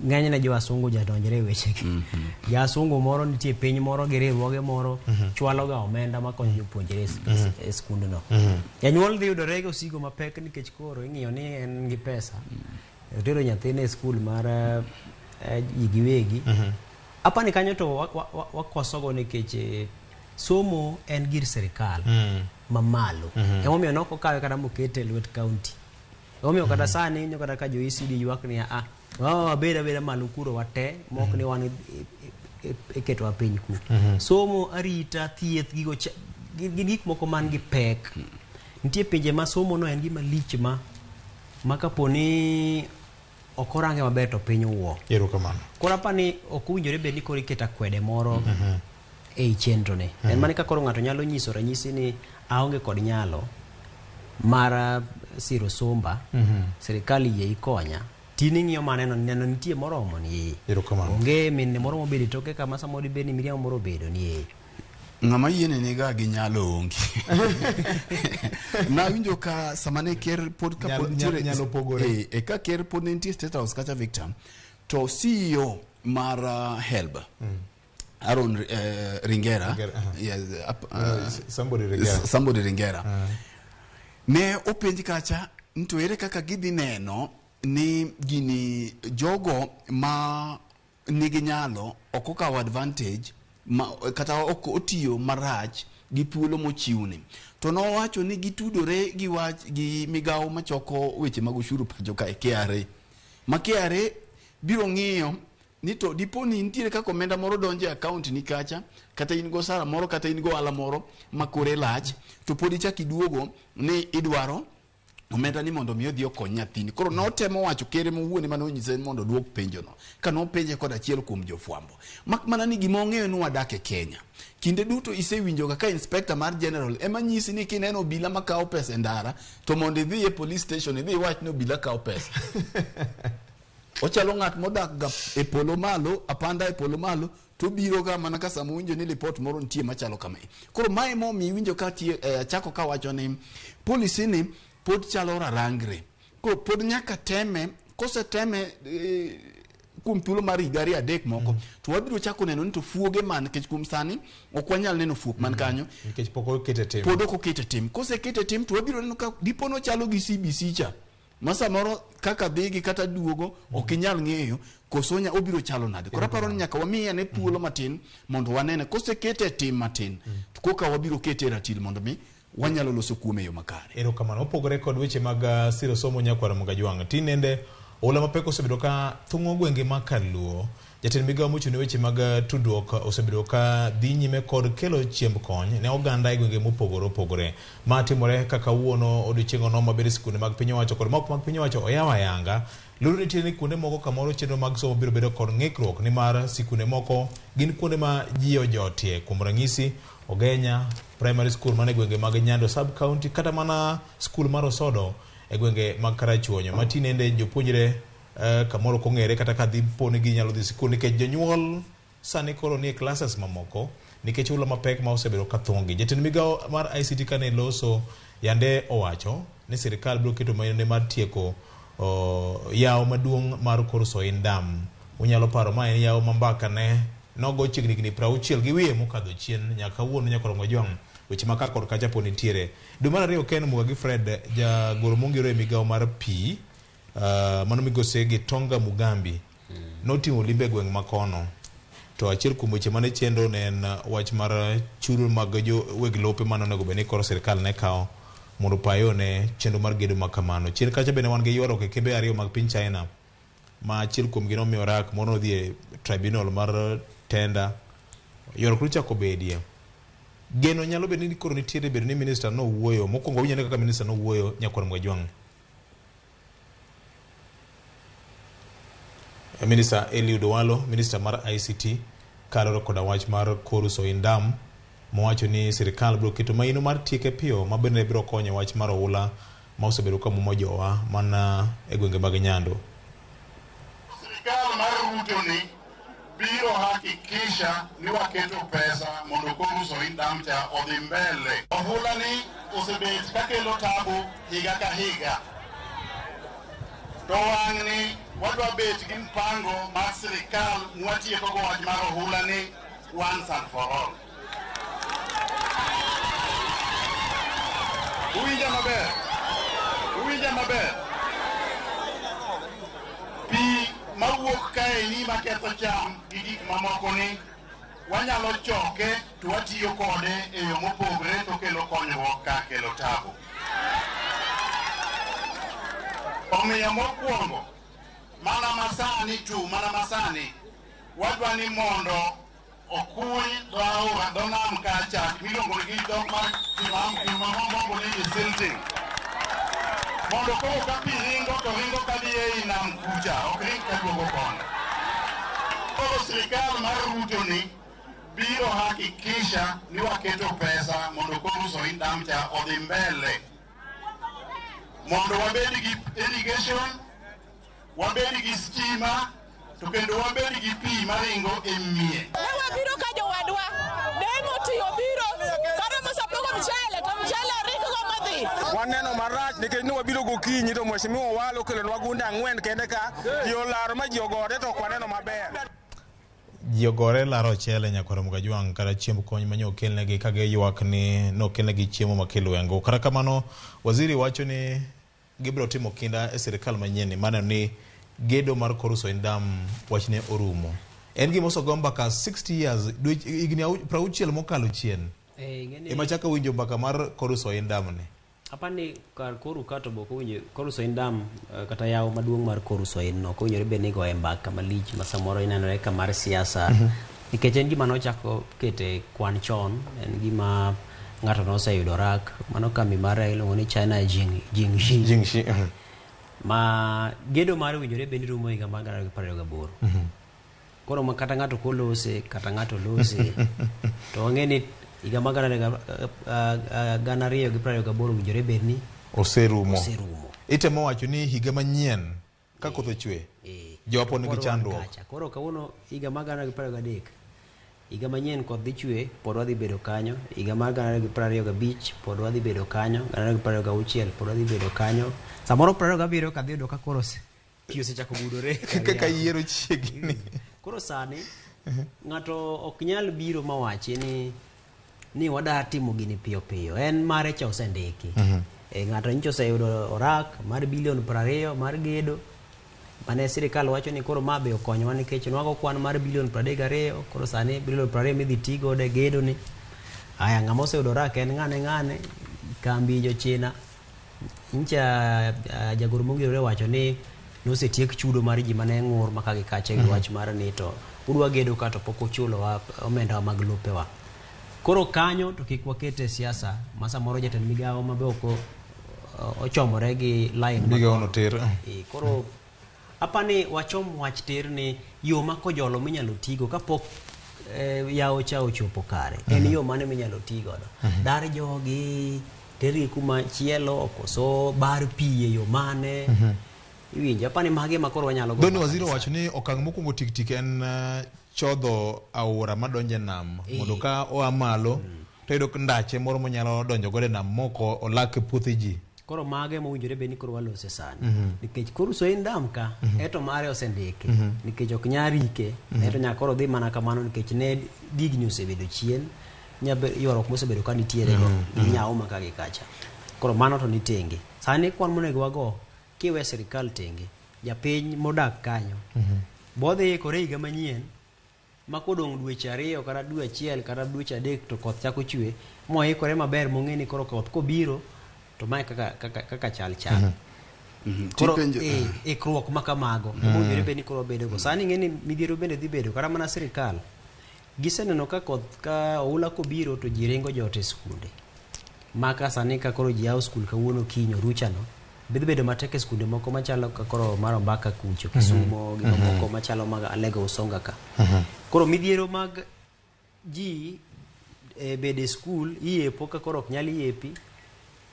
ng'enyne jo asungu jadonjre e wechegi. Jasungu moro nitie piny moro gi riwruoge moro chwalo ga omenda makonyo jopuonjre e skundno. Janyuol dhi yudore gi osigo mapek nikech koro ing'iyo ni en gi pesa. Otero nyathine e skul mar ji giwegi. Apani kanyo to wakosogo nikech somo en gir sirikal mamalo. Emomiyo nok okawe kata mokete e lwet county. Emomiyo kata sani inyo kata ka jo ECD ywak ni a wabed abeda malo kuro wate mok ni wan iketowa piny ku. Somo, arita, thieth, gigo gin gik moko man gi pek. Nitie pinje ma somo no en gima lich ma kapo ni ok orange maber to piny owuo. Erokamano. Koro apani ok owinjore bed ni koro iketo akwede moro ei chenro ni. En mana ka koro ng'ato nyalo nyiso ranyisi ni aonge kod nyalo mar siro somba, sirikal yie ikonya. Tin ing'iyo maneno neno nitie moromo ni. Erokamano. Onge minne moro mobedo e toke kama samoro dibed ni miriambo moro obedo ni. Ng'ama yiene niga gi nyalo onge. Nawinjo ka sama ne ker pod ka pod nitiere nyalo pogore. Ka ker pod ne nitie State House kacha Victor, to CEO mar HELB Aaron Ringera, yes, somebody Ringera. Somebody Ringera. Ne openj kacha to ere kaka gidhi neno ni gini jogo ma nigi nyalo ok okawo advantage ma, kata ok otiyo marach gi thuolo mochiwni. To nowacho ni gitudore gi wach gi migawo machoko weche mag ushuru pacho kae KRA. Ma KRA biro ng'iyo ni to dipo ni nitiere kaka omenda moro donjo e account ni kacha, kata in go osara moro, kata in go ohala moro ma kore lach, to pod ichak iduogo ni idwaro omenda ni mondo mi odhi okony nyathini. Koro notemo wacho kere mowuon mane onyise mondo oduok penjono, ka nopenje kod achiel kuom jofwambo. Mak mana ni gima ong'eyo ni wadak e Kenya. Kinde duto isewinjoga ka inspector mar general ema nyisi ni kineno obila makawo pesa e ndara, to mondo idhi e police station idhi iwach ni obila kawo pesa. Ochalo ng'at modak ga e polo malo, apanda e polo malo, to biro ga mana ka sama owinjo ni lipot moro nitie machalo kama. Koro mae momiyo iwinjo ka chako kawacho ni policy ni pod chalo rarangre. Koro pod nyaka teme, koseteme kuom thuolo mar higa ariyo adek moko, to wabiro chako neno ni to fuoge man, nikech kuom sani ok wanyal neno fuok man kanyo nikech pok okete tim. Pod ok okete tim. Kosekete tim to wabiro neno ka dipo nochalo gi CBC cha, ma samoro kaka dhigi kata duogo ok inyal ng'eyo koso obiro chalo nade. Koro aparo ni nyaka wamiye ane thuolo matin mondo wanene kosekete tim matin, to koka wabiro kete e ratil mondo mi wanyalo loso kuome yo makare. Erokamano. Opogore kod weche mag siro somo nyakwar Mugajwang', tinende oula mapek osebedo ka thung'o gwenge ma Kaluo. Jatend migawo mochung' ne weche mag tudruok osebedo ka dhi nyime kod kelo chiemb kony ne oganda e gwenge mopogore opogore. Ma timore kaka kawuono odiochieng' ono mabende sikunde mag piny owacho kod moko mag piny owacho oyaw ayanga. Luoro nitie ni kuonde moko kamoro chenro mag somo biro bedo kod ng'ikruok nimar sikunde moko gin kuonde ma ji ojotie. Kuom ranyisi, Ogenya Primary School mane gwenge mag Nyando Sub County kata mana skul mar Osodo e gwenge mag Karachuonyo ma tinende jopuonjre kamoro kong'ere kata ka dhi po ni ginyalo dhi sikul nikech jonyuol sani koro nie classes mamoko nikech oula mapek ma osebedo ka thung'ogi. Jatend migawo mar ICT kane loso yande owacho ni sirikal biro keto maino mar tieko yawo maduong' mar kor Soin Dam. Unyalo paro ma en yawo ma mbaka ne nogo chiegni higni 60 gi wiye mokadho chien nyaka kawuono nyaka Ojwang' weche ma ka kod kacha pod nitiere. Dwe mar ariyo Ken Muga gi Fred jagoro mongiro e migawo mar pi mano migosi Gitonga Mugambi notimo limbe e gweng' makono. To achiel kuom weche mane chendo ne en wach mar chudo mag jo weg lope mane onego bed ni koro sirikal ne kawo mondo opayo ne chenro mar gedo ma kamano. Chien kacha bende wan gi ywaruok e kembe ariyo mag piny China ma achiel kuomgi nomiyo rak moro nodhi e tribunal mar tender. Ywaruok nochako bedie. Geno nyalo bedo ni koro nitiere bedo ni minister nowuoyo. Mokwongo winjo kaka minister nowuoyo nyakwar Mugajwang'. Minister Eliud Owalo, minister mar ICT, kaluwore koda wach mar kor Soin Dam, mowacho ni sirikal biro keto maino mar tieke piyo ma bende biro konyo wach mar oula ma osebedo ka mumo jowa mana e gwenge mag Nyando. Sirikal mar Ruto ni biro hakikisha ni waketo pesa mondo kor Soin Dam cha odhi mbele. Ohula ni osebet kakelo tabu higa ka higa. To wang'ni wadwa bet gi mpango mar sirikal mwatieko go wach mar ohula ni once and for all. Uwinja maber? Uwinja maber? Pi mawuok kaeni maketho cham gi gik mamoko ni wanyalo choke to watiyo kode e yo mopogre to kelo konyruok kar kelo tabu. Omiyo mokwongo, mana masani tu, mana masani, wadwa ni mondo okuny dho aora, dho nam kacha, miluongo gi dhok mar kimombo ni desilting. Mondo koro ka pi ringo to ringo kadhi ei nam kucha, ok ring kaduogo koni. Koro sirikal mar Ruto ni biro hakikisha ni waketo pesa mondo kor Soin Dam cha odhi mbele. Mondo wabed gi irrigation, wabed gi stima, to kendo wabed gi pi maringo e mie. Ne wabiro ka jowadwa, demo tiyo biro, kata mosepogo mchele, to mchele ringo madhi. Waneno marach nikech ne wabiro gokinyi to Mheshimiwa Owalo okelonwa gunde 4 kende ka, ji olaro ma ji ogore to ok waneno maber. Ji ogore laro ochele nyakwar Mugajwang' kata chiemb kony manye okelnegi ka giywak ni nokelnegi chiemo makelo Kata kamano, waziri wacho ni gibiro timo kinda e sirikal manyien ni maneno ni gedo mar kor Soin Dam wachne orumo. En gima osego mbaka 60 years, higni 60 mokalo chien. Ema chako winjo mbaka mar kor Soin Dam ni. Apani kar koru kato boko winjo kor Soin Dam kata yawo maduong' mar kor Soin no kowinjore bed ni goye mbaka malich ma samoro inenore ka mar siasa. Nikech en gima nochako kete kwan chon, en gima ng'ato noseyudo rak mano kambi mar iluongo ni China Jingxi. Jingxi. Ma gedo mar winjore bed ni rumo higa mar 2028. Koro ma kata ng'ato kolose kata ng'ato lose to wang'e ni higa mar 2028 winjore bed ni oserumo. Itemo wacho ni higa manyien ka koth ochwe. Jowa pod nigi Pod wan chandruok. kacha. Koro kawuono higa mar 2023 higa manyien koth dhi chwe pod wadhi bedo kanyo, higa mar 2025 pod wadhi bedo kanyo, 2026 pod wadhi bedo kanyo. Samoro 27 kadhi yudo ka koro pi osechako gudore Kaka yiero chiegni. Koro sani ng'ato ok nyal biro mawachi ni wada timo gini piyo piyo. En mare cha osendiki. Ng'ato nyicho oseyudo orak mar bilion 20 mar gedo. Mane sirikal wacho ni koro ma be okonyowa nikech nwago kwan mar bilion 32, koro sani bilion 20 midhi ti godo e gedo ni. Aya, ng'ama oseyudo orak en ng'ane kambi jochina. Nyicha jagoro mongirore wacho ni nosetiek chudo mar ji mane ng'ur maka gi kacha e wach mar ni to udwa gedo ka to pok uchulowa omendawa mag lopewa. Koro kanyo to kik wakete siasa ma samoro jatend migawo ma be ok ochomore gi line Migawo no tir. Koro apani wachom wach tir ni yo ma kojolo minyalo tigo kapok yawo cha ochopo kare. En yo mane minyalo ti godo. Dar jogi tergi kuma chielo koso bar pi e yo mane. Iwinjo apani magi ma koro wanyalo go. Dhoni waziri owacho ni okang' mokwongo tik tik en chodho aora madonjo e nam mondo ka oa malo to yudo ndache moro monyalo donjo godo e nam moko olak e puothe ji. Koro mage mowinjore bed ni koro walose sani. Nikech koro soen dam ka eto mare osendiki. Nikech ok nyal rike eto nyaka koro dhi mana kamano nikech ne digni osebedo chien. Ywaruok mosebedo ka nitiere go gi nyawo ma ka gi kacha. Koro mano to ni tenge. Sani kwan monego wago kiwe sirikal tenge, japiny modak kanyo bodhi ikore higa manyien ma kodong' dweche 2 kata dwe 1 kata dweche 3 to koth chako chwe moikore maber mong'e ni koro koth kobiro to mae kaka chal chal. Koro ikruok ma kamago mowinjore bed ni koro bedogo. Sani ing'e ni midhiero bende dhi bedo kata mana sirikal giseneno ka koth ka oula kobiro to ji ringo jot e skunde. Maka sani ka koro ji yawo skul kawuono kiny oruchano bidhi bedo matek e skunde moko machalo ka koro mar Ombaka kucho Kisumo gi mamoko machalo mag Alego Usonga ka. Koro midhiero mag ji bedo e skul iepo ka koro ok nyal iepi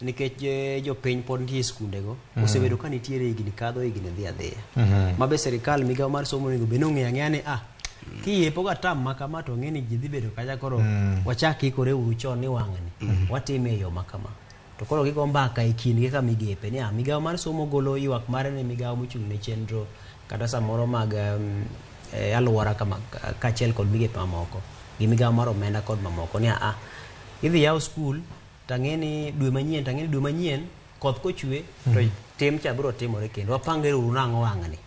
nikech jopiny pod nitie e skundego. Osebedo ka nitiere higni kadho higni dhi adhiya. Ma be sirikal migawo mar somo onego bed ni ong'eyo ang'eya ni kiepo ga tam ma kama to ng'e ni ji dhi bedo kacha koro wachak ikore uru chon ni wang'ni watime e yo ma kama. To koro gigo mbaka e kindgi ka migepe ni migawo mar somo golo ywak mare ne migawo mochung' ne chenro kata samoro mag alwora kama kaachiel kod migepe mamoko gi migawo mar omenda kod mamoko ni idhi yaw skul tang'e ni dwe manyien koth kochwe to tim cha biro timore kendo wapangre uru nang'o wang'ni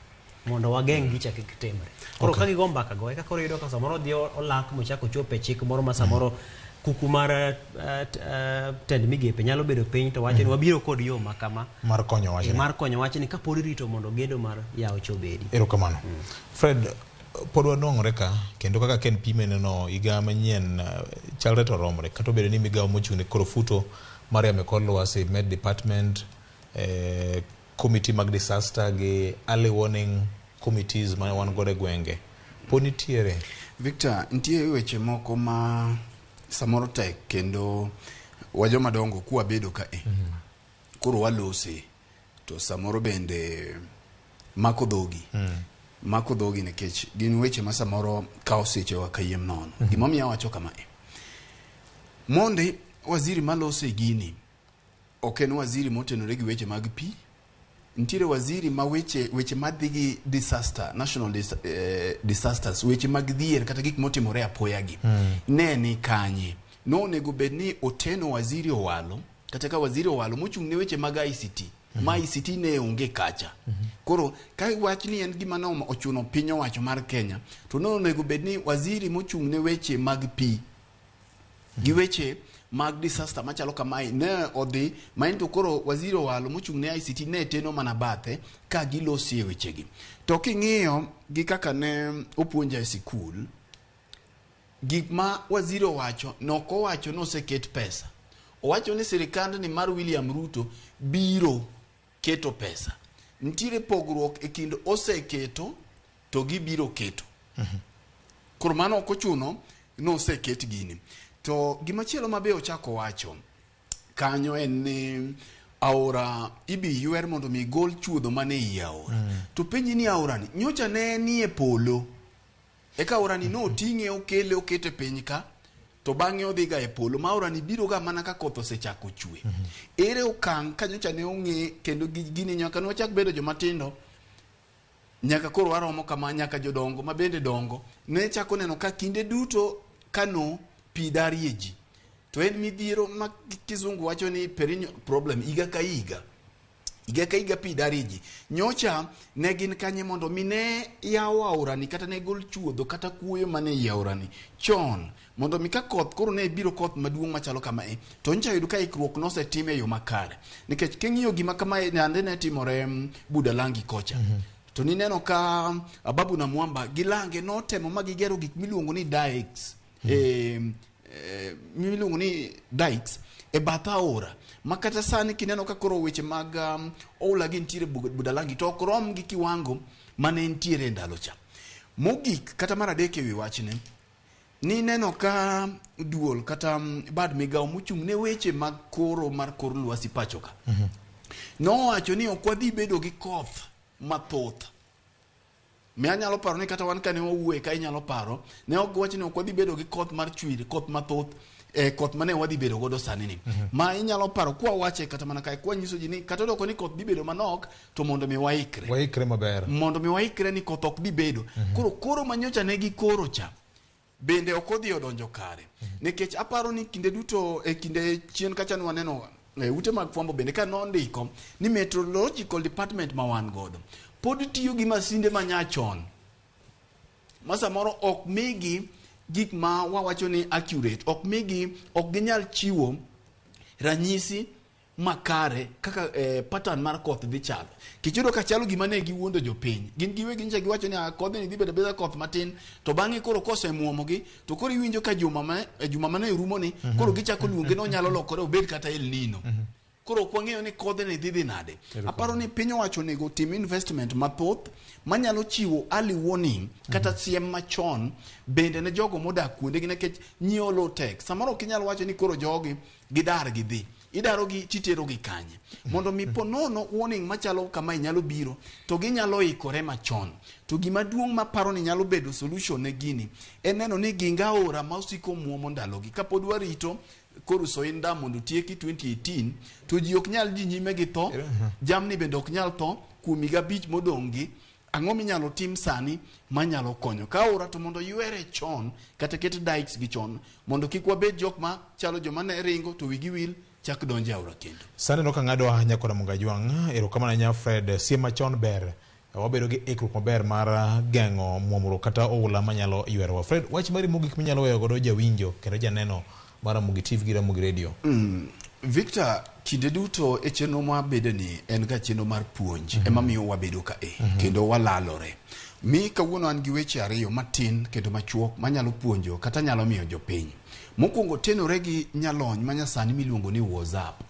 mondo wageng' gicha kik timre. Koro ka gigo mbaka go eka koro iyudo ka samoro dhi olak mochak ochopo e chik moro ma samoro kuku mar tend migepe nyalo bedo piny to wacho ni wabiro kod yo ma kama mar konyo wachni. Mar konyo wachni kapod irito mondo gedo mar yawo cha obedi. Erokamano. Fred, pod wanwang'ore ka kendo kaka Ken pime neno higa manyien chalre to romre kata obedo ni migawo mochung' ne koro futo mar yamo e kor lwasi, Met Department, committee mag disaster gi early warning committees ma wan godo e gwenge pod nitiere. Victor, nitie weche moko ma samoro tek kendo wa joma dongo kwabedo ka koro walose to samoro bende mako dhogi. Mako dhogi nikech gin weche ma samoro kawo sechewa kayiem nono. Gimomiyo awacho kamae, mondi waziri malose gini ok en waziri motenore gi weche mag pi. Nitiere waziri ma weche madhi gi disaster, national disasters, weche mag dhier kata gik motimore apoya gi. Ne ni kanye? Nonego bed ni oteno waziri Owalo, kata ka waziri Owalo mochung' ne weche mag ICT, ma ICT ne onge kacha. Koro ka wach ni en gima ne ochuno piny owacho mar Kenya, to nonego bed ni waziri mochung' ne weche mag pi gi weche mag disaster machalo kamae ne odhi ma en to koro waziri Owalo mochung' ne ICT ne teno mana bathe ka gilosie wechegi. To king'iyo gi kaka ne opuonja e sikul, gik ma waziri owacho nok owacho ni oseket pesa. Owacho ni sirikandni mar William Ruto biro keto pesa. Nitiere pogruok e kind oseketo to gibiro keto. Koro mano ok ochuno ni oseket gini. To gimachielo ma be ochako wacho kanyo en ni aora ibi ywer mondo mi gol chuodho mane ei aora. To penji ni aorani nyocha ne nie polo. Eka aorani noting'e okele okete piny ka to bang'e odhiga e polo ma aorani biro ga mana ka koth osechako chwe. Ere okang' ka nyocha ne ong'e kendo gini nyaka ne wachak bedo joma tindo nyaka koro waromo kama nyaka jodongo ma bende dongo ne chako neno ka kinde duto kano pi darie ji. To en midhiero ma kizungu wacho ni perennial problem higa ka higa. Higa ka higa pi darie ji. Nyocha ne gin kanye mondo mi ne yaw aorani kata ne gol chuodho kata kuoyo mane ei aorani chon mondo mi ka koth koro ne biro koth maduong' machalo kamae to nyocha yudo ka ikruok nosetim e yo makare. Nikech king'iyo gima kamae yande ne timore Budalangi kocha. To nineno ka Ababu na Mwamba gi Lange notemo ma gigero gik miluongo ni dikes. Miluongo ni dikes e bath aora ma kata sani kineno ka koro weche mag oula gi nitiere Budalangi to ok rom gi kiwango mane nitiere e ndalo cha. Mogik kata mar adek ewi wachni nineno ka duol kata bad migawo mochung' ne weche mag koro mar kor lwasi pacho ka nowacho ni ok wadhi bedo gi koth mathoth. Mi anyalo paro ni kata wan kane wawuoye ka inyalo paro ne ok wach ni ok wadhi bedo gi koth mar chwiri koth mathoth koth mane wadhi bedo godo sani ni. Ma inyalo paro kwa wache kata mana kae kwa nyiso ji ni kata odoko ni koth dhi bedo manok to mondo mi waikre. Waikre maber. Mondo mi waikre ni koth ok dhi bedo. Koro manyocha ne gikoro cha bende ok odhi odonjo kare. Nikech aparo ni kinde duto e kinde chien kacha ne waneno ute mag fwambo bende ka nondiko ni meteorological department ma wan godo pod tiyo gi masinde manyachon ma samoro ok migi gik ma wawacho ni accurate, ok migi, ok ginyal chiwo ranyisi makare kaka pattern mar koth dhi chalo. Kichudo ka chalo gima ne giwuondo jopiny. Gin giwegi nyicha giwacho ni kodhni dhi bedo abeda koth matin to bang'e koro kosemuomogi to koro iwinjo ka juma mane rumo ni koro gichako luonge ni onyalo lokore obed kata El Nino. Koro ok wang'eyo ni kodhni dhi nade. Aparo ni piny owacho onego tim investment mathoth manyalo chiwo early warning kata siem machon bende ne jogo modak kuondegi nikech nyiewo low tek. Samoro ok inyal wacho ni koro jogi gidar gidhi. Idarogi titerogi kanye. Mondo mi po nono warning machalo kamae nyalo biro to ginyalo ikore machon. To gima duong' maparo ni nyalo bedo solution ne gini en neno ni ginga aora ma osiko muomo ndalogi. Kapod warito koro Soin Dam mondo tieki 2018 to ji ok nyal dhi nyime gi tho, jamni bende ok nyal tho kuom higa 5 modong' gi. Ang'o minyalo tim sani manyalo konyo? Ka aora to mondo ywere chon kata ket dikes gi chon mondo kik wabed jok ma chalo joma ne ringo to wigi wil chak donjo e aora kendo. Sani no ka ng'ado ahinya koda Munga Jwang', erokamano ahinya Fred, siem machon ber. Wabedo gi ikruok maber mar geng'o muomruok kata oula manyalo ywerowa. Fred, wach mari mogik minyalo weyo godo jawinjo kendo janeno mar Ramogi TV gi Ramogi Radio. Victor, kinde duto e chenro mwabede ni en ga chenro mar puonj ema miyo wabedo ka kendo walalore. Mi kawuono an gi weche ariyo matin kendo machuok manyalo puonjo kata nyalo miyo jopiny. Mokwongo tenore gi nyalony manyasani miluongo ni WhatsApp.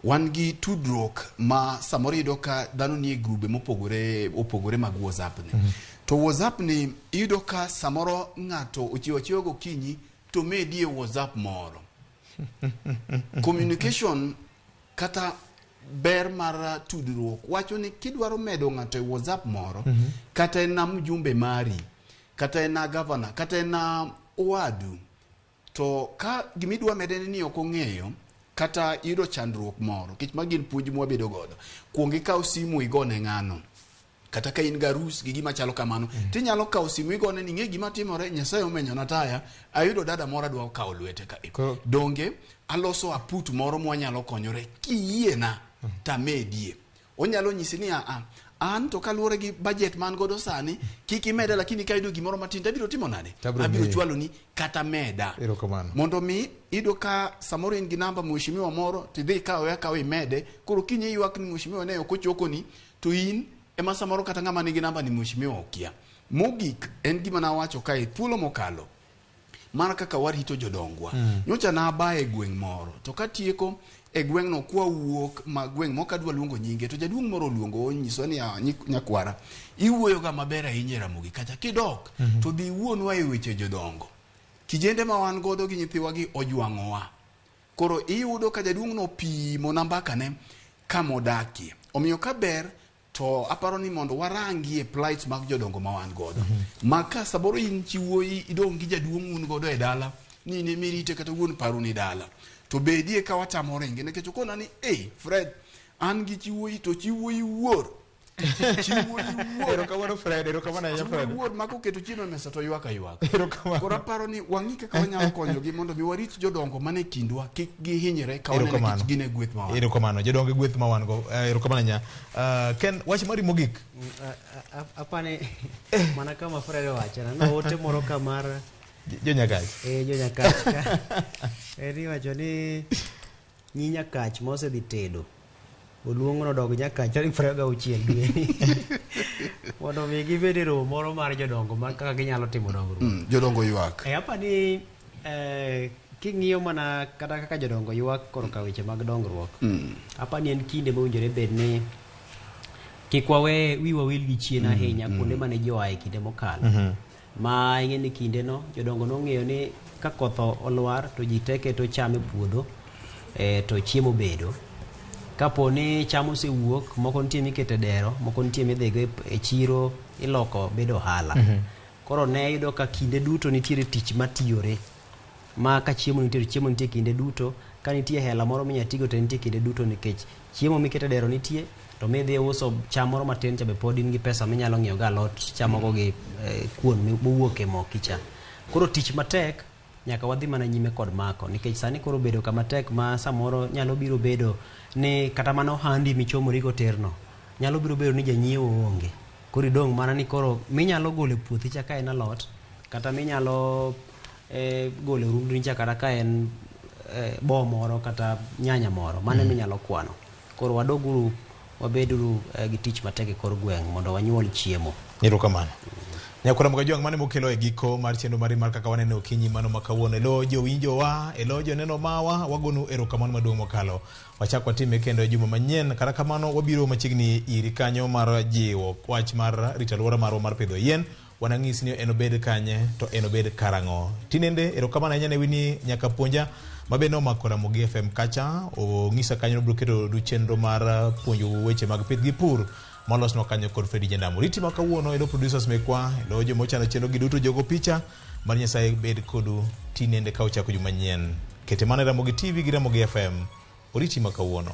Wan gi tudruok ma samoro iyudo ka dhano nie grube mopogore opogore mag WhatsApp ni. To WhatsApp ni iyudo ka samoro ng'ato ochiewo achiewa gokinyi to medie WhatsApp moro. Communication kata ber mar tudruok wacho ni kidwaro medo ng'ato e WhatsApp moro kata en mjumbe mari kata en gavana kata en owadu to ka gimidwa mede ni ok ong'eyo kata iyudo chandruok moro kech ma gin puonj mwabedo godo kuong ikaw simu igone ng'ano kata ka in garus gi gima chalo kamano tinyalo kawo simu igone ni ng'e gima timore Nyasaye omenyona taya ayudo dada moro adwa kawo lwete ka donge aloso aput moro mwanyalo konyore kiyiena tamedie onyalo nyisi ni a an to kaluwore gi budget man godo sani kik imeda lakini ka ayudo gimoro matin to abiro timo nade abiro chwalo ni kata meda mondo mi iyudo ka samoro in gi namba mheshimiwa moro tidhi ikawe akawa imede koro kiny iywak ni mheshimiwa ne ok ochokoni to in ema samoro kata ng'ama nigi namba ni mheshimiwa okia. Mogik en gima nawacho kae thuolo mokalo mar kaka warito jodongwa. Nyocha naba e gweng' moro to katieko e gweng'no kwa wuok ma gweng' mok adwa luongo nyinge to jaduong' moro oluongo onyiso ni nyakwara iwuoyo ga maber ahinya e Ramogi kacha kidok to dhi iwuonwa e weche jodongo. Kijende ma wan godo gi nyithiwa gi ojwang'owa. Koro iyudo ka jaduong' no pimo na mbakane kamodakie. Omiyo ka ber to aparo ni mondo warangie plight mag jodongo ma wan godo. Ma ka samoro in chi wuoyi idong' gi jaduong' un godo e dala, ni in emirite kata wuon paru ni dala. To bedie ka watamo ringe nikech okona ni "Ei, Fred, an gi chi wuoyi to chi wuoyi wuor." Chi wuoyi wuor. Erokamano Fred, erokamano ahinya Chi wuoyi Fred. wuor ma koketo chiemo e mesa to ywak aywaka. Erokamano. Koro aparo ni wang'i kaka wanyalo konyogi mondo mi warit jodongo mane kindwa kik gihinyre ka waneno Erokamano. nikech gin e gweth ma wan. Erokamano, jodongo e gweth ma wan go. Erokamano ahinya. Ken, wach mari mogik. Apani mana kama Fred owacho na ote moro ka mar Jo Nyakach. Jo Nyakach ka. En iwacho ni nyi Nyakach mosedhi tedo oluong nodog Nyakach tarik 26 dwe mondo mi gibed e romo moro mar jodongo ma kaka ginyalo timo dongruok. Jodongo ywak. Apani king'iyo mana kata kaka jodongo ywak korka weche mag dongruok, apani en kinde mowinjore bed ni kik wawe wiwa wil gi chien ahinya kuonde mane ji oaye kinde mokalo. Ma ing'e ni kindeno jodongo nong'eyo ni ka koth olwar to ji te keto cham e puodho to chiemo bedo. Kapo ni cham osewuok, moko nitie mikete dero, moko nitie midhigo e chiro iloko bedo ohala. Koro ne yudo ka kinde duto nitiere tich matiyore ma ka chiemo nitie to chiemo nitie kinde duto, ka nitie hela moro minya tigo to nitie kinde duto nikech chiemo mikete dero nitie to midhi uso cham moro matin cha be pod in gi pesa minyalo ng'iewo go alot chamogo gi kuon mowuok e moki cha. Koro tich matek nyaka wadhi mana nyime kod mako nikech sani koro bedo kama tek ma samoro nyalo biro bedo ni kata mana ohandi michomorigo terno nyalo biro bedo ni janyiewo onge. Koro idong' mana ni koro minyalo golo e puothi cha ka en alot kata minyalo golo e rundni cha kata ka en bo moro kata nyanya moro mano eminyalo kwano. Koro wadoguru wabeduru gi tich matek e kor gweng' mondo wanyuol chiemo. Erokamano. Nyakwara Mogajwang' mane mokelo e giko mar chenro mari mar kaka waneno okinyi mano ma kawuono. Elo jowinjowa, elo joneno mawa, wagonu erokamano maduong' mokalo. Wachak watime kendo e juma manyien. Kata kamano wabiro machiegni iri kanyo mar jiwo wach mar rito alwora marwa mar pidho yien. Wanang'isi ni enobed kanye to enobed karang'o. Tinende erokamano ahinya ne Winnie nyaka puonja mabe nomako Ramogi FM kacha ong'isa kanyo nobiro keto chenro mar puonjo weche mag pith gi pur molosnwa kanyo kod Fredi Jandamo. Riti ma kawuono elo producers mekwa, elo joma ochano chenro gi duto jogo picha mar Nyasaye bed kodu tinende ka ochako juma manyien. Kete mana e Ramogi TV gi Ramogi FM. Oriti ma kawuono.